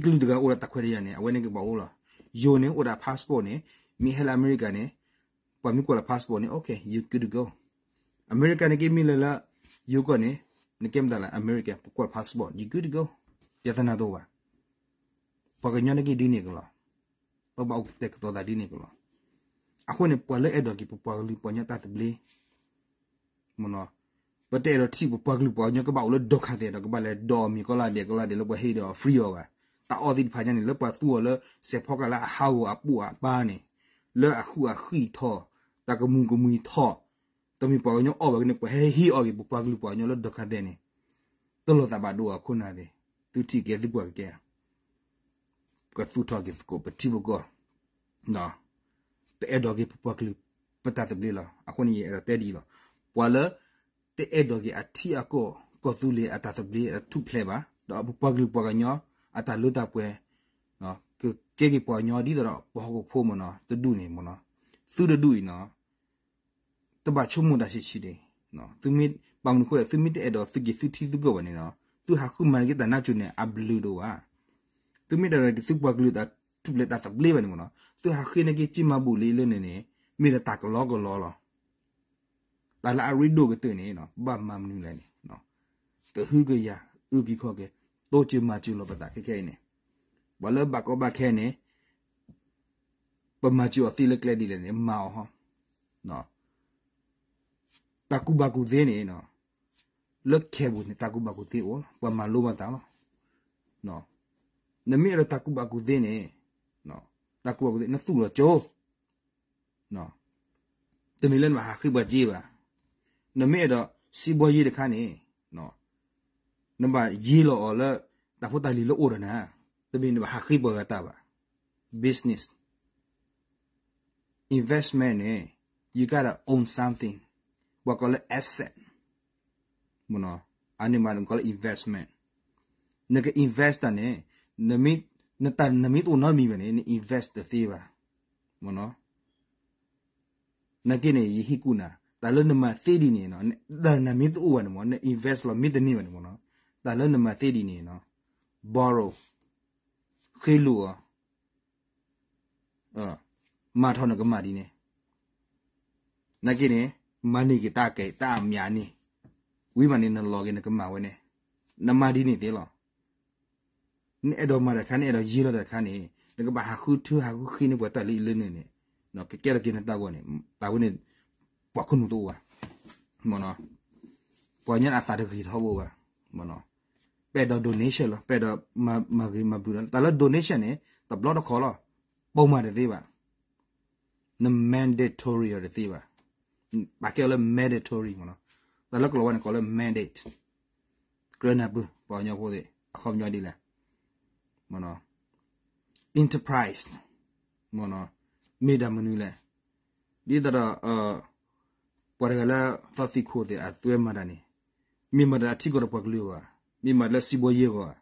ကလုာ်တဂၤအိၣ်ဒီးတၢ်ခွဲးတၢ်ယာ်န့ၣ် အဝဲန့ၣ်ကဘၣ်အိၣ်လီၤ. ယိၤန့ၣ် အိၣ်ဒီး passport န့ၣ် မ့ၢ်ဟဲလၢအမဲရကၤန့ၣ် ပှၤမ့ၢ်ကွၢ်လၢ passport န့ၣ် okay, you good to go. အမဲရကၤန့ၣ်က့မ့ၢ်လၢလၢ ယိၤကီၢ်န့ၣ် နကဲမတၤလဲၣ် အမဲရကၤ ပကွၢ် passport, you good to go. ယသနာ်တအိၣ်ဘၣ်. ပှၤကညီန့ၣ်က့ဒ်န့ၣ်ကလီၤ. ပဘၣ်အိၣ်ကတဲာ်ကတီၤသးဒ်န့ၣ်ကလီၤ. အဃိန့ၣ် ပှၤလၢအဲၣ်ဒိးက့ၤပပှၤကလုာ်ပှၤကညီတၢ်သဘျ့ မ့ၢ်နီၤ, ပတအဲၣ်ဒိးထံၣ်ပပှၤကလုာ်ပှၤကညီကဘၣ်အိၣ်လၢဒိးခါသဲးဒီး ကဘၣ်လဲၤဒိးအီၣ်မ့ၤကီၢ်လၢဒဲးကီၢ်လၢဒဲးလၢပှၤဟ့ၣ်ဒီး free အီၤဘၣ်. တၢ်အီၣ်သ့ၣ်တဖၣ်ညါန့ၣ် လၢပှၤသူအီၤလၢစဲးဖီကလာ်အဟးဂီၤအပိာ်အပၢ်န့ၣ်, လၢအဃုအဃံၢ်ထီၣ်, တၢ်ကမူၤကမှံထီၣ်, တမ့ၢ်ပှၤကညီအီၣ်ဘၣ်က့ၤန့ၣ် ပှၤဟဲဟ့ၣ်အီၣ်က့ၤပပှၤကလုာ်ပှၤကညီလၢဒိးခါသဲးန့ၣ်, တလိၣ်သးဘၣ်ဒိအီၤခိၣ်နၢ်သ့ၣ်, သုထံၣ်ကဲသုကွၢ်ကကဲ ပကသူၣ်ထီၣ်က့ၤသကိး ပထံပကီၢ်, ပအဲၣ်ဒိးက့ၤပပှၤကလုာ် ပတၢ်သဘျ့လီၤ. အဃိန့ၣ် ယအဲၣ်ဒိးတဲဒ်အံၤလီၤ. ပှၤလၢ တအဲၣ်ဒိးက့ၤအထံအကီၢ် ကီၢ်သူလ့ၤအတၢ်သဘျ့အထူၣ်ဖျဲးဘၣ်, ဒီးပပှၤကလုာ်ပှၤကညီ အတၢ်လၢတၢ်ပှဲၤ ကကဲက့ၤပှၤကညီဒ်သိးဒီးပှၤဟီၣ်ခိၣ်ဖိမ့ၢ်နီၤ တဒူၣ်န့ၣ်မ့ၢ်နီၤ, သုတဒူၣ်အံၤနီၤ တဘၣ်ဆိကမိၣ်တၢ်ဆံးဆံးဒံး, သုမ့ၢ်ဘၣ်မနုၤအဃိလဲၣ် သုမ့ၢ်တအဲၣ်ဒိးသုက့ၤသုထံသုကီၢ်ဘၣ်န့ၣ်နီၤ သုဟးဃုမၤန့ၢ်က့ၤတၢ်နါစိၤန့ၣ် အဘျုးဒိၣ်ဘၣ်. သုမ့ၢ်တအဲၣ်ဒိးက့ၤသုပှၤကလုာ်တၢ်ထူၣ်ဖျဲးတၢ်သဘျ့ဘၣ်န့ၣ်မ့ၢ်နီၤ သုဟးဃ့န့ၢ်က့ၤကၠံၣ်မၤဘူၣ်လၢအံၤလၢန့ၣ်န့ၣ် မ့ၢ်ဒီးတၢ်ကလီကလီလီၤ. တၢ်လၢအရ့ဒိၣ်ကတၢၢ်န့ၣ် ဘၣ်မၤမနုၤလဲၣ်န့ၣ် ကဟုကယာ် အုၣ်က့ၤခီၣ်က့ၤ တိစၢၤမၤစၢၤလီၤပသးခဲခဲအံၤန့ၣ်, ပှၤလၢဘၣ်ကီဘၣ်ခဲန့ၣ် ပမၤစၢၤအီၤသ့လၢကျဲဒ်လဲၣ်န့ၣ် မၤအီၤဟီ တၢ်ကူၣ်ဘၣ်ကူၣ်သ့န့ၣ် လၢခဲပူၤန့ၣ် တၢ်ကူၣ်ဘၣ်ကူၣ်သ့အိၣ်လီၤ ပှၤမၤလိဘၣ်သးလီၤ. နမ့ၢ်အဲၣ်ဒိးတၢ်ကူၣ်ဘၣ်ကူၣ်သ့န့ၣ် တၢ်ကူၣ်ဘၣ်ကူၣ်သ့ နသူၣ်လီၤကၠိ တမ့ၢ်လၢနဘၣ်ဟးဃ့ပှၤစ့ဘၣ်. နမ့ၢ်အဲၣ်ဒိးစံးဘီယ့တခါန့ၣ် နဘၣ်ယ့လီၤအီၤလၢ တၢ်ဖိတၢ်လံၤလၢအိၣ်ဒီးနၤ, တမ့ၢ်နဘၣ်ဟးဃ့ပှၤဂၤတၢ်ဘၣ်. Business, investment န့ၣ် you gotta own something, ပှၤကိးလၢ asset မ့ၢ်နီၤ, အန့ၣ်မးနကိးလၢ investment. နက invest တၢ်န့ၣ် နမ့ၢ်တအိၣ်နီတမံၤဘၣ်န့ၣ် န invest တသ့ဘၣ် မ့ၢ်နီၤ. နာ်က့န့ၣ် ယဟ့ၣ်ကူၣ်နၤ တၢ်လၢနမၤသ့ဒ်န့ၣ်နီၤ, တၢ်နမ့ၢ်တအိၣ်ဘၣ်န့ၣ်မ့ၢ် န invest လီၤမ့ၢ်တန့ၢ်ဘၣ်န့ၣ်မ့ၢ်နီၤ, တၢ်လၢနမၤသ့ဒ်န့ၣ်နီၤ, borrow ဃ့လိာ်အီၤ မၤထီၣ်နကမၣ်ဒ်န့ၣ်, နာ်က့န့ၣ် မၤန့ၢ်က့ၤတၢ်ကဲတၢ်အမံၤန့ၣ်, ဝံၤမးန့ၣ် နလီၤက့ၤနကမၣ်ဝဲန့ၣ်, နမၤဒ်န့ၣ်သ့လီၤ. နအဲၣ်ဒိးမၤတၢ်တခါ နအဲၣ်ဒိးယ့လီၤတၢ်တခါန့ၣ် နကဘၣ်ဟးဃုထၢဟးဃုဃ့န့ၢ်ပှၤတၢ်လၢအံၤလၢန့ၣ်န့ၣ်, ကကဲထီၣ်က့ၤနတၢ်ဂီၢ်န့ၣ် တၢ်ဝဲန့ၣ် ပှၤခိၣ်နူာ်တအိၣ်ဘၣ်, မ့ၢ်နီၤ, ပှၤကညီအသးတဂ့ၤထီဘိဘၣ်, မ့ၢ်နီၤ, ပအဲၣ်ဒိး donation လီၤ, ပအဲၣ်ဒိးမၤဂ့ၤမၤဘျုးလီၤ, တၢ်လၢ donation န့ၣ် တဘျီတခီၣ်လီၤ, ပိာ်မၤတသ့ဘၣ် န mandatory အီၤတသ့ဘၣ်, ပာ်ကဲအီၤလၢ mandatory မ့ၢ်နီၤ, တၢ်လၢကလီၤဝါန့ၣ် ကိးလၢ mandate, ကြၢးနၢ်ပၢၢ် ပှၤကညီဖိသ့ၣ် အခီပညီဒ်လဲၣ်, မ့ၢ်နီၤ, enterprise, မ့ၢ်နီၤ, မ့ၢ်တၢ်မနုၤလဲၣ်, ဒ်သိးဒီး ပှၤတဂၤလၢသီသံခိၣ်သ့ၣ်အသွဲမၤတၢ်န့ၣ်, မ့ၢ်မၤတၢ်လၢထံကီၢ်ဒီးပှၤကလုာ်အဂီၢ်, မ့ၢ်မၤတၢ်လၢစံးဘီယ့အဂီၢ်,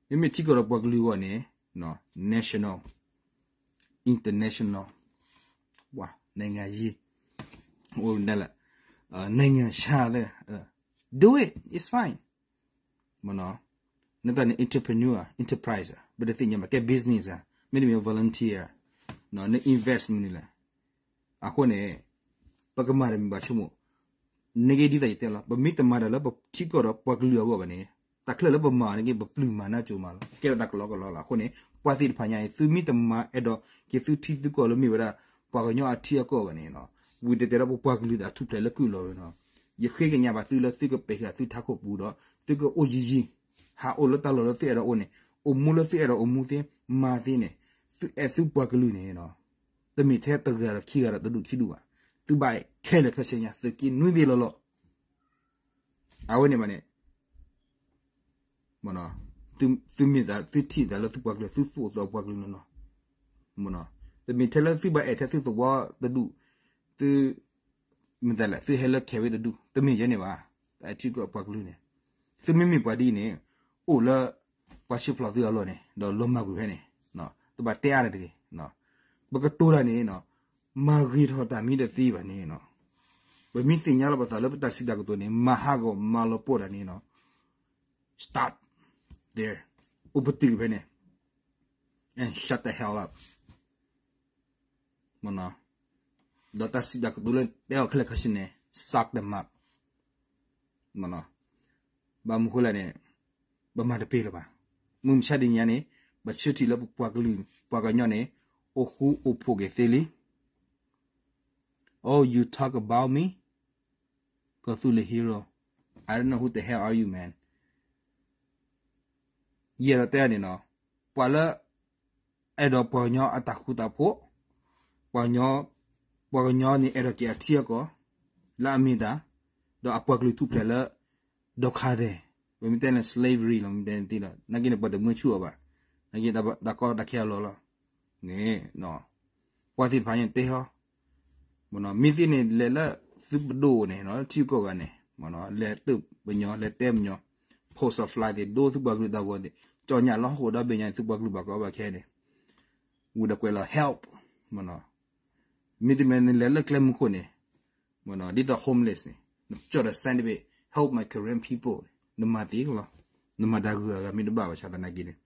မ့မ့ၢ်ထံကီၢ်ဒီးပှၤကလုာ်အဂီၢ်န့ၣ်, national, international, ဝါ, နိုင်ငံရေး, အိၣ်ဒၣ်လဲၣ်, နိုင်ငံခြားလၢ do it, it's fine, မ့ၢ်နီၤ, နတၢ်န့ၣ် entrepreneur, enterprise ပတသ့ၣ်ညါဘၣ်, ကဲ business မ့တမ့ၢ် volunteer, န invest မနုၤလဲၣ်, အဃိန့ၣ် ပကမၤတၢ်မ့ၢ်ဘၣ်ဆိကမိၣ်, နက့ဒ်သိးယတဲလီၤ, ပမ့ၢ်တမၤတၢ်လၢပထံကီၢ်ဒီးပှၤကလုာ်အဂီၢ်ဘၣ်န့ၣ်, တၢ်ချၢၣ်လၢပမၤန့ၣ်က့ ပပျုၢ်မၤနၢ်ကၠိမးလီၤ, ကဲထီၣ်တၢ်ကလီကလီလီၤ. အဃိန့ၣ် ပှၤသ့ၣ်တဖၣ်ညါအံၤ သုမ့ၢ်တမၤအဲၣ်ဒိးက့ၤသုထံသုကီၢ်လၢမ့ၢ်ဝဲဒၣ် ပှၤကညီအထံအကီၢ်ဘၣ်န့ၣ်, ဝံၤတဲတဲဒီးပပှၤကလုာ်သးထူၣ်ဖျဲးလၢကုၢ်လီၤဝဲနီၤ, ယဃ့ကညးဘၣ်သုလၢသုကပဲာ်ဃာ်သုထးခိၣ်ပူၤဒီး သုကအိၣ်ယံၤယံၤ, ဟးအိၣ်လၢတၢ်လီၢ်လၢသုအဲၣ်ဒိးအိၣ်န့ၣ်, အိၣ်မူလၢသုအဲၣ်ဒိးအိၣ်မူသ့, မၤသ့န့ၣ်, သုအဲၣ်သုပှၤကလုာ်န့ၣ်, တမ့ၢ်ထဲတဂၤဒီးခံဂၤဒီးတဒူၣ်ခံဒူၣ်ဘၣ်, သုဘၣ်ခဲလၢာ်ခဲဆ့ညါ သုးက့နွံဘ့ၣ်လီၤလီၤ. အဝဲန့ၣ်ဘၣ်န့ၣ် မ့ၢ်နီၤ, သုမ့ၢ်သး သုထံၣ်သးလၢသုပှၤကလုာ် သုသူၣ်အိၣ်သးပှၤကလုာ်နီၤနီၤ, မ့ၢ်နီၤ, တမ့ၢ်ထဲလၢသုဘၣ်အဲၣ်ထဲသုသဝီတဒူၣ်, သု မ့ၢ်တၢ်လဲၣ် သုဟဲလၢခဲဝ့တဒူၣ် တမ့ၢ်ယဲန့ၣ်ဘၣ်, တၢ်ထံကီၢ်ပှၤကလုာ်န့ၣ်, သုမ့မ့ၢ်ပှၤဒ်အံၤန့ၣ်, အိၣ်လၢ ပှၤဆှၢဖျိးသုအလီၢ်န့ၣ် ဒီးလီၤမၢ်ကွံာ်ဖဲန့ၣ်, တဘၣ်တဲအါတဂ့ၤ, ပကတိၤတၢ်န့ၣ်, မၤဂ့ၤထီၣ်တၢ်မ့ၢ်တသ့ဘၣ်န့ၣ်, ပမ့ၢ်သ့ၣ်ညါလီၤပသးလၢပတၢ်စံးတၢ်ကတိၤန့ၣ် မၤဟးဂီၤမၤလီၤပှီၢ်တၢ်န့ၣ်, stop there, အိၣ်ပတုာ်ဖဲန့ၣ်, and shut the hell up, မ့ၢ်နီၤ, ဒီးတၢ်စံးတၢ်ကတိၤလၢတဲအီၤခဲလၢာ်ခဲဆ့န့ၣ် suck them up, မ့ၢ်နီၤ, ဘၣ်မနုၤဃိလဲၣ်န့ၣ်, ပမၤတပ့ၢ်လၢၤဘၣ်, မုၢ်မဆါတနံၤညါန့ၣ်, ပဆၢထံၣ်လၢပပှၤကလုာ် ပှၤကညီန့ၣ်, အိၣ်ဃူအိၣ်ဖိးက့ၤသ့လံ, oh you talk about me, ကီၢ်သူလ့ၤ hero, I don't know who the hell are you man, ယအဲၣ်ဒိးတဲန့ၣ်နီၤ, ပှၤလၢ အဲၣ်ဒိးပှၤကညီအတၢ်ဃူတၢ်ဖိး, ပှၤကညီ, ပှၤကညီန့ၣ်အဲၣ်ဒိးက့ၤအထံအကီၢ်, လၢအမ့ၢ်တၢ်, ဒီးအပှၤကလုာ်ထူၣ်ဖျဲးလၢ ဒုက္ခသည်, ပမ့ၢ်တဲန့ၣ် slavery လီၤ, မ့ၢ်တဲန့ၣ်သ့ဒီး နာ်က့န့ၣ် ပှၤတမၢဆူၣ်အီၤဘၣ်, နာ်က့တၢ်ကီတၢ်ခဲအလီၢ်လီၤ, န့ၣ်, ပှၤသ့ၣ်တဖၣ်ညါတဲဟီ မ့ၢ်သ့ၣ်န့ၣ် လဲၤလၢသုပဒိၣ်န့ၣ် ထံကီၢ်ဂၤန့ၣ်, လဲၤတၢၢ်ပညီ လဲၤတဲပညီ, post a flag သ့ၣ် ဒိသုပှၤကလုာ်တၢ်ဂီၤသ့ၣ်, ကၠီၣ်ညၣ်လီၤဟိၣ်ဒီဘ့ၣ်ညါန့ၣ် သုပှၤကလုာ်ဘၣ်ကီဘၣ်ခဲန့ၣ်, ဝံၤဒီးကွဲးလီၤ help, မ့တမ့ၢ်န့ၣ်လဲၤလၢကျဲမုၢ်ခိၣ်န့ၣ်, ဒ်သိး homeless န့ၣ် နကၠီၣ်ဒီး sign တဘ့ၣ် help my Karen people, နမၤသ့လီၤ, နမၤတၢ်ဂုၤအဂၤမ့ၢ်တဘၣ်ဘၣ်ဆၣ်သနာ်က့န့ၣ်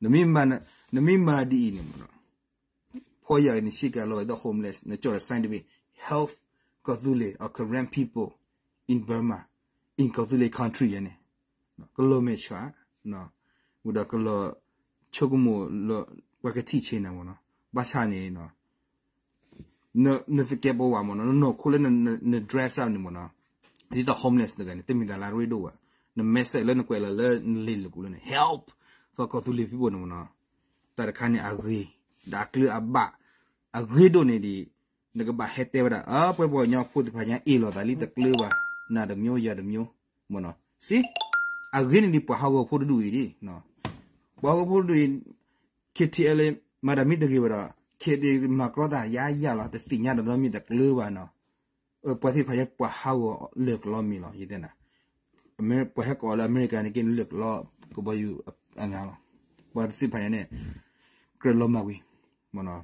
နမ့ၢ်မၤဒ်အံၤန့ၣ်မ့ၢ်နီၤ, ဖီယၤအံၤန့ၣ် ဆ့ကၤလီၤဝဲဒီး homeless နကၠီၣ်ဒီး sign တဘ့ၣ် help Kawthoolei or Karen people in Burma, in Kawthoolei country ယဲန့ၣ်, ကလီၤမဲာ်ဆှး, ဝံၤဒီးကလီၤဆိကမိၣ်လၢ ပှၤကထံၣ်ဆ့နၤမ့ၢ်နီၤ, ဘၣ်ဆၣ်န့ၣ် နသကဲးပဝးမ့ၢ်နီၤ, နနီၢ်ခိလၢန dress up န့ၣ်မ့ၢ်နီၤ, ဒ်သိး homeless တဂၤန့ၣ် တမ့ၢ်တၢ်လၢအရ့ဒိၣ်ဘၣ်, န message လၢနကွဲးလီၤလၢနလံာ်လိာ်ကူးလၢန့ၣ် help for Kawthoolei people န့ၣ်မ့ၢ်နီၤ, တၢ်တခါန့ၣ်အဂ့ၤ, ဒီးအကျၢၤအဘၣ်, အဂ့ၤဒိၣ်န့ၣ်ဒ် နကဘၣ်ဟဲတဲဝဲဒၣ် အပှဲၤပှၤကညီဖိသ့ၣ်တဖၣ်ညါအ့ၣ်လိာ်သးလံတကျၢၤဘၣ်, နၤတမျိုးယၤတမျိုး, မ့ၢ်နီၤ, စံး, အဂ့ၤန့ၣ်ဒ်ပှၤဟးဂီၤဖိတဒူၣ်အံၤဒ်, ပှၤဟးဂီၤဖိတဒူၣ်အံၤ KTLA မၤတၢ်မ့ၢ်တဂ့ၤဘၣ်ဒီး KTLA မၤကြီသးယါယါလီၤ, တသ့ၣ်ညါတဘျီမ့ၢ်တကျၢၤဘၣ်နီၤ, ပှၤသ့ၣ်တဖၣ်ညါပှၤဟးဂီၤလၢၢ်ကလီမံၤလီၤ, ယတဲနၤ, ပှၤဟဲကိးလၢအမဲရကၤန့ၣ်က့န့ၣ် လၢၢ်ကလီကဘီယူၤအါညါလီၤ, ပှၤသ့ၣ်တဖၣ်ညါန့ၣ် ကြၢးလီၤမၢ်ကွံာ်, မ့ၢ်နီ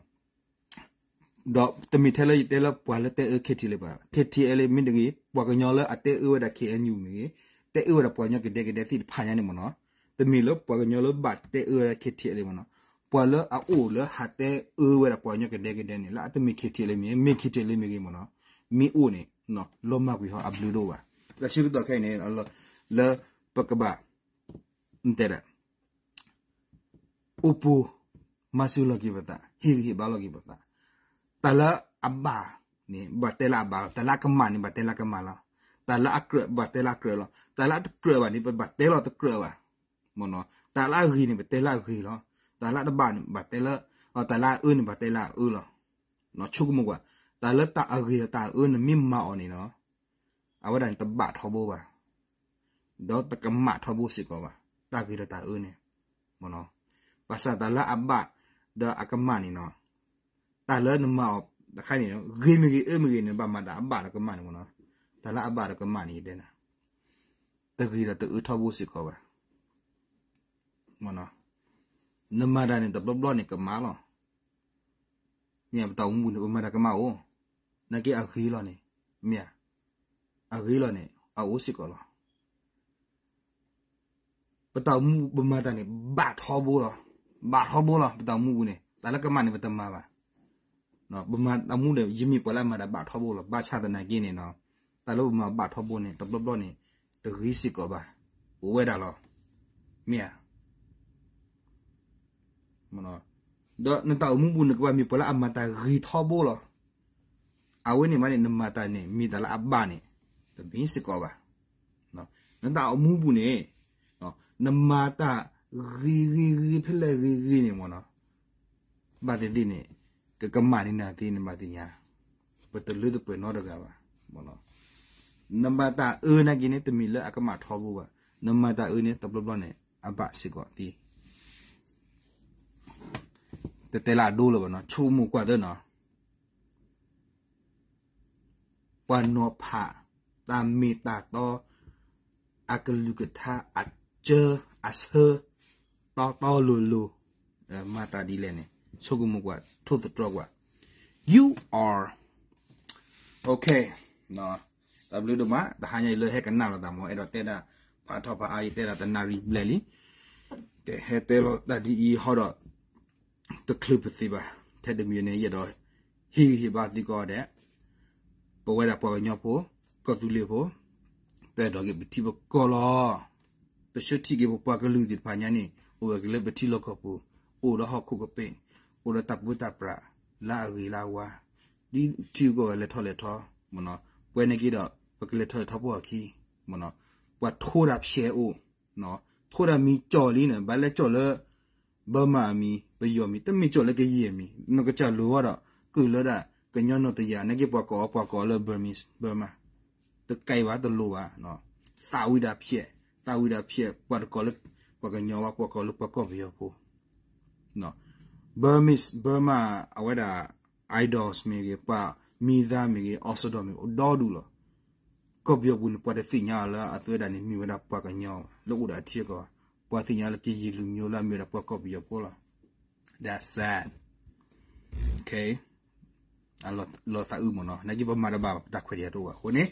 ၤ, ဒီးတမ့ၢ်ထဲလၢယတဲလၢပှၤလၢတဲအၢ KTLA ဘၣ်, KTLA မ့ၢ်တဂ့ၤ, ပှၤကညီလၢအတဲအၢဝဲဒၣ် KNU မ့ၢ်ဂ့ၤ, တဲအၢဝဲဒၣ်ပှၤကညီကဒဲကဒဲသ့ၣ်တဖၣ်ညါန့ၣ်မ့ၢ်နီၤ, တမ့ၢ်လၢပှၤကညီလၢဘၣ်တဲအၢဝဲဒၣ် KTLA မ့ၢ်နီၤ, ပှၤလၢအအိၣ်လၢဟးတဲအၢဝဲဒၣ်ပှၤကညီကဒဲကဒဲန့ၣ် လၢအတမ့ၢ် KTLA မ့ၢ်ဂ့ၤ, မ့ၢ် KTLA မ့ၢ်ဂ့ၤမ့ၢ်နီၤ, မ့ၢ်အိၣ်န့ၣ် လီၤမၢ်ကွံာ်ဟီအဘျုးဒိၣ်ဘၣ်, တၢ်ဆၢကတီၢ်ခဲအံၤန့ၣ် လၢပကဘၣ် တဲဒၣ် အိၣ်ပူၤ မၤစၢၤလီၤက့ၤပသး, ဟ့ၣ်ဂံၢ်ဟ့ၣ်ဘါလီၤက့ၤပသး, တၢ်လၢအဘၣ်န့ၣ် ဘၣ်တဲလၢအဘၣ်လီၤ, တၢ်လၢအကမၣ်န့ၣ် ဘၣ်တဲလၢအကမၣ်လီၤ, တၢ်လၢအကြၢး ဘၣ်တဲလၢအကြၢးလီၤ, တၢ်လၢအတကြၢးဘၣ်န့ၣ် ပဘၣ်တဲလီၤတကြၢးဘၣ်, မ့ၢ်နီၤ, တၢ်လၢအဂ့ၤန့ၣ် ပတဲလၢအဂ့ၤလီၤ, တၢ်လၢအတဘၣ်န့ၣ် ဘၣ်တဲလၢ, တၢ်လၢအအၢန့ၣ် ဘၣ်တဲလၢအအၢလီၤ, ဆိကမိၣ်ကွၢ်, တၢ်လၢတၢ်အဂ့ၤဒီးတၢ်အအၢနမ့ၢ်မၤအီၤန့ၣ်နီၤ အဝဲဒၣ်န့ၣ် တဘၣ်ထီဘိဘၣ်, ဒီးတကမၣ်ထီဘိစ့ၢ်ကီးဘၣ်, တၢ်ဂ့ၤဒီးတၢ်အၢန့ၣ်, မ့ၢ်နီၤ, ဘၣ်ဆၣ်တၢ်လၢအဘၣ်ဒီးအကမၣ်န့ၣ်နီၤ, တၢ်လၢနမၤအီၤတခါန့ၣ် ဂ့ၤမ့ၢ်ဂ့ၤ အၢမ့ၢ်ဂ့ၤန့ၣ် ဘၣ်မၤတၢ်အဘၣ်ဒီးကမၣ်န့ၣ်မ့ၢ်နီၤ, တၢ်လၢအဘၣ်ဒီးကမၣ်န့ၣ် ယတဲနၤ, တဂ့ၤဒီးတအၢထီဘိစ့ၢ်ကီးဘၣ်, မ့ၢ်နီၤ, နမၤတၢ်န့ၣ် တဘျီဘျီန့ၣ်ကမၣ်လီၤ မ့ၢ်ပတၢ်အိၣ်မူပူၤန့ၣ် ပမၤတၢ်ကမၣ်အိၣ်, နာ်က့အဂ့ၤလီၤန့ၣ်, မ့ၢ်ဧါ, အဂ့ၤလီၤန့ၣ် အအိၣ်စ့ၢ်ကီးလီၤ. ပတၢ်အိၣ်မူပမၤတၢ်န့ၣ် ဘၣ်ထီဘိလီၤ, ဘၣ်ထီဘိလီၤ ပတၢ်အိၣ်မူပူၤန့ၣ် တၢ်လၢကမၣ်န့ၣ် ပတမၤဘၣ် ပမၤတၢ်အိၣ်မူန့ၣ် ယမ့ၢ်ပှၤလၢအမၤတၢ်ဘၣ်ထီဘိလီၤ. ဘၣ်ဆၣ်သနာ်က့န့ၣ်နီၤ, တၢ်လၢပမၤဘၣ်ထီဘိန့ၣ် တဘျီဘျီန့ၣ် တဂ့ၤစ့ၢ်ကီးဘၣ်, အိၣ်ဝဲဒၣ်လီၤ. မ့ၢ်ဧါ. ဒီးနတၢ်အိၣ်မူပူၤ နကဘၣ်မ့ၢ်ပှၤလၢအမၤတၢ်ဂ့ၤထီဘိလီၤ. အဝဲန့ၣ်မးန့ၣ် နမၤတၢ်န့ၣ် မ့ၢ်တၢ်လၢအဘၣ်န့ၣ် တမ့ၢ်စ့ၢ်ကီးဘၣ်. နတၢ်အိၣ်မူပူၤန့ၣ် နမၤတၢ်ဂ့ၤဂ့ၤဂ့ၤဖဲလဲၣ်ဂ့ၤဂ့ၤန့ၣ်မ့ၢ်နီၤ, ဘၣ်သ့ၣ်သ့ၣ်န့ၣ် ကကမၣ်န့ၢ်နၤသ့န့ၣ် ဘၣ်သ့ၣ်ညါ, ပတလၢတပှဲၤနီတဂၤဘၣ်. နမၤတၢ်အၢနာ်က့န့ၣ် တမ့ၢ်လၢအကမၣ်ထီဘိဘၣ်. နမၤတၢ်အၢန့ၣ် တဘျီဘျီန့ၣ် အဘၣ်စ့ၢ်ကီးသ့, တတဲလၢအဒိလၢၤဘၣ်နီၤ, ဆိကမိၣ်ကွၢ်သ့နီၤ, ပှၤနီၤဖး တၢ်မ့ၢ်တၢ်တီ, အကလုၢ်ကထါ အစၢအဆၢ, တီတီလိၤလိၤ, မၤတၢ်ဒ်လဲၣ်န့ၣ် ဆိကမိၣ်ကွၢ် ထိၣ်သတြီၤကွၢ်, you are, okay, တၢ်ဘျုးဒိၣ်မး, တဟါညါအံၤလၢဟဲကနၣ်လိာ်သးမ့ၢ် အဲၣ်ဒိးတဲဒၣ် ဖးထီဖးအါ ယတဲဒၣ်တနၣ်ရံၣ်ဘျဲၣ်လံ, ကဟဲတဲလီၤတၢ်ဒ်အံၤဟီဒီး တချုးပသ့ဘၣ်, ထဲတမံၤန့ၣ် ယအဲၣ်ဒိး ဟ့ၣ်ဂံၢ်ဟ့ၣ်ဘါသုကိးဂၤဒဲး, ပဝဲဒၣ်ပှၤကညီဖိ, ကီၢ်သူလ့ၤဖိ, ပအဲၣ်ဒိးက့ၤပထံပကီၢ်လီၤ. ပဆၢထံၣ်က့ၤပပှၤကလုာ်သ့ၣ်တဖၣ်ညါန့ၣ် အိၣ်ဝဲက့ၤလၢပထံလီၢ်ကီၢ်ပူၤ, အိၣ်ဒီးဟီၣ်ခိၣ်ကပ့ၤ, အိၣ်ဒီးတၢ်ပၢတၢ်ပြး လၢအဂ့ၤလၢအဝါ, ဒ်ထံဂုၤကီၢ်ဂၤလဲၤထီၣ်လဲၤထီ, မ့ၢ်နီၤ, ပဝဲန့ၣ်က့ၤဒီး ပကလဲၤထီၣ်လဲၤထီပှၤအခံ, မ့ၢ်နီၤ, ပှၤထိဒၣ်ဖျဲးအိၣ်, ထိဒၣ်မံၤကၠီၣ်လံန့ၣ် ဘၣ်လဲၤကၠီၣ်လၢ ဘၢမၤအမံၤ, ပယီၤမံၤ, တမ့ၢ်ကၠီၣ်လၢကယဲၢ်မံၤ, နကစၢ်လိၤဝဲဒီး ကုၢ်လၢဒၣ် ကညီနီၢ်တယၢ် နာ်က့ပှၤကိးအီၤ ပှၤကိးအီၤလၢ Burmese, Burma, တကဲဘၣ် တလိၤဘၣ်, သးဝံၣ်ဒၣ်ဖျဲး, သးဝံၣ်ဒၣ်ဖျဲး, ပှၤတကိးလၢ ပှၤကညီဘၣ်, ပှၤကိးလၢပှၤကီၢ်ပယီၤဖိ, Burmese, Burma, အဝဲဒၣ် idols မ့ၢ်ဂ့ၤ, ပှၤမံၤသၣ်မ့ၢ်ဂ့ၤ, အီစဒီးမ့ၢ်ဂ့ၤ, အိၣ်ဒီဒူၣ်လီၤ. ကီၢ်ပယီၤပူၤန့ၣ် ပှၤတသ့ၣ်ညါအီၤလၢအဝဲဒၣ်န့ၣ် မ့ၢ်ဝဲဒၣ်ပှၤကညီဘၣ်, လၢအိၣ်ဒီးအထံအကီၢ်, ပှၤသ့ၣ်ညါလၢကယဲၢ်လူၤမံၤလၢအမ့ၢ်ဝဲဒၣ်ပှၤကီၢ်ပယီၤဖိလီၤ. That's sad. Okay. လီၤသးအုးမ့ၢ်နီၤ, နာ်က့ပမၤတဘၣ်ဘၣ် ပတၢ်ခွဲးတၢ်ယာ်တအိၣ်ဘၣ်အဃိန့ၣ်,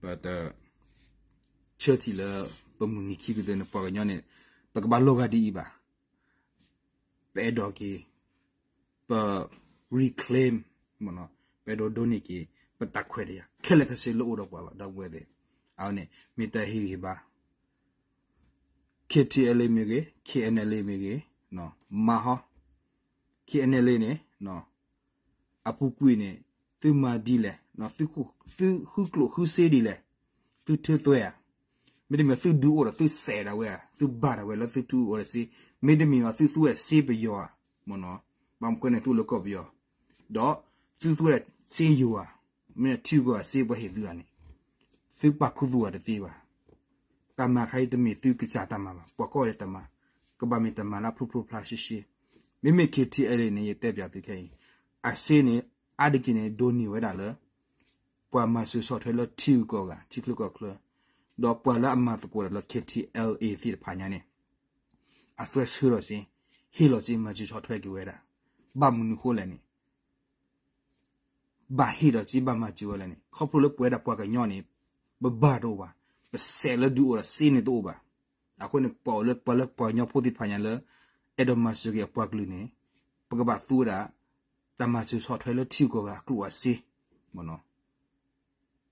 ပတ ဆၢထံၣ်လၢ ပမုၢ်နံၤခံကတၢၢ်န့ၣ် ပှၤကညီန့ၣ် ပကဘၣ်လီၤဂာ်ဒ်အံၤဘၣ်. ပအဲၣ်ဒိးက့ၤ ပ reclaim မ့ၢ်နီၤ, ပအဲၣ်ဒိးဒိးန့ၢ်က့ၤ ပတၢ်ခွဲးတၢ်ယာ် ခဲလၢာ်ခဲဆ့လၢအိၣ်ဒီးပှၤလီၤ ဒီပုၢ်ဝဲၢ်သ့ၣ်. အဝဲန့ၣ် မ့ၢ်တၢ်ဟ့ၣ်ဂံၢ်ဟ့ၣ်ဘါ K T L A မ့ၢ်ဂ့ၤ, K N L A မ့ၢ်ဂ့ၤ, မၤဟီ K N L A န့ၣ် အပူၤကွံာ်န့ၣ် သုမၤဒ်လဲၣ်, သုဃုကျိၣ်ဃုစ့ဒ်လဲၣ်, သုထုးသွဲဧါ, မ့တမ့ၢ်သုဒုးအိၣ်ဒီးသုစဲးဒၣ်ဝဲဧါ, သုဘၣ်ဒၣ်ဝဲလၢသုထုးအိၣ်ဒီးစ့, မ့တမ့ၢ်ဘၣ်သုသူဝဲဒၣ်စ့ပယီၤဧါ, မ့ၢ်နီၤ, ဘၣ်မနုၤဃိန့ၣ် သုအိၣ်လၢကီၢ်ပယီၤ, ဒီးသုသူဝဲဒၣ်စ့ယိၤဧါ, မ့ၢ်ထံဂုၤကီၢ်ဂၤစ့ပှၤဟ့ၣ်သုဧါန့ၣ်, သုပာ်ခူသူၣ်အီၤတသ့ဘၣ်. တၢ်မၤခါအံၤတမ့ၢ်သုကစၢ်တၢ်မၤဘၣ်, ပှၤကီၢ်အံၤတၢ်မၤ, ကဘၣ်မ့ၢ်တၢ်မၤလၢအဖျိဖျိဖျါရှဲရှဲ. မ့မ့ၢ် K T L A န့ၣ် ယတဲပျးသုခဲအံၤ, အစ့န့ၣ် အါတက့ၢ်န့ၣ် ဒိးန့ၢ်ဝဲဒၣ်လၢ ပှၤမၤစၢၤဆီၣ်ထွဲလၢထံဂုၤကီၢ်ဂၤ ထံချၢကီၢ်ချၢ, ဒီးပှၤလၢအမၤသကိးတၢ်လၢ K T L A သ့ၣ်တဖၣ်ညါန့ၣ် အသွဲဆှၢလီၤစ့, ဟ့ၣ်လီၤစ့ မၤစၢၤဆီၣ်ထွဲက့ၤဝဲဒၣ်, ဘၣ်မနုၤဃိလဲၣ်န့ၣ် ဘၣ်ဟ့ၣ်ဒီးစ့ဘၣ်မၤစၢၤဝဲလဲၣ်န့ၣ် ခီဖျိလၢပဝဲဒၣ်ပှၤကညီန့ၣ် ပဘၣ်တအိၣ်ဘၣ်, ပစဲးလၢဒုးအိၣ်ဒီးစ့န့ၣ်တအိၣ်ဘၣ်. အဃိန့ၣ် ပအိၣ်လၢပှၤလၢပှၤကညီဖိသ့ၣ်တဖၣ်ညါလၢ အဲၣ်ဒိးမၤစၢၤက့ၤအပှၤကလုာ်န့ၣ် ပကဘၣ်သူဝဲဒၣ် တၢ်မၤစၢၤဆီၣ်ထွဲလၢထံဂုၤကီၢ်ဂၤအကျိၣ်အစ့,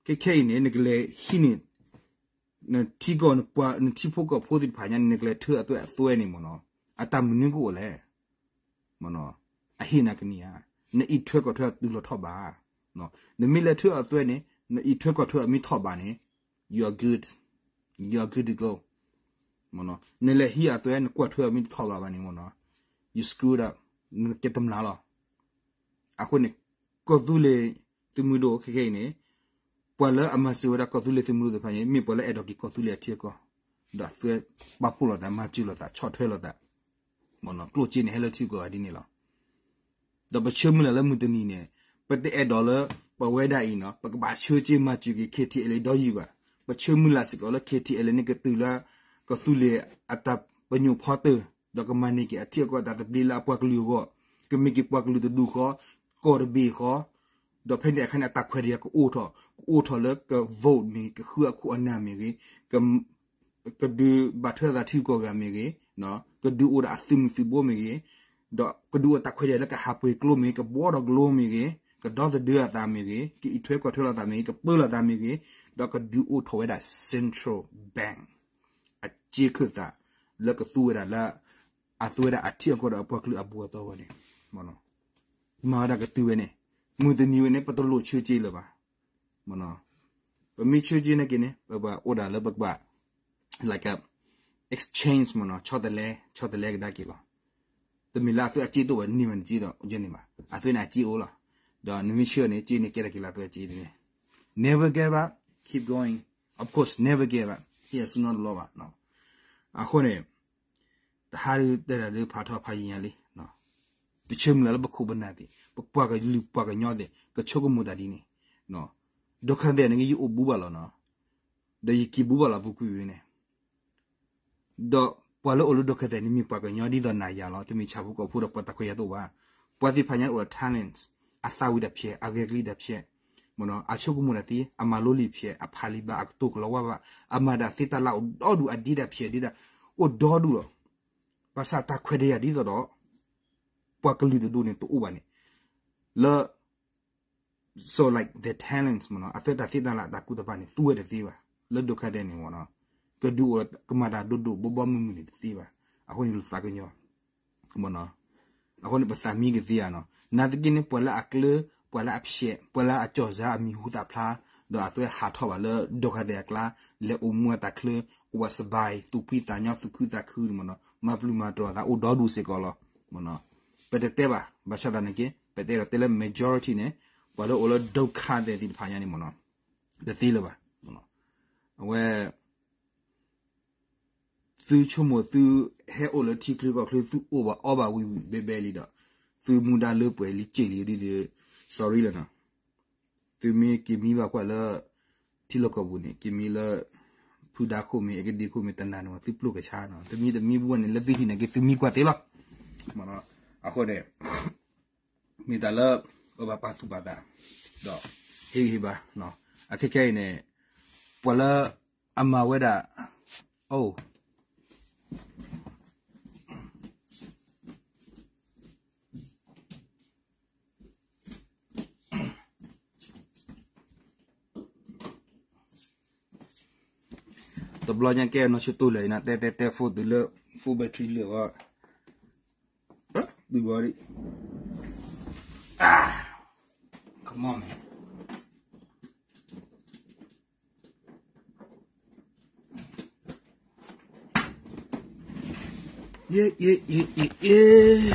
ခဲခဲအံၤန့ၣ် နကလဲၤဟံးန့ၢ် နထံကီၢ် နထံဖိကီၢ်ဖိသ့ၣ်တဖၣ်ညါန့ၣ် နကလဲၤထၢအသွဲအသွဲန့ၣ်မ့ၢ်နီၤ, အတၢ်မနုၤကအိၣ်လဲၣ်. အဟ့ၣ်နၤကန့ၢ်ဧါ, နအံးထွဲကွၢ်ထွဲအတုၤလီၤထီၣ်ဘး, နမ့ၢ်လဲၤထၢအသွဲန့ၣ် နအံးထွဲကွၢ်ထွဲအမ့ၢ်ထီၣ်ဘးန့ၣ် you are good, you are good to go. နလဲၤဟံးအသွဲ နကွၢ်ထွဲအမ့ၢ်တထီၣ်ဘးဘၣ်န့ၣ်မ့ၢ်နီၤ you screwed up, နကတမျးလီၤ. အဃိန့ၣ် ကီၢ်သူလ့ၤသုးမုၢ်ဒိၣ်ခဲခဲအံၤန့ၣ် ပှၤလၢအမၤစၢၤဝဲဒၣ်ကီၢ်သူလ့ၤသုးမုၢ်ဒိၣ်သ့ၣ်တဖၣ်န့ၣ် မ့ၢ်ပှၤလၢအဲၣ်ဒိးက့ၤကီၢ်သူလ့ၤအထံအကီၢ်, ဒီးအသွဲပာ်ဖှိၣ်လိာ်သး မၤစၢၤလိာ်သး ဆီၣ်ထွဲလိာ်သး, ကျိၣ်စ့န့ၣ်ဟဲလၢထံကီၢ်ဂၤဒ်န့ၣ်လီၤ. ဒီးပဆၢမုၢ်လၢ်လၢမုၢ်တနံၤန့ၣ် ပတအဲၣ်ဒိးလၢ ပဝဲဒၣ်အံၤနီၤ ပကဘၣ်ဆၢက့ၤမၤစၢၤက့ၤ K T L A ဒီးယံၤဘၣ်. ပဆၢမုၢ်လၢ်စ့ၢ်ကီးလၢ K T L A န့ၣ်ကတုၤလၢ ကီၢ်သူလ့ၤအတၢ်ပညိၣ်ဖီတၢၢ် ဒီးကမၤန့ၢ်က့ၤအထံအကီၢ်အတၢ်သဘျ့လၢအပှၤကလုာ်အဂီၢ်, ကမ့ၢ်က့ၤပှၤကလုာ်တဒူၣ်ဃီ, ကီၢ်တဘ့ၣ်ဃီ, ဒီးဖဲန့ၣ်အခါန့ၣ် အတၢ်ခွဲးတၢ်ယာ်ကအိၣ်ထီၣ်, ကအိၣ်ထီၣ်လၢက vote မ့ၢ်ဂ့ၤ, ကဃုအခိၣ်အနၢ်မ့ၢ်ဂ့ၤ, ကဒုးဘၣ်ထွဲလိာ်သးထံဂုၤကီၢ်ဂၤမ့ၢ်ဂ့ၤ, ကဒုးအိၣ်ဒီးအသုးမုၢ်သုးဘိမ့ၢ်ဂ့ၤ, ဒီးကဒုးအိၣ်တၢ်ခွဲးတၢ်ယာ်လၢကဟးပှ့ၤကျိမ့ၢ်ဂ့ၤ, ကဘှီဒီးကျိမ့ၢ်ဂ့ၤ, ကဒီသဒၢအသးမ့ၢ်ဂ့ၤ, ကအံးထွဲကွၢ်ထွဲလိာ်သးမ့ၢ်ဂ့ၤ, ကပၢလိာ်သးမ့ၢ်ဂ့ၤ, ဒီးကဒုးအိၣ်ထီၣ်ဝဲဒၣ် central bank အစ့ခၢၣ်သး လၢကသူဝဲဒၣ်လၢ အသူဝဲဒၣ်အထံအကီၢ်ဒီးအပှၤကလုာ်အဘူးအသီအဂီၢ်န့ၣ် မၤဝဲဒၣ်ကတုၤဝဲန့ၣ်, မုၢ်တနံၤဝဲန့ၣ် ပတလိၣ်ဆၢက့ၤလၢၤဘၣ်. ပမ့ၢ်ဆၢက့ၤနာ်က့န့ၣ် ပဘၣ်အိၣ်ဒၣ်လၢပကဘၣ် like a exchange မ့ၢ်နီၤ, ဆီတလဲ, ဆီတလဲကဒါက့ၤလီၤ. တမ့ၢ်လၢအသုအစ့တအိၣ်ဘၣ် န့ၢ်ဝဲနစ့ဒီး ယဲန့ၣ်ဘၣ်. အသုန့ၣ်အစ့အိၣ်လီၤ. ဒီးနမ့ၢ်ဆၢန့ၣ် စ့န့ၣ်ကဲထီၣ်က့ၤလၢအသုအစ့န့ၣ်. Never give up, keep going. Of course, never give up. ဟ့ၣ်အစုနီတဘျီဘၣ်. အဃိန့ၣ် တဟါဒုးတဲဒၣ်ဒုးဖးထီဖးယံၤညါလံ. ပဆၢမုၢ်လၢ်လၢပခိၣ်ပနၢ်သ့ၣ် ပပှၤကလုာ်ပှၤကညီသ့ၣ် ကဆိကမိၣ်တၢ်ဒ်န့ၣ်, ဒုက္ခသည်န့ၣ် ယအိၣ်ဘူးဘၣ်လီၤနီၤ, ဒီးယက့ၤဘူးဘၣ်လီၤ ပူၤကွံာ်ဝဲန့ၣ် ဒီးပှၤလၢအိၣ်လၢ ဒုက္ခသည် န့ၣ် မ့ၢ်ပှၤကညီဒ်သိးနၤယၤလီၤ. တမ့ၢ်ဆၣ်ဖိကီၢ်ဖိဒီးပှၤတၢ်ခွဲးယာ်တအိၣ်ဘၣ်. ပှၤသ့ၣ်တဖၣ်ညါအိၣ်ဒီး talents, အသးဝံၣ်တၢ်ဖျဲး အဂဲၤကလံၣ်တၢ်ဖျဲး, အဆိကမိၣ်တၢ်သ့, အမၤလိလံာ်ဖျဲး, အဖးလံာ်ဘၣ်, အကတိၤကလီၤဝါဘၣ်, အမၤတၢ်သ့တၢ်လၢ်အိၣ်ဒီဒူၣ် အဒ့တၢ်ဖျဲးဒ့တၢ် အိၣ်ဒီဒူၣ်လီၤ. ဘၣ်ဆၣ်တၢ်ခွဲးတၢ်ယာ်ဒ်သိးဒီး ပှၤကလုာ်တဒူၣ်န့ၣ်တအိၣ်ဘၣ်န့ၣ် လၢ so like the talents မ့ၢ်နီၤ အသ့တၢ်သ့တၢ်လၢ်အတၢ်ကူတၢ်ပာ်န့ၣ် သူဝဲတသ့ဘၣ်. လၢ ဒုက္ခသည် န့ၣ်မ့ၢ်နီၤ ကဒုးအိၣ်ကမၤတၢ်ဒိၣ်ဒိၣ်ဘီဘီမုၢ်မုၢ်န့ၣ်တသ့ဘၣ်. အဃိန့ၣ်လူၤသးကညီၤ မ့ၢ်နီၤ အဃိန့ၣ်ပသးမံကသ့ဧါနီၤ. နာ်သက့န့ၣ် ပှၤလၢအကျၢၤ ပှၤလၢအဖျဲး ပှၤလၢအကၠီၣ်စၢ်အမံၤဟူသၣ်ဖျါ ဒီးအသွဲဟးထီၣ်ဘၣ်လၢ ဒုက္ခသည် အကျါ လဲၤအိၣ်မူအတၢ်ချၢ အိၣ်ဝးစဘါ သူၣ်ဖှံသးညီ သူၣ်ခုသးခုန့ၣ်မ့ၢ်နီၤ မၤပျုၤမၤတြီၤသးအိၣ်ဒီဒူၣ်စ့ၢ်ကီးလီၤ. ပတတဲဘၣ် ဘၣ်ဆၣ်သနာ်က့ ပတဲဒီးတဲလၢ majority န့ၣ် ပှၤလၢအိၣ်လၢ ဒုက္ခသည် သ့ၣ်တဖၣ်ညါန့ၣ်မ့ၢ်နီၤ တသ့လၢၤဘၣ်. အဝဲ သုဆိကမိၣ်သုဟဲအိၣ်လၢထံချၢကီၢ်ချၢ သုအိၣ်ဘၣ်အီဘၣ်ဝံၤဝံၤဘဲဘဲလံဒီး သုမူဒါလၢပှဲၤလံစ့ၢ်လံဒ် sorry လီၤနီၤ. သုမ့ၢ်က့ၤမံဘၣ်ကွၢ်လၢ ထံလီၢ်ကီၢ်ပူၤန့ၣ် က့ၤမံလၢ ဖုဒါခိၣ်မ့ၢ် အဲကဒ့ခိၣ်မ့ၢ်တနၤန့ၣ် သုပျိၢ်ကဆါနီၤ. တမံတမံဘူၣ်န့ၣ် လၢသုဟံၣ်န့ၣ်က့ၤ သုမံကွၢ်သ့လီၤ. အဃိန့ၣ် မ့ၢ်တၢ်လၢ ပဘၣ်ပာ်သူၣ်ပာ်သး ဒီး ဟ့ၣ်ဂံၢ်ဟ့ၣ်ဘါ အခဲခဲအံၤန့ၣ် ပှၤလၢအမၤဝဲဒၣ် အိၣ် တဘျီညါကဲနီၢ်ဆၢတိၢ်လၢာ်အံၤနီၤ တဲတဲတဲ phone တုၤလၢ phone battery လၢာ်အီၤ ဘံၣ်ဘီဒံး come on man ယ့ၣ်ယ့ၣ်ယ့ၣ်ယ့ၣ်ယ့ၣ်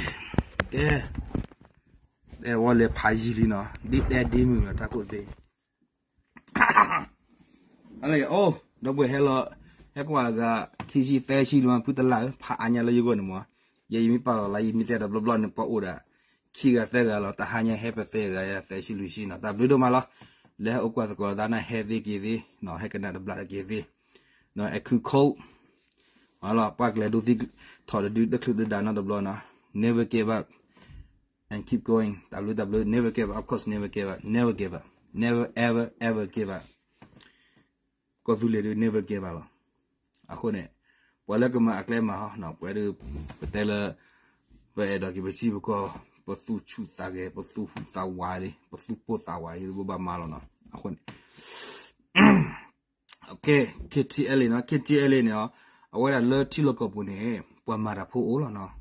ကဲ တဲဝဲလဲၤဖးယံာ်လံနီၤ ဒ်တဲဒ်မုၢ်လီၤ တၢ်ကိၣ်သ့ အလၢအိၣ် ဒီပုၢ်ဝဲၢ်ဟဲလီၤ ဟဲကွၢ်အဂၤ ခံဆံသၢဆံလီၤ ဖုတလၢ်ဧၢ ဖးအါညါလၢယဂီၢ်န့ၣ်မး ယဲယမ့ၢ်ပာ်လီၤလၢ ယမ့ၢ်တဲတဘျီဘျီန့ၣ် ပှၤအိၣ်ဒၣ် ခံဂၤသၢဂၤလီၤ တဟါညါဟဲပသဲဂၤ သၢဆံလွံၢ်ဆံနီၤ တၢ်ဘျုးဒိၣ်မးလီၤ လၢဟဲအိၣ်ကွၢ်သကိးလီၤသးန့ၣ် ဟဲသ့က့ၤသ့ ဟဲကနၣ်တဘျီတက့ၤသ့ အဲခုခိၣ် အလီၤ ပှၤကလဲၤဒိသံ ထီၣ်တဒု တချုးတဒါနီတဘျီနီၤ never give up and keep going တၢ်ဘျုးတၢ်ဘျုး never give up of course never give up never give up never ever ever give up ကီၢ်သူလ့ၤဒုး never give up လီၤ အဃိန့ၣ် ပှၤလၢကမၤအကျဲမၤဟီ ပှၤဒုး ပတဲလၢ ပအဲၣ်ဒိးက့ၤပထံပကီၢ် ပသူၣ်ဆူၣ်သးဂဲၤ ပသူၣ်ဟူးသးဝးလံ ပသူၣ်ပိၢ်သးဝးလံ ပဘၣ်မၤလီၤနီၤ အဃိန့ၣ် KTLA နီၤ KTLA န့ၣ် အဝဲဒၣ်လၢထံလီၢ်ကီၢ်ပူၤန့ၣ် ပှၤမၤတၢ်ဖိအိၣ်လီၤနီၤ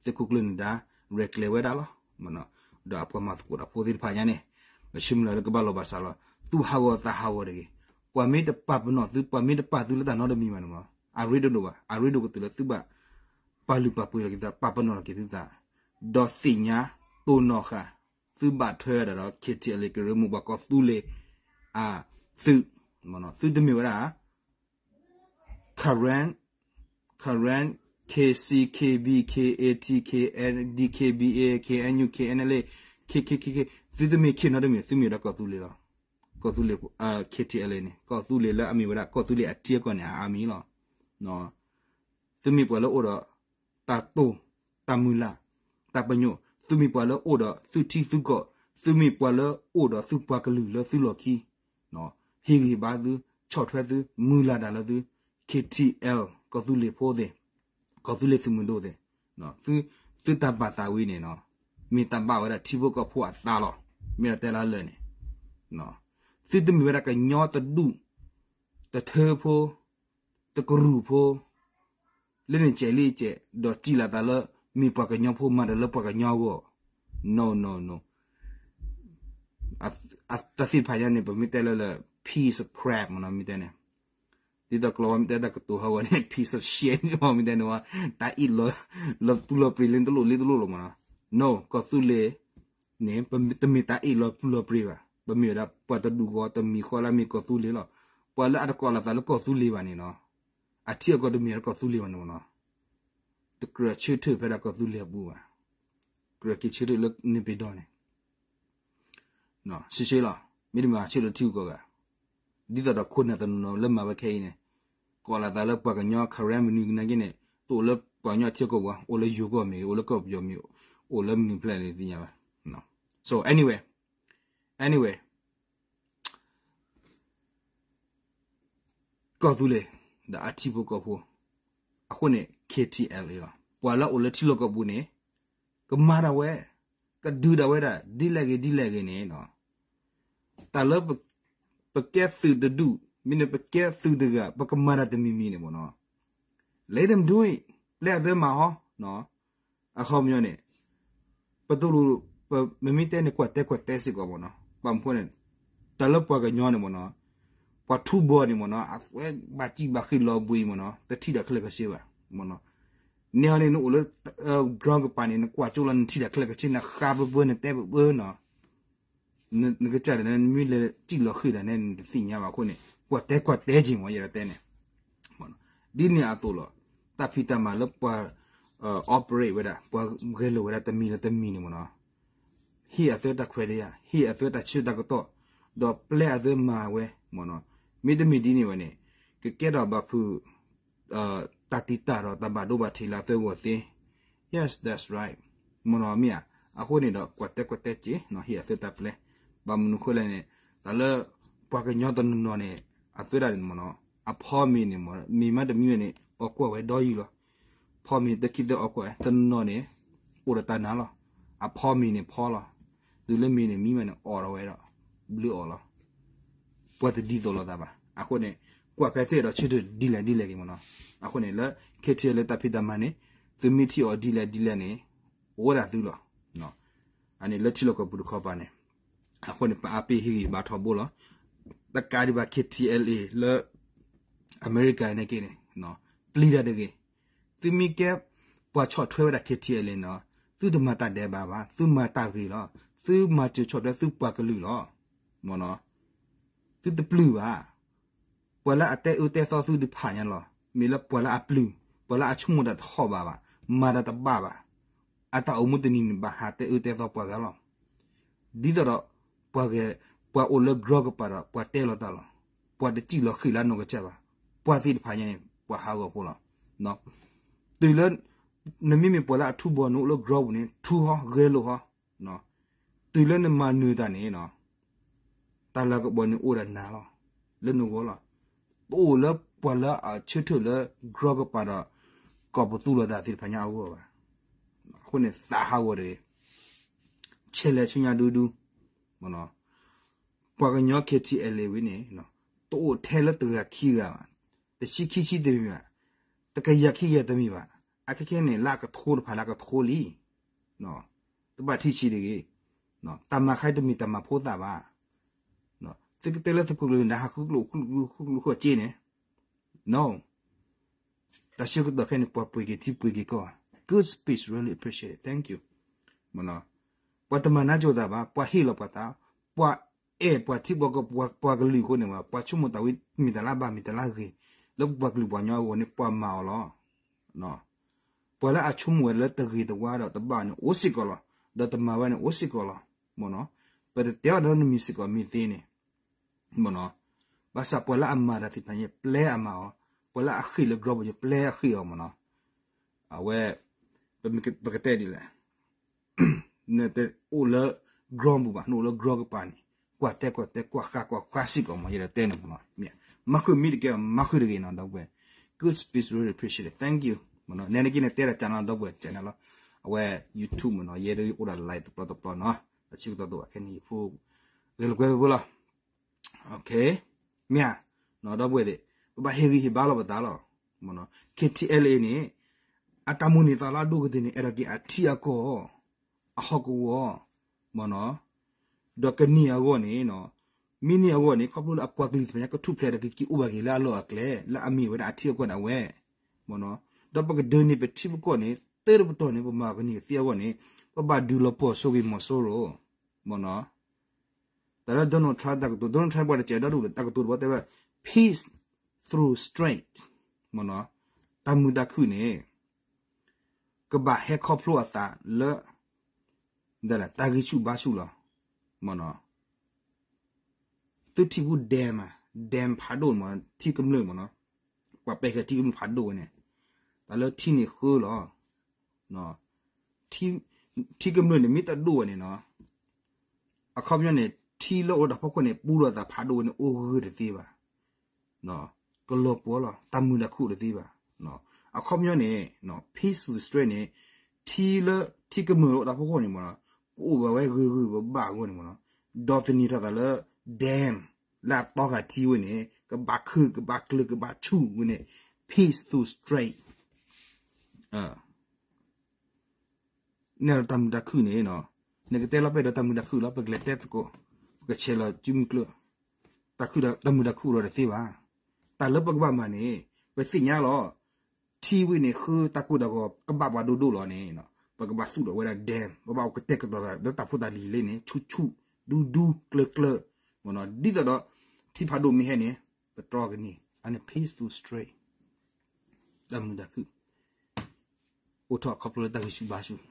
သုးခိၣ်ကျၢၢ်နဒါ ရဲၣ်ကျဲၤဝဲဒၣ်လီၤ ဒီးအပှၤမၤသကိးတၢ်ဖိသ့ၣ်တဖၣ်ညါန့ၣ် ပဆၢမုၢ်လၢ်လၢကဘၣ်လီၤဘၣ်စးလီၤ သူၣ်ဟးဂီၤသးဟးဂီၤတဂ့ၤ ပှၤမ့ၢ်တပာ်ပနီၣ်သု ပှၤမ့ၢ်တပာ်သုလၢတၢ်နီတမံၤဘၣ်န့ၣ်မး အရ့ဒိၣ်ဒိၣ်ဘၣ် အရ့ဒိၣ်ကတၢၢ်လၢသုဘၣ် ပာ်လုၢ်ပာ်ပှ့ၤလီၤက့ၤသုသး ပာ်ပနီၣ်လီၤက့ၤသုသး ဒီးသ့ၣ်ညါတိၢ်နီၣ်ဃာ် သုဘၣ်ထွဲဝဲဒၣ်ဒီး KTLA ကရၢမိၢ်ပှၢ်ကီၢ်သူလ့ၤ အသုး သုတမ့ၢ်ဝဲဒၣ် Karen Karen KC KB KAT KNDKBA KNU KNLA KKKK သုတမ့ၢ် K နီတမံၤ သုမ့ၢ်ဝဲဒၣ်ကီၢ်သူလ့ၤလီၤ ကီၢ်သူလ့ၤ KTLA န့ၣ် ကီၢ်သူလ့ၤလၢအမ့ၢ်ဝဲဒၣ်ကီၢ်သူလ့ၤအထံအကီၢ်န့ၣ် အအါမံၤလီၤ သုမ့ၢ်ပှၤလၢအိၣ်ဒီး တၢ်တိၢ် တၢ်မုၢ်လၢ် တၢ်ပညိၣ် သုမ့ၢ်ပှၤလၢအိၣ်ဒီးသုထံသုကီၢ် သုမ့ၢ်ပှၤလၢအိၣ်ဒီးသုပှၤကလုာ်လၢသုလီၢ်ခံ ဟ့ၣ်ဂံၢ်ဟ့ၣ်ဘါသု ဆီၣ်ထွဲသု မုၢ်လၢ်တၢ်လၢသု KTL ကီၢ်သူလ့ၤဖိသ့ၣ် ကီၢ်သူလ့ၤသုးမုၢ်ဒိၣ်သ့ၣ် သုတၢ်ဘၣ်သးဝံၤန့ၣ် မ့ၢ်တၢ်ဘၣ်ဝဲဒၣ်ထံဖိကီၢ်ဖိအသးလီၤ မ့ၢ်ဒၣ်တဲလၢလၢာ်န့ၣ် သုတမ့ၢ်ဝဲဒၣ်ကညီတဒူၣ် တထၢဖိ တကရူၢ်ဖိ လၢန့ၣ်စဲးလံစဲး ဒီးစံးလီၤသးလၢ မ့ၢ်ပှၤကညီဖိမၤတၢ်လၢပှၤကညီအဂီၢ် no no no တၢ်သ့ၣ်တဖၣ်ညါန့ၣ် ပမ့ၢ်တဲလၢလၢ piece of crap မ့ၢ်နီၤ မ့ၢ်တဲန့ၣ် ဒ်သိးကျိာ်ဝဲမ့ၢ်တဲတၢ်ကတိၤဟီဂီၤန့ၣ် piece of shit မ့ၢ်တဲန့ၣ်ဝဲ တၢ်အ့ၣ်လီၤ လီၤပူၤလီၤပြ့ၤလၢတလိၣ်လံတလိၣ်လီၤမ့ၢ်နီၤ no ကီၢ်သူလ့ၤ န့ၣ် ပတမ့ၢ်တၢ်အ့ၣ်လီၤပူၤလီၤပြ့ၤဘၣ် ပမ့ၢ်ဝဲဒၣ်ပှၤတဒူၣ်ဃီတမံၤဃီလၢအမ့ၢ်ကီၢ်သူလ့ၤလီၤ ပှၤလၢအတကိးလီၤသးလၢကီၢ်သူလ့ၤဘၣ်န့ၣ်နီၤ အထံအကီၢ်တမ့ၢ်ကီၢ်သူလ့ၤဘၣ်န့ၣ်မ့ၢ်နီၤ, တကြၢးဆၢထၢၣ်ဖဲဒၣ်ကီၢ်သူလ့ၤအပူၤဘၣ်, ကြၢးက့ၤဆၢထၢၣ်လၢန့ၣ်ပ့ၤဒီန့ၣ် ဆှ့ဆှ့လီၤ. မ့တမ့ၢ်ဆၢထၢၣ်လၢထံဂုၤကီၢ်ဂၤ, ဒ်သိးဒီးခိၣ်နၢ်တနီၤနီၤလၢမၤဝဲခဲအံၤန့ၣ်, ကိးလီၤသးလၢပှၤကညီ Karen မနုၤကနၣ်က့န့ၣ်, တအိၣ်လၢပှၤကညီထံကီၢ်ပူၤဘၣ်, အိၣ်လၢယိၤကီၢ်မ့ၢ်ဂ့ၤ, အိၣ်လၢကီၢ်ပယီၤမ့ၢ်ဂ့ၤ, အိၣ်လၢမနုၤဖျဲၣ်န့ၣ်တသ့ၣ်ညါဘၣ်. So anyway, anyway, ကီၢ်သူလ့ၤ ဒီးအထံဖိကီၢ်ဖိ, အဃိန့ၣ် K T L A လီၤ. ပှၤလၢအအိၣ်လၢထံလီၢ်ကီၢ်ပူၤန့ၣ် ကမၤဒၣ်ဝဲ, ကဒုးဒၣ်ဝဲဒၣ် ဒ်လဲၣ်ဂ့ၤဒ်လဲၣ်ဂ့ၤန့ၣ်, တၢ်လၢပကဲသုးတဒူၣ်, မ့ၢ်န့ၣ်ပကဲသုးတဂၤ, ပကမၤတၢ်တမံၤမံၤန့ၣ်မ့ၢ်နီၤ, let them do it, ပျဲအသၢမၤဟီ, အခီပညီန့ၣ် ပတလိၣ်, ပမ့မ့ၢ်တဲန့ၣ် ကွၢ်တဲကွၢ်တဲစ့ၢ်ကီးမ့ၢ်နီၤ, ဘၣ်မနုၤဃိန့ၣ်, တၢ်လၢပှၤကညီန့ၣ်မ့ၢ်နီၤ, ပှၤထူဘီန့ၣ်မ့ၢ်နီၤ, အဝဲဘၣ်စံၣ်ဘၣ်ဃ့ၢ်လီၤဘှံးမ့ၢ်နီၤ, တထံၣ်တၢ်ခဲလၢာ်ခဲဆ့ဘၣ်, မ့ၢ်နီၤ, န့ၣ်ဟီန့ၣ် နအိၣ်လၢ ground ကပၤန့ၣ် နကွၢ်ကၠိလီၤ နထံၣ်တၢ်ခဲလၢာ်ခဲဆ့ နဃါပၢပၢ နတဲပၢပၢနီၤ နကစၢ်န့ၣ် နမ့ၢ်လဲၤစံၣ်လီၤဃ့ၢ်တၢ်န့ၣ် နတသ့ၣ်ညါဘၣ်အဃိန့ၣ် ကွၢ်တဲကွၢ်တဲက့ၤမ့ၢ် ယဲဒၣ်တဲန့ၣ်, ဒ်န့ၣ်အသိးလီၤ. တၢ်ဖံးတၢ်မၤလၢပှၤ operate ဝဲဒၣ် ပှၤဂဲၤလိာ်ဝဲဒၣ်တမံၤလၢတမံၤန့ၣ်မ့ၢ်နီၤ, ဟ့ၣ်အသၢတၢ်ခွဲးတၢ်ယာ်, ဟ့ၣ်အသၢတၢ်ဆၢတၢ်ကတီၢ်, ဒီးပျဲအသၢမၤဝဲမ့ၢ်နီၤ, မ့တမ့ၢ်ဒ်န့ၣ်ဝဲန့ၣ် ကကဲထီၣ်ဘၣ်ဖုး တၢ်တံာ်တာ်ဒီးတၢ်ဘၣ်ဒိဘၣ်ထံးလၢအသၢဂီၢ်သ့. Yes, that's right. မ့ၢ်နီၤမ့ၢ်ဧါ. အဃိန့ၣ်ဒီး ကွၢ်တဲကွၢ်တဲက့ၤနီၤ ဟ့ၣ်အသၢတၢ်ပျဲ. ဘၣ်မနုၤဃိလဲၣ်န့ၣ် တၢ်လၢပှၤကညီတနီၤနီၤန့ၣ် အသၢဒၣ်န့ၣ်မ့ၢ်နီၤ အဖီမ့ၤန့ၣ်မ့ၢ် မ့ၤမးတမံၤဝဲန့ၣ် အီၣ်ကွၢ်ဝဲဒီယုၢ်လီၤ. ဖီမ့ၤတခံသၢအီၣ်ကွၢ်ဝဲ တနီၤနီၤန့ၣ် အိၣ်ဒီးတၢ်နါလီၤ. အဖီမ့ၤန့ၣ်ဖီလီၤ. တုၤလၢမ့ၤန့ၣ်မံဝဲန့ၣ် အီၣ်ဒီးဝဲဒီး ဘျုးအီၣ်လီၤ. ပှၤတဒ်သိးလိာ်သးဘၣ်. အဃိန့ၣ် ကွၢ်ဖဲသ့ၣ်ဒီးဆၢထၢၣ်ဒ်လဲၣ်ဒ်လဲၣ်ဂ့ၤမ့ၢ်နီၤ. အဃိန့ၣ် လၢ K T L A လၢတၢ်ဖံးတၢ်မၤန့ၣ် သုမ့ၢ်ထံၣ်အီၤဒ်လဲၣ်ဒ်လဲၣ်န့ၣ် အိၣ်ဝဲဒၣ်သုလီၤ. အန့ၣ်လၢထံလီၢ်ကီၢ်ပူၤတခီပၤန့ၣ် အဃိန့ၣ် ပအါပ့ၢ်ဟ့ၣ်ဂံၢ်ဘါထီဘိလီၤ. တကးဒံးဘၣ် K T L A လၢ အမဲရကၤန့ၣ်က့န့ၣ် ပျံၤတၢ်တဂ့ၤ. သုမ့ၢ်ကဲ ပှၤဆီၣ်ထွဲဝဲဒၣ် K T L A န့ၣ် သုတမၤတၢ်ဒဲးဘးဘၣ်, သုမၤတၢ်ဂ့ၤလီၤ. သုမၤစၢၤဆီၣ်ထွဲသုပှၤကလုာ်လီၤ. မ့ၢ်နီၤ, သုတပျုၢ်ဘၣ်. ပှၤလၢအတဲအၢတဲသီသုတဖၣ်ညါလီၤ. မ့ၢ်လၢပှၤလၢအပျုၢ်, ပှၤလၢအဆိကမိၣ်တၢ်တဟီၣ်ဘၣ်ဘၣ်, မၤတၢ်တဘၣ်ဘၣ်, အတၢ်အိၣ်မူတနံၤန့ၣ် ဘၣ်ဟးတဲအၢတဲသီပှၤဂၤလီၤ. ဒ်သိးဒီး ပှၤဂဲၤ, ပှၤအိၣ်လၢ ground ကပၤဒီး ပှၤတဲလီၤတၢ်လီၤ. ပှၤတစံၣ်လီၤဃံၣ်လၢနီၢ်ကစၢ်ဘၣ်. ပှၤသ့ၣ်တဖၣ်ညါန့ၣ် ပှၤဟးဂီၤဖိလီၤ. တုၤလၢ နမ့မ့ၢ်ပှၤလၢအထူဘီန့ၣ် အိၣ်လၢ ground ပူၤန့ၣ် ထူဟီ ဂဲၤလိာ်ဟီ, တုၤလၢနမၤနၢၤတၢ်န့ၣ် တၢ်လၤကပီၤန့ၣ်အိၣ်ဒီးနၤလီၤ, လၢနဂီၢ်လီၤ. တအိၣ်လၢပှၤလၢအဆၢထၢၣ်လၢ ground ကပၤဒီး ကိးပသူလိာ်သးသ့ၣ်တဖၣ်ညါအဂီၢ်ဘၣ်. အဃိန့ၣ် သးဟးဂီၤတဂ့ၤ. ဆဲးလဲၤဆူညါဒူဒူ, ပှၤကညီ K T L A ဝဲန့ၣ် တအိၣ်ထဲလၢတဂၤခံဂၤဘၣ်, တဆံခံဆံတမ့ၢ်ဘၣ်, တကယၤခံကယၤတမ့ၢ်ဘၣ်, အခဲခဲန့ၣ် လၢအကထိတဖၣ်လၢအကထိလံ. တဘၣ်ထံၣ်ဆံးတဂ့ၤ. တၢ်မၤခါတမ့ၢ်တၢ်မၤဖိသၣ်ဘၣ်. သုကတဲလၢသုးခိၣ်ကျၢၢ်န့ၣ် ဟးဃုကျိၣ်ဃုကျိၣ်ဃုကျိၣ်ဃုကျိၣ်က့န့ၣ် No. တၢ်ဆၢကတီၢ်ခဲအံၤန့ၣ် ပှၤပှ့ၤက့ၤထံပှ့ၤက့ၤကီၢ်ဧါ. Good speech, really appreciate it, thank you. ပှၤတမၤနၢၤကၠိသးဘၣ်, ပှၤဟ့ၣ်လီၤပှၤသး, ပှၤအဲၣ်ပှၤထံပှၤကီၢ်ပှၤကလုာ်အဃိန့ၣ် ပှၤဆိကမိၣ်တၢ်ဝဲမ့ၢ်တၢ်လၢအဘၣ်မ့ၢ်တၢ်လၢအဂ့ၤ, လၢပပှၤကလုာ်ပှၤကညီအဂီၢ်န့ၣ် ပှၤမၤအီၤလီၤ. ပှၤလၢအဆိကမိၣ်ဝဲလၢတဂ့ၤတဝါဒီးတဘၣ်န့ၣ် အိၣ်စ့ၢ်ကီးလီၤ, ဒီးတမၤဝဲန့ၣ် အိၣ်စ့ၢ်ကီးလီၤ. ပတတဲအီၤဒီးနမံၤစ့ၢ်ကီးမ့ၢ်သ့န့ၣ် မ့ၢ်နီၤ, ဘၣ်ဆၣ်ပှၤလၢအမၤတၢ်သ့ၣ်တဖၣ်န့ၣ် ပျဲအမၤအီၤ, ပှၤလၢအဃ့ၢ်လၢ ground ပူၤန့ၣ် ပျဲအဃ့ၢ်အီၤမ့ၢ်နီၤ. အဝဲ ပကတဲဒ်လဲၣ်, နတအိၣ်လၢ ground ပူၤဘၣ်, နအိၣ်လၢ ground ကပၤန့ၣ် ကွၢ်တဲကွၢ်တဲ ကွၢ်ဃါကွၢ်ဃါစ့ၢ်ကီးမ့ၢ် ယဲဒၣ်တဲန့ၣ်မ့ၢ်နီၤ. မၤဃုာ်မ့ၢ်တကဲ မၤဃုာ်တဂ့ၤနီၤ ဒီပုၢ်ဝဲၢ်. Good speech, really appreciate it, thank you. မ့ၢ်နီၤ, နဲဒၣ်က့န့ၣ် တဲဒၣ်ကၢ်နီၤ ဒီပုၢ်ဝဲၢ် channel လီၤ. အဝဲ YouTube မ့ၢ်နီၤ, ယဲဒၣ်အိၣ်ဒၣ် live တပျီတပျီနီၤ. အဆၢကတီၢ်တအိၣ်ဘၣ်ခဲန့ၣ် ယဖိ ဂဲၤလိာ်ကွဲဖိလီၤ. မ့ၢ်ဧါ, ဒီပုၢ်ဝဲၢ်သ့ၣ်, ပဘၣ်ဟ့ၣ်ဂံၢ်ဟ့ၣ်ဘါလီၤပသးလီၤ. မ့ၢ်နီၤ, K T L A န့ၣ် အတၢ်မိၣ်န့ၢ်သးလၢအဒိၣ်ကတၢၢ်န့ၣ် အဲၣ်ဒိးက့ၤအထံအကီၢ်, အဟီၣ်ကဝီၤ, မ့ၢ်နီၤ, ဒီးကန့ၢ်အဂီၢ်န့ၣ်, မ့ၢ်န့ၢ်အဂီၢ်န့ၣ် ခီဖျိလၢအပှၤကလုာ်သ့ၣ်တဖၣ်ညါ ကထူၣ်ဖျဲးဒီးကက့ၤအိၣ်ဘၣ်က့ၤလၢအလီၢ်အကျဲ လၢအမ့ၢ်ဝဲဒၣ်အထံအကီၢ်ဒၣ်ဝဲ, မ့ၢ်နီၤ, ဒီးပကဒၢးန့ၢ်ပထံပကီၢ်န့ၣ် တၢတပတီၢ်န့ၣ် ပမၤကန့ၢ်သ့အဂီၢ်န့ၣ် ပဘၣ်ဒုးလီၤပှီၢ်စိဂ့ၤမီၤစိရိၤ, မ့ၢ်နီၤ. တၢ်လၢ Donald Trump တၢ်ကတိၤ, Donald Trump ပှၤတစဲးဒီဒူၣ်ဒီး တၢ်ကတိၤတဘီတဲဝဲ peace through strength, မ့ၢ်နီၤ, တၢ်မုာ်တၢ်ခုၣ်န့ၣ် ကဘၣ်ဟဲခီဖျိအသးလၢ တၢ်ဂံၢ်ဆူၣ်ဘါဆူၣ်လီၤ. မ့ၢ်နီၤ, သုထံပူၤ dam မး, dam ဖးဒိၣ်မး, ထံကမျၢၢ်မ့ၢ်နီၤ, ပှၤပဲာ်ဃာ်ထံကမျၢၢ်ဖးဒိၣ်ဝဲန့ၣ်, တၢ်လၢထံန့ၣ်ဃၢလီၤ. ထံကမျၢၢ်န့ၣ် မ့ၢ်တဒိၣ်ဝဲန့ၣ်နီၤ, အခီပညီန့ၣ် ထံလၢအိၣ်တၢ်ဖီခိၣ်န့ၣ် ပူထီၣ်သးဖးဒိၣ်ဝဲန့ၣ် အိၣ်ဂၢၢ်တသ့ဘၣ်. ကလီၤပှီၤလီၤ, တၢ်မုာ်တၢ်ခုၣ်တသ့ဘၣ်. အခီပညီန့ၣ် peaceful strait န့ၣ် ထံလၢ ထံကမျၢၢ်လၢအိၣ်တၢ်ဖီခိၣ်န့ၣ်မ့ၢ်နီၤ, ကအိၣ်ဘၣ်ဝဲဂၢၢ်ဂၢၢ်ဘၣ်ဘၣ်အဂီၢ်န့ၣ်မ့ၢ်နီၤ, ဒီးသန့ၤထီၣ်သးလၢ dam လၢအတီဃာ်ထံဝဲန့ၣ် ကဘၣ်ခုၣ် ကဘၣ်ကျၢၤ ကဘၣ်ဆူၣ်ဝဲန့ၣ် peaceful strait န့ၣ်ဒီးတၢ်မုာ်တၢ်ခုၣ်န့ၣ်, နကတဲလီၤပှဲၤဒီးတၢ်မုာ်တၢ်ခုၣ်လီၤ, ပကလဲၤတဲသကိး, ပကဆဲးလီၤစုမုၢ်ကျၢၢ်, တၢ်မုာ်တၢ်ခုၣ်လီၤတသ့ဘၣ်. တၢ်လၢပကဘၣ်မၤန့ၣ် ပသ့ၣ်ညါလီၤ, ထံဝဲန့ၣ်ဃုတၢ်ကိၢ်တၢ်ဂီၤကဘၣ်ပှၤဒိၣ်ဒိၣ်လီၤန့ၣ်, ပကဘၣ်သူၣ်ထီၣ်ဝဲဒၣ် dam, ပဘၣ်အိၣ်ကတဲာ်ကတီၤသးလၢတၢ်ဖိတၢ်လံၤလံန့ၣ် ဆူၣ်ဆူၣ် ဒူဒူ ကျၢၤကျၢၤ, ဒ်သိးဒီး ထံဖးဒိၣ်မ့ၢ်ဟဲန့ၣ် ပတြီကန့ၢ်, အန့ၣ် peaceful strait, တၢ်မုာ်တၢ်ခုၣ် အိၣ်ထီၣ်ခီဖျိလၢတၢ်ဂံၢ်ဆူၣ်ဘါဆူၣ်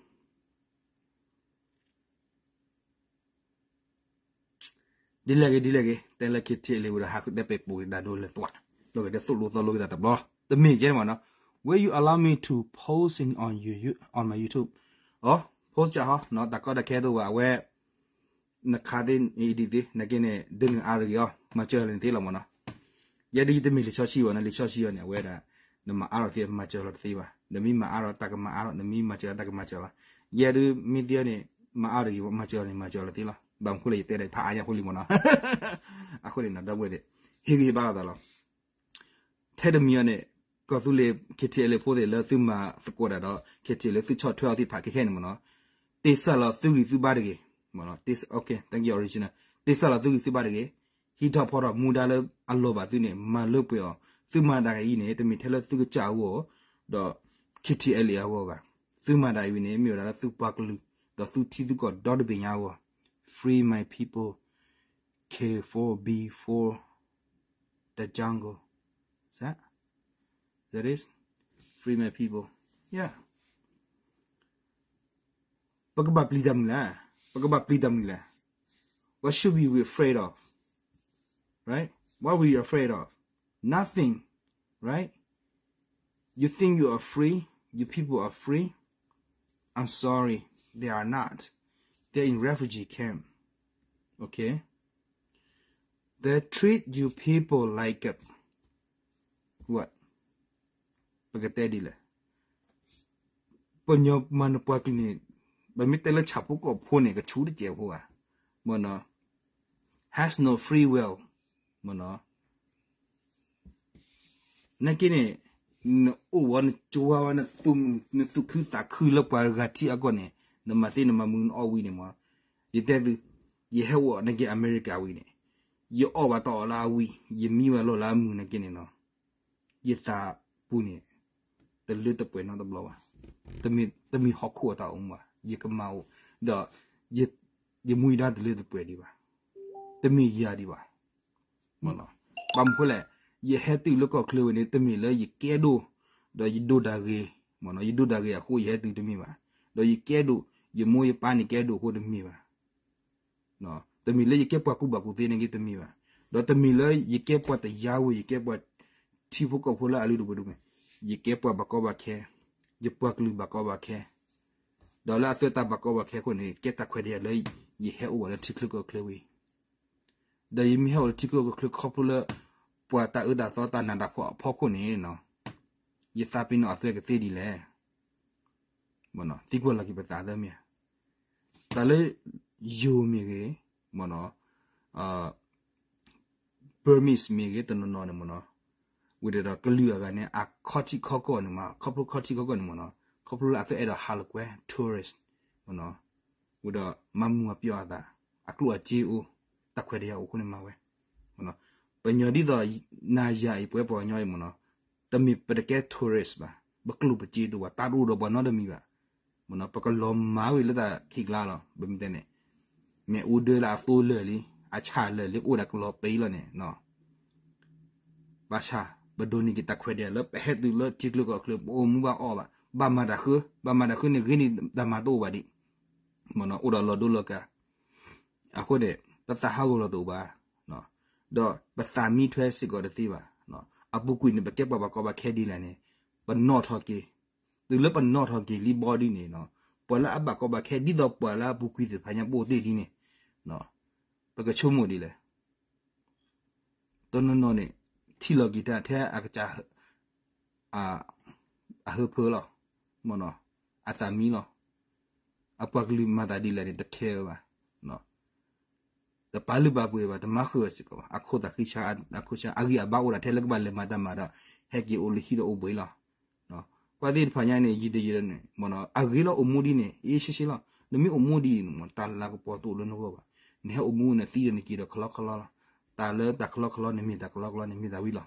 ဒ်လဲၣ်ဂ့ၤ ဒ်လဲၣ်ဂ့ၤ တဲလၢ KTLA ဝဲဒီး ဟးဃုတဲပဲာ်ပိာ်က့ၤဒၣ်ဒိလၢသွး, လီၤက့ၤတဲသိၣ်လိသီလိက့ၤတၢ်တဘျီ, တမ့ၢ်ကဲမ့ၢ်နီၤ, Will you allow me to post in on you, on my YouTube? အိ post ဟီ, တၢ်ကီတၢ်ခဲတအိၣ်ဘၣ် အဝဲ နခးသ့ ဒ်သ့ နက့န့ၣ် ဒုးနုာ်အါတဂ့ၤအီၤ မၤစၢၤလၢနသ့လီၤမ့ၢ်နီၤ, ယဲဒုးယတမ့ၢ်လံာ်ဆီဆံဘၣ်နီၤ, လံာ်ဆီဆံအီၤန့ၣ် အဝဲဒၣ် နမၤအါထီၣ်သ့ မၤစၢၤလီၤတသ့ဘၣ်, နမ့ၢ်မၤအါထီၣ်တၢ်ကမၤအါထီၣ်, နမ့ၢ်မၤစၢၤတၢ်ကမၤစၢၤလီၤ, ယဲဒုးမ့ၢ်သ့အီၤန့ၣ် မၤအါတဂ့ၤ မၤစၢၤလီၤန့ၣ် မၤစၢၤလီၤသ့လီၤ, ဘၣ်မနုၤဃိလဲၣ် ယတဲဒၣ်ဖးအါညါဖိလံမ့ၢ်နီၤ, အဃိန့ၣ်နီၤ ဒီပုၢ်ဝဲၢ်သ့ၣ် ဟ့ၣ်ဂံၢ်ဟ့ၣ်ဘါလိာ်သးလီၤ ထဲတမံၤအံၤန့ၣ် ကီၢ်သူလ့ၤ KTLA ဖိသ့ၣ်လၢသုမၤသကိးတၢ်ဒီး KTLA သုဆီၣ်ထွဲအီၤသ့ၣ်တဖၣ်ခဲခဲန့ၣ်မ့ၢ်နီၤ, တ့ၢ်စၢ်လီၤသုဂံၢ်သုဘါတဂ့ၤ, မ့ၢ်နီၤ, တ့ၢ်စၢ်လီၤသုဂံၢ်သုဘါတဂ့ၤ, ဟံးထီၣ်ဖီထီၣ်မူဒါလၢအလီၢ်ဘၣ်သုန့ၣ် မၤလၢပှဲၤအီၤ, သုမၤတၢ်အံၤန့ၣ် တမ့ၢ်ထဲလၢသုကစၢ်အဂီၢ် ဒီး KTLA အဂီၢ်ဘၣ်, သုမၤတၢ်အံၤန့ၣ် မ့ၢ်ဝဲဒၣ်လၢသုပှၤကလုာ် ဒီးသုထံသုကီၢ်ဒီတဘ့ၣ်ညါအဂီၢ်, Free my people, K four B four, the jungle, is that, that is, free my people, yeah. ပကဘၣ်ပျံၤတၢ်မနုၤလဲၣ်, ပကဘၣ်ပျံၤတၢ်မနုၤလဲၣ်, what should we be afraid of, right? What we afraid of? Nothing, right? You think you are free? Your people are free? I'm sorry, they are not. They're in refugee camp. Okay? They treat you people like a, what? ပကတဲဒ်လဲၣ်, ပညီမၤနၢၤပှၤကလုာ်န့ၣ် ပမ့ၢ်တဲလၢဆၣ်ဖိကီၢ်ဖိန့ၣ် ကဆူၣ်တစဲးဖိဧါ, မ့ၢ်နီၤ, has no free will, မ့ၢ်နီၤ, နာ်က့န့ၣ် နအိၣ်ဝဲ နကဝါဝဲ နသူၣ်ခုသးခုလၢပှၤဂၤထံအကီၢ်န့ၣ် နမၤသ့နမၤမုာ်နအီၣ်ဝံၤန့ၣ်မ့ၢ်, ယတဲသု, ယဟဲအိၣ်နာ်က့အမဲရကၤဝံၤန့ၣ်, ယအီၣ်ဘၣ်တၢ်အီၣ်လၢအဝံၤ ယမံဘၣ်လီၢ်လၢအမုာ်နာ်က့န့ၣ်နီၤ, ယသးပူၤန့ၣ် တလၢတပှဲၤနီတဘျီဘၣ်, တမ့ၢ်ဟီၣ်ခိၣ်အတၢ်အိၣ်မူဘၣ်, ယကမၤအိၣ်, ဒီး ယမူယဒါတလၢတပှဲၤဒံးဘၣ်, တမ့ၢ်ယၤဒံးဘၣ်, ဘၣ်မနုၤဃိလဲၣ်, ယဟဲတုၤလၢကီၢ်ချၢဝဲန့ၣ် တမ့ၢ်လၢယကဲဒိၣ်, ဒီးယဒိၣ်တၢ်ဂ့ၤ, မ့ၢ်နီၤ, ယဒိၣ်တၢ်ဂ့ၤအဃိယဟဲတုၤတမ့ၢ်ဘၣ်, ဒီးယကဲဒိၣ်, ယမိၢ်ယပၢ်န့ၣ်ကဲဒိၣ်အဃိတမ့ၢ်ဘၣ်, တမ့ၢ်လၢယကဲပှၤကူၣ်ဘၣ်ကူၣ်သ့နာ်က့တမ့ၢ်ဘၣ်, ဒီးတမ့ၢ်လၢယကဲပှၤတယါဝဲ ယကဲပှၤထံဖိကီၢ်ဖိလၢအလုၢ်ဒိၣ်ပှ့ၤဒိၣ်မ့ၢ်, ယကဲပှၤဘၣ်ကီဘၣ်ခဲ, ယပှၤကလုာ်ဘၣ်ကီဘၣ်ခဲ, ဒီးလၢအသွဲတၢ်ဘၣ်ကီဘၣ်ခဲအဃိန့ၣ် ကဲတၢ်ခွဲးတၢ်ယာ်လၢယဟဲအိၣ်ဝဲလၢထံချၢကီၢ်ချၢဝဲအံၤ, ဒီးယမ့ၢ်ဟဲအိၣ်လၢထံချၢကီၢ်ချၢခီဖျိလၢ ပှၤတၢ်အၢတၢ်သီတၢ်နးတၢ်ဖှီၣ်အဖီခိၣ်န့ၣ်, ယသးပ့ၤနီၣ်အသွဲကသ့ဒ်လဲၣ်, သံကွၢ်လီၤက့ၤပသးသၢမ့ၢ်ဧါ, တၢ်လၢ ယိၤမ့ၢ်ဂ့ၤ, မ့ၢ်နီၤ, Burmese မ့ၢ်ဂ့ၤ တနီၤနီၤန့ၣ်မ့ၢ်နီၤ, ဝံၤဒီးကလုာ်အဂၤန့ၣ် အခီၣ်ထံးခီၣ်ကီၢ်န့ၣ်မ့ၢ် ခီဖျိခီၣ်ထံးခီၣ်ကီၢ်န့ၣ်မ့ၢ်နီၤ, ခီဖျိလၢအသ့အဲၣ်ဒိးဟးလိာ်ကွဲ tourist မ့ၢ်နီၤ, ဝံၤဒီးမၤမုာ်မၤပျီၢ်အသး, အကျိၣ်အစ့အိၣ်, တၢ်ခွဲးတၢ်ယာ်အိၣ်အဃိန့ၣ်မၤဝဲ, ပညီဒ်သိး နၤယၤအံၤ ပဝဲပှၤကညီအံၤမ့ၢ်နီၤ, တမ့ၢ်ပတကဲ tourist ဘၣ်, ပကျိၣ်ပစ့တအိၣ်ဘၣ်, တၢ်တအိၣ်ဒီးပှၤနီတမံၤဘၣ်, မ့ၢ်နီၤ, ပကလီၤမၢ်ဝဲလၢတၢ်ခံးကျါလီၤ, ပမ့ၢ်တဲန့ၣ်, မ့ၢ်အိၣ်ဒၢလၢအသိလၢာ်လံ, အဆၣ်လၢာ်လံ, အိၣ်ဒၣ်ကလီၤပံလီၤန့ၣ်, ဘၣ်ဆၣ် ပဒိးန့ၢ်က့ၤတၢ်ခွဲးတၢ်ယာ်လၢပဟဲတုၤလၢထံချၢကီၢ်ချၢ ပအိၣ်မူဘၣ်အီၣ်ဘၣ်, ဘၣ်မၤတၢ်ဃု, ဘၣ်မၤတၢ်ဃုန့ၣ် ဂ့ၤန့ၢ်တၢ်မၤတအိၣ်ဘၣ်ဒံး, မ့ၢ်နီၤ, အိၣ်ဒီးလီၤဒိလီၤကး. အဃိန့ၣ် ပသးဟးဂီၤလီၤတအိၣ်ဘၣ်, ဒီးပသးမံထွဲစ့ၢ်ကီးတသ့ဘၣ်. အပူၤကွံာ်န့ၣ် ပကဲပှၤဘၣ်ကီဘၣ်ခဲဒ်လဲၣ်န့ၣ် ပနီၣ်ထီၣ်က့ၤ, တုၤလၢပနီၣ်ထီၣ်က့ၤလံဘီဒ်န့ၣ်, ပှၤလၢအဘၣ်ကီဘၣ်ခဲဒ်သိးပှၤလၢအပူၤကွံာ်သ့ၣ်တဖၣ်ညါ ပအိၣ်သ့ၣ်ဒ်န့ၣ်, ပကဆိကမိၣ်ဒ်လဲၣ်. တနီၤနီၤန့ၣ် ထံၣ်လီၤက့ၤတၢ်ထဲအကစၢ် အဟၢဖၢလီၤ, မ့ၢ်နီၤ, အသးမံလီၤ. အပှၤကလုာ်မၤသးဒ်လဲၣ်န့ၣ် တခဲဘၣ်. တပာ်လုၢ်ပာ်ပှ့ၤဘၣ်, တမၤဃုာ်ဝဲစ့ၢ်ကီးဘၣ်. အခိၣ်သးဃံဆါ, အခိၣ်ဆါ အဂံၢ်အဘါအိၣ်ဒၣ်ထဲလၢကဘၣ်လဲၤမၤတၢ်မၤဒီး ဟဲက့ၤအိၣ်လၢဟံၣ်ဒီးအိၣ်ဘှံးလီၤ. ပှၤသ့ၣ်တဖၣ်ညါန့ၣ် ယံာ်တယံာ်ဒီးန့ၣ် မ့ၢ်နီၤ, အဂ့ၤလီၤအိၣ်မူဒ်န့ၣ် အ့ရှ့ရှ့လီၤ. နမ့ၢ်အိၣ်မူဒ်န့ၣ် မ့ၢ်တၢ်လၤကပီၤတအိၣ်လၢနဂီၢ်ဘၣ်. နဟဲအိၣ်မူနသံဒီးနက့ၤဒီးကလီကလီလီၤ. တၢ်လၢတၢ်ကလီကလီန့ၣ်မ့ၢ်တၢ်ကလီကလီန့ၣ်မ့ၢ်တၢ်ဝံၤလီၤ.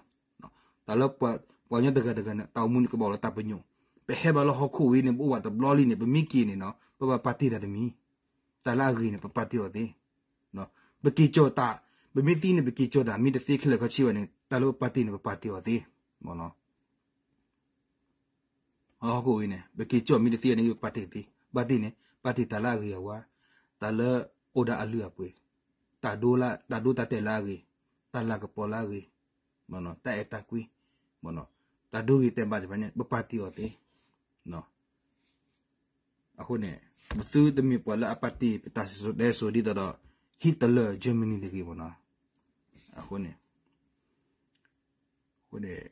တၢ်လၢပှၤကညီတဂၤတဂၤန့ၣ် တၢ်အိၣ်မူန့ၣ်ကဘၣ်အိၣ်လၢတၢ်ပညိၣ်, ပဟဲဘၣ်လၢဟီၣ်ခိၣ်ဝဲန့ၣ် ပအိၣ်ဘၣ်တဘျီလံန့ၣ် ပမ့ၢ်က့ၤန့ၣ်နီၤ ပဘၣ်ပာ်တ့ၢ်တၢ်တမံၤ, တၢ်လၢအဂ့ၤန့ၣ် ပပာ်တ့ၢ်အီၤသ့, ပက့ၤကၠီၣ်တၢ်, ပမ့ၢ်သံန့ၣ် ပက့ၤကၠီၣ်တၢ် မ့ၢ်တသ့ခဲလၢာ်ခဲဆ့ဘၣ်န့ၣ် တၢ်လၢပပာ်တ့ၢ်န့ၣ် ပပာ်တ့ၢ်အီၤသ့, မ့ၢ်နီၤ. ဟီၣ်ခိၣ်ဝဲန့ၣ် ပက့ၤကၠီၣ်မ့ၢ်တသ့န့ၣ် ပပာ်တ့ၢ်သ့, ပာ်တ့ၢ်န့ၣ် ပာ်တ့ၢ်တၢ်လၢအဂ့ၤအဝါ, တၢ်လၢအိၣ်ဒီးအလုၢ်အပှ့ၤ, တၢ်ဒိ, တၢ်ဒိတၢ်တဲာ်လၢအဂ့ၤ, တၢ်လၤကပီၤလၢအဂ့ၤ, တၢ်အဲၣ်တၢ်ကွံ, တၢ်ဒိဂ့ၤတဲာ်ဘၣ်တဖၣ်န့ၣ် ပပာ်တ့ၢ်အီၤသ့. အဃိန့ၣ် ပသုတမ့ၢ်ပှၤလၢအပာ်တ့ၢ်ပတၢ်စံၣ်စိၤတဲစိၤဒ်သိးဒီး Hitler Germany တဂ့ၤမ့ၢ်နီၤ. အဃိန့ၣ် အဃိန့ၣ်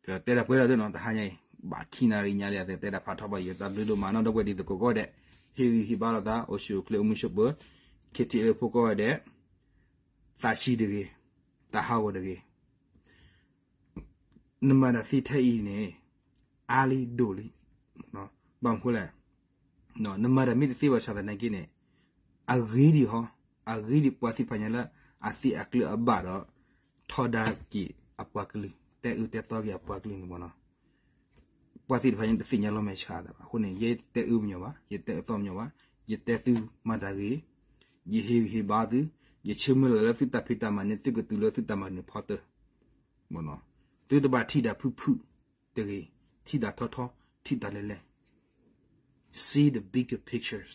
ကတဲဒၣ်ပှဲၤလီၤသ့နီၤ တဟါညါအံၤ ဘၣ်ခံနၣ်ရံၣ်ညါလံ အသတဲဒၣ်ဖးထီဘၣ်ယိၤ တၢ်ဘျုးဒိၣ်မးနီၤ ဒီပုၢ်ဝဲၢ်တံၤသကိးကိးဂၤဒဲး ဟ့ၣ်ဂံၢ်ဟ့ၣ်ဘါလိာ်သး အိၣ်ဆူၣ်အိၣ်ချ့အိၣ်မုာ်ဆိးပၢၤ ခ့ထံၣ်လၢဖိကိးဂၤဒဲး သးဆံးတဂ့ၤ တၢ်ဟးဂီၤတဂ့ၤ နမၤတၢ်သ့ထဲအံၤန့ၣ် အါလံဒိၣ်လံ ဘၣ်မနုၤလဲၣ် နမၤတၢ်မ့ၢ်တသ့ဘၣ်ဆၣ်သနာ်က့န့ၣ် အဂ့ၤဒံးဟီ အဂ့ၤဒံးပှၤသ့ၣ်တဖၣ်ညါလၢအသ့အကျၢၤအဘၣ်ဒီး ထီဒါက့ၤအပှၤကလုာ် တဲအၢတဲသီက့ၤအပှၤကလုာ်န့ၣ်မ့ၢ်နီၤ ပှၤသ့ၣ်တဖၣ်ညါတသ့ၣ်ညါလီၤမဲာ်ဆှးသးဘၣ် အဃိန့ၣ် ယဲတဲအၢပညီဘၣ် ယတဲအၢသီပညီဘၣ် ယတဲသုမၤတၢ်ဂ့ၤ ယဟ့ၣ်ဂံၢ်ဟ့ၣ်ဘါသု ယဆၢမုၢ်လၢ်လၢသုတၢ်ဖံးတၢ်မၤန့ၣ် သုကတုၤလၢသုတၢ်မၤနၢၤဖီတၢၢ် သုတဘၣ်ထံၣ်တၢ်ဖုၣ်ဖုၣ်တဂ့ၤ ထံၣ်တၢ်ထီထီ ထံၣ်တၢ်လဲၢ်လဲၢ် see the bigger pictures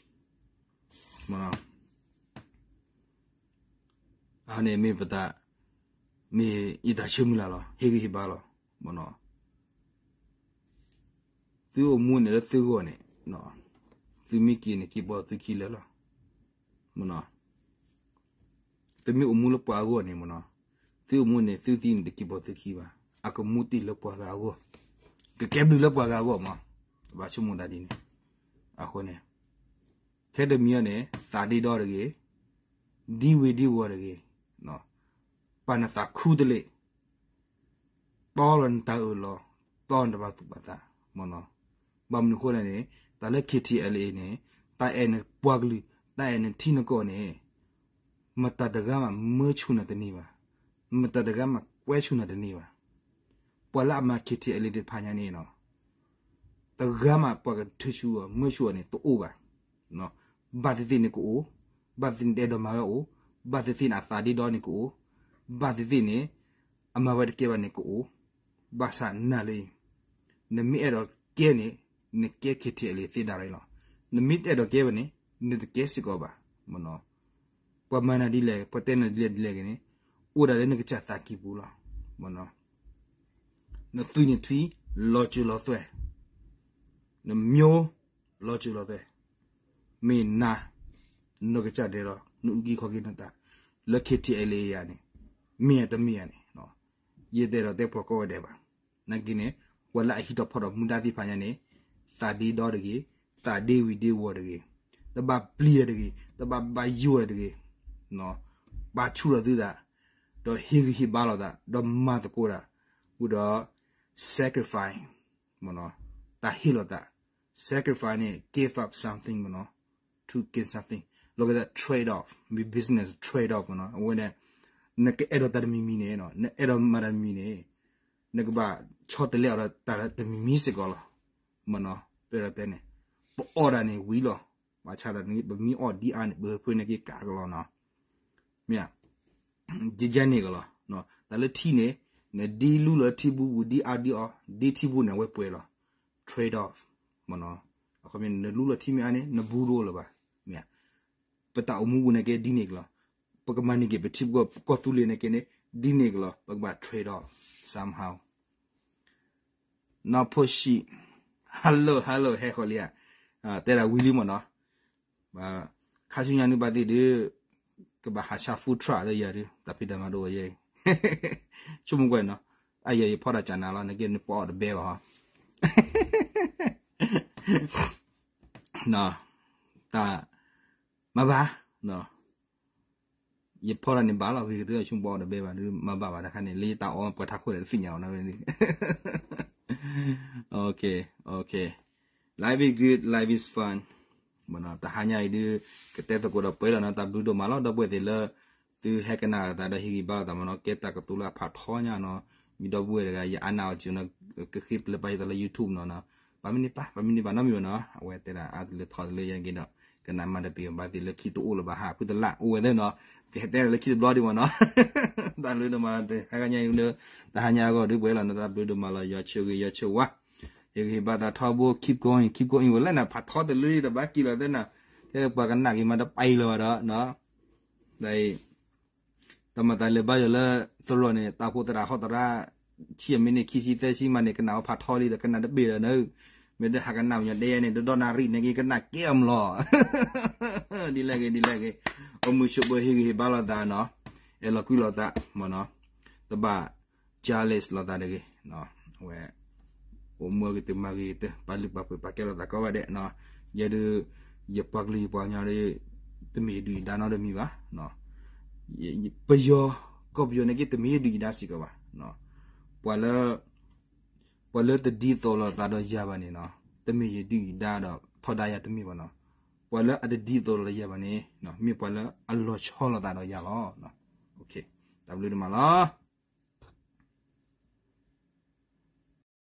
န့ၣ်မ့ၢ်ပတၢ် မ့ၢ်ယတၢ်ဆၢမုၢ်လၢ်လီၤ ဟ့ၣ်ဂံၢ်ဟ့ၣ်ဘါလီၤ မ့ၢ်နီၤ သုအိၣ်မူန့ၣ်လၢသုဂီၢ်န့ၣ် သုမ့ၢ်က့ၤန့ၣ် က့ၤပိာ်သုခံလၢာ်လီၤ မ့ၢ်နီၤ သုမ့ၢ်အိၣ်မူလၢပှၤအဂီၢ်န့ၣ်မ့ၢ်နီၤ သုအိၣ်မူန့ၣ် သုသံန့ၣ် တက့ၤပိာ်သုခံဘၣ် အကမူတ့ၢ်လၢပှၤဂၤအဂီၢ် ကကဲဘျုးလၢပှၤဂၤအဂီၢ်မး တဘၣ်ဆိကမိၣ်ဒၣ်ဒ်န့ၣ် အဃိန့ၣ် ထဲတမံၤအံၤန့ၣ် သးဒ့ဒီတဂ့ၤ ဒံဝ့ၤဒံဝီၤတဂ့ၤ ပာ်နသးခူတလ့ၢ် တီလီၤနတၢ်အၢၣ်လီၤ တီနတၢ်ဘၣ်သူၣ်ဘၣ်သး မ့ၢ်နီၤ ဘၣ်မနုၤအဃိလဲၣ်န့ၣ် တၢ်လၢ ခ့ထံၣ်အဲလ်အ့ၣ် န့ၣ် တၢ်အဲၣ်နပှၤကလုာ် တၢ်အဲၣ်နထံနကီၢ်န့ၣ် မတၤတဂၤမးမၢဆူၣ်နၤတန့ၢ်ဘၣ် မတၤတဂၤမးကွဲဆူၣ်နၤတန့ၢ်ဘၣ် ပှၤလၢအမၤ ခ့ထံၣ်အဲလ်အ့ၣ် သ့ၣ်တဖၣ်ညါန့ၣ် တဂၤမးပှၤကထုးဆူၣ်အီၤ မၢဆူၣ်အီၤန့ၣ် တအိၣ်ဘၣ် ဘၣ်သ့ၣ်သ့ၣ်န့ၣ်ကအိၣ် ဘၣ်သ့ၣ်သ့ၣ်န့ၣ် တအဲၣ်ဒိးမၤဝဲအိၣ် ဘၣ်သ့ၣ်သ့ၣ်န့ၣ် အသးဒ့ဒီန့ၣ်ကအိၣ် ဘၣ်သ့ၣ်သ့ၣ်န့ၣ် အမၤဝဲတကဲဘၣ်န့ၣ်ကအိၣ် ဘၣ်ဆၣ်နာ်လၢအံၤ နမ့ၢ်အဲၣ်ဒိးကဲန့ၣ် နကဲ ခ့ထံၣ်အဲလ်အ့ၣ် သ့ဒၣ်ရ့လီၤ နမ့ၢ်တအဲၣ်ဒိးကဲဘၣ်န့ၣ် နတကဲစ့ၢ်ကီးဘၣ် မ့ၢ်နီၤ ပှၤမၤနၤဒ်လဲၣ် ပှၤတဲနၤဒ်လဲၣ်ဒ်လဲၣ်ဂ့ၤန့ၣ် အိၣ်ဒၣ်လၢနကစၢ်သးကံၢ်ပူၤလီၤ မ့ၢ်နီၤ နသွံၣ်နထွံၣ် လီၤစၢၤလီၤသွဲၣ် နမျိုး လီၤစၢၤလီၤသွဲၣ် မ့ၢ်နၤ နကစၢ်ဒဲးလီၤ နအုၣ်က့ၤခီၣ်က့ၤနတၢ် လၢ ခ့ထံၣ်အဲလ်အ့ၣ် အံၤန့ၣ် မ့ၢ်ဧါတမ့ၢ်ဧါန့ၣ် ယတအဲၣ်ဒိးတဲပှၤကိးဂၤဒဲးဘၣ် နာ်က့န့ၣ် ပှၤလၢအဟံးထီၣ်ဖီၣ်ထီၣ်မူဒါသ့ၣ်တဖၣ်ညါန့ၣ် သးဒ့ဒီတဂ့ၤ သးဒ့ဝံၤဒ့ဝီၤတဂ့ၤ တဘၣ်ပျံၤတၢ်တဂ့ၤ တဘၣ်ဘၣ်ယိၣ်တၢ်တဂ့ၤ ပာ်ဆူၣ်ထီၣ်သုသး ဒီးဟ့ၣ်ဂံၢ်ဟ့ၣ်ဘါလိာ်သး ဒီးမၤသကိးတၢ် ဝံၤဒီး sacrifice မ့ၢ်နီၤ တၢ်ဟ့ၣ်လီၤသး sacrifice န့ၣ် give up something မ့ၢ်နီၤ to gain something လီၤက့ၤသး trade off မ့ၢ် business trade off မ့ၢ်နီၤ အဝဲန့ၣ် နကအဲၣ်ဒိးတၢ်တမံၤမံၤန့ၣ် နအဲၣ်ဒိးမၤတၢ်တမံၤန့ၣ် နကဘၣ်ဆီတလဲအီၤဒီးတၢ်တမံၤမံၤစ့ၢ်ကီးလီၤ မ့ၢ်နီၤ ပအဲၣ်ဒိးတဲန့ၣ် ပအီၣ်ဒၣ်န့ၣ်ဝံၤလီၤ ဘၣ်ဆၣ်သနာ်က့ ပမ့ၢ်အီၣ်ဒ်အါန့ၣ် ပဟၢဖၢန့ၢ်က့ၤကးကလီၤနီၤ မ့ၢ် ကကဲန့ၣ်ကလီၤ တၢ်လၢထံန့ၣ် နဒ်လူလီၤထံဘူပူၤ ဒ်အါဒ်အီ ဒ်ထံဘူန့ၣ် အဝဲပှဲၤလီၤ trade off မ့ၢ်နီၤ. အခီပညီန့ၣ် နလူလီၤထံမ့ၢ်အါန့ၣ် နဘူတအိၣ်လၢၤဘၣ် မ့ၢ်ဧါ. ပတၢ်အိၣ်မူပူၤန့ၣ်က့ ဒ်န့ၣ်ကလီၤ. ပကမၤန့ၢ်က့ၤပထံပကီၢ် ကီၢ်သူလ့ၤန့ၣ်က့န့ၣ် ဒ်န့ၣ်ကလီၤ. ပကဘၣ် trade off somehow. နီၢ်ဖိၣ်ဆံး hello hello ဟဲဃီၤလံဧါ. တဲဒၣ်ဝံၤလံမ့ၢ်နီၤ. ခါဆူညါနုၢ်ဘၣ်သ့ၣ်ဒုး ကဘၣ်ဟးဆါ food truck လၢယၤဒုး တၢ်ဖံးတၢ်မၤဒိၣ်ဝဲယဲအံၤ ဆိကမိၣ်ကွၢ်နီၤ. အယဲယဖီၣ်တၢ်ကၢ်နၤလီၤ နကဲနပီအီၣ်တဘဲဘၣ်ဟီ တၢ် မၤဘၣ် ယဖီၣ်တၢ်န့ၣ်ဘၣ်လီၤ ဂ့ၤကတၢၢ် ဆိကမိၣ်ပီအီၣ်တဘဲဘၣ်ဒုး မၤဘၣ်ဘၣ်တခါန့ၣ် လၢယတၢ်အီပှၤထါခိၣ်န့ၣ် တသ့ၣ်ညါအီၤနီၤ okay okay. Life is good, life is fun. မ့ၢ်နီၤ တဟါညါအံၤဒုး ကတဲသကိးဒီးပှဲၤလီၤနီၤ တၢ်ဘျုးဒိၣ်မးလီၤ ဒီပုၢ်ဝဲၢ်သ့ၣ်လၢ သုဟဲကနၣ်အသးဒီးဟ့ၣ်ဂံၢ်ဘါလိာ်သးမ့ၢ်နီၤ ကဲတၢ်ကတိၤလၢအဖးထီညါနီၤ မ့ၢ်ဒီပုၢ်ဝဲၢ်တဂၤ ယအါနၢ်အီၤစ့ၢ်နီၤ ကဃ့ပျဲပာ်ယသးလၢ YouTube နီၤနီၤ ပာ်မ့ၢ်န့ၢ်ပာ် ပာ်မ့ၢ်န့ၢ်ပာ်နီတမံၤဘၣ်နီၤ အဝဲတဲဒၣ်အါတလၢထီတလၢယဲက့ၤဒီး ကနၣ်မၤတပ့ၤဘၣ်သ့ၣ်လၢခံတအိၣ်လၢၤဘၣ်ဟး ဖုတလးအိၣ်ဝဲသ့ၣ်နီၤ ကဟဲတဲလၢခံတဘျီဒံးမ့ၢ်နီၤ တၢ်ဘျုးဒိၣ်မးလီၤ တဟါညါအံၤဒုး တဟါညါအဂီၢ်ဒုးပှဲၤလီၤနီၤ တၢ်ဘျုးဒိၣ်မးလီၤ ယွၤဆိၣ်ဂ့ၤယွၤဆိၣ်ဝါ ဟ့ၣ်ဂံၢ်ဟ့ၣ်ဘါသးထီဘိ keep going keep going ဝဲလၢနဖးထီတလၢတဘၣ်က့ၤလီၤသ့ၣ်နီၤ ထဲပှၤကနၣ်က့ၤမးတပာ်အံၤလၢၤဘၣ်ဒီး တၢ်မၤတၢ်လဲၤဘါယွၤလၢသရိာ်န့ၣ် တၢ်ဖိသရၣ်ဟီၣ်သရၣ် ဆံမံးနံး ခံဆံ သၢဆံမးန့ၣ် ကနၣ်အီၤဖးထီလံဒီး ကနၣ်တဘ့ၣ်ဒီးနၤ မ့ၢ်ဒၣ်ဟးကနၣ်ပညီဒဲယဲန့ၣ် တဒီနၣ်ရံၣ်န့ၣ်က့ၤ ကနၣ်ကဲအီၤမလီၤ ဒ်လဲၣ်ဂ့ၤ ဒ်လဲၣ်ဂ့ၤ အိၣ်မုာ်ဆိးပၢၤဟ့ၣ်ဂံၢ်ဟ့ၣ်ဘါလိာ်သးနီၤ အဲၣ်လီၤကွံလိာ်သးမ့ၢ်နီၤ တဘၣ် jealous လိာ်သးတဂ့ၤ အဝဲ အိၣ်မူအဂ့ၤတမၤဂ့ၤတ ပာ်လုၢ်ပာ်ပှ့ၤပာ်ကဲလိာ်သးကိးဂၤဒဲး ယဲဒုး ယပှၤကလုာ်ယပှၤကညီဒုး တမ့ၢ်ယဒုၣ်ယဒါနီတမံၤဘၣ် ပယီၤ ကီၢ်ပယီၤန့ၣ်က့ တမ့ၢ်ယဒုၣ်ယဒါစ့ၢ်ကီးဘၣ် ပှၤလၢ ပှၤလၢတဒ်သိးလိာ်သးဒီးယၤဘၣ်န့ၣ်နီၤ တမ့ၢ်ယဒုၣ်ယဒါဒီးထီဒါယၤတမ့ၢ်ဘၣ်နီၤ ပှၤလၢအတဒ်သိးလိာ်ဒီးယၤဘၣ်န့ၣ် မ့ၢ်ပှၤလၢအလီၤဆီလိာ်သးဒီးယၤလီၤ တၢ်ဘျုးဒိၣ်မးလီၤ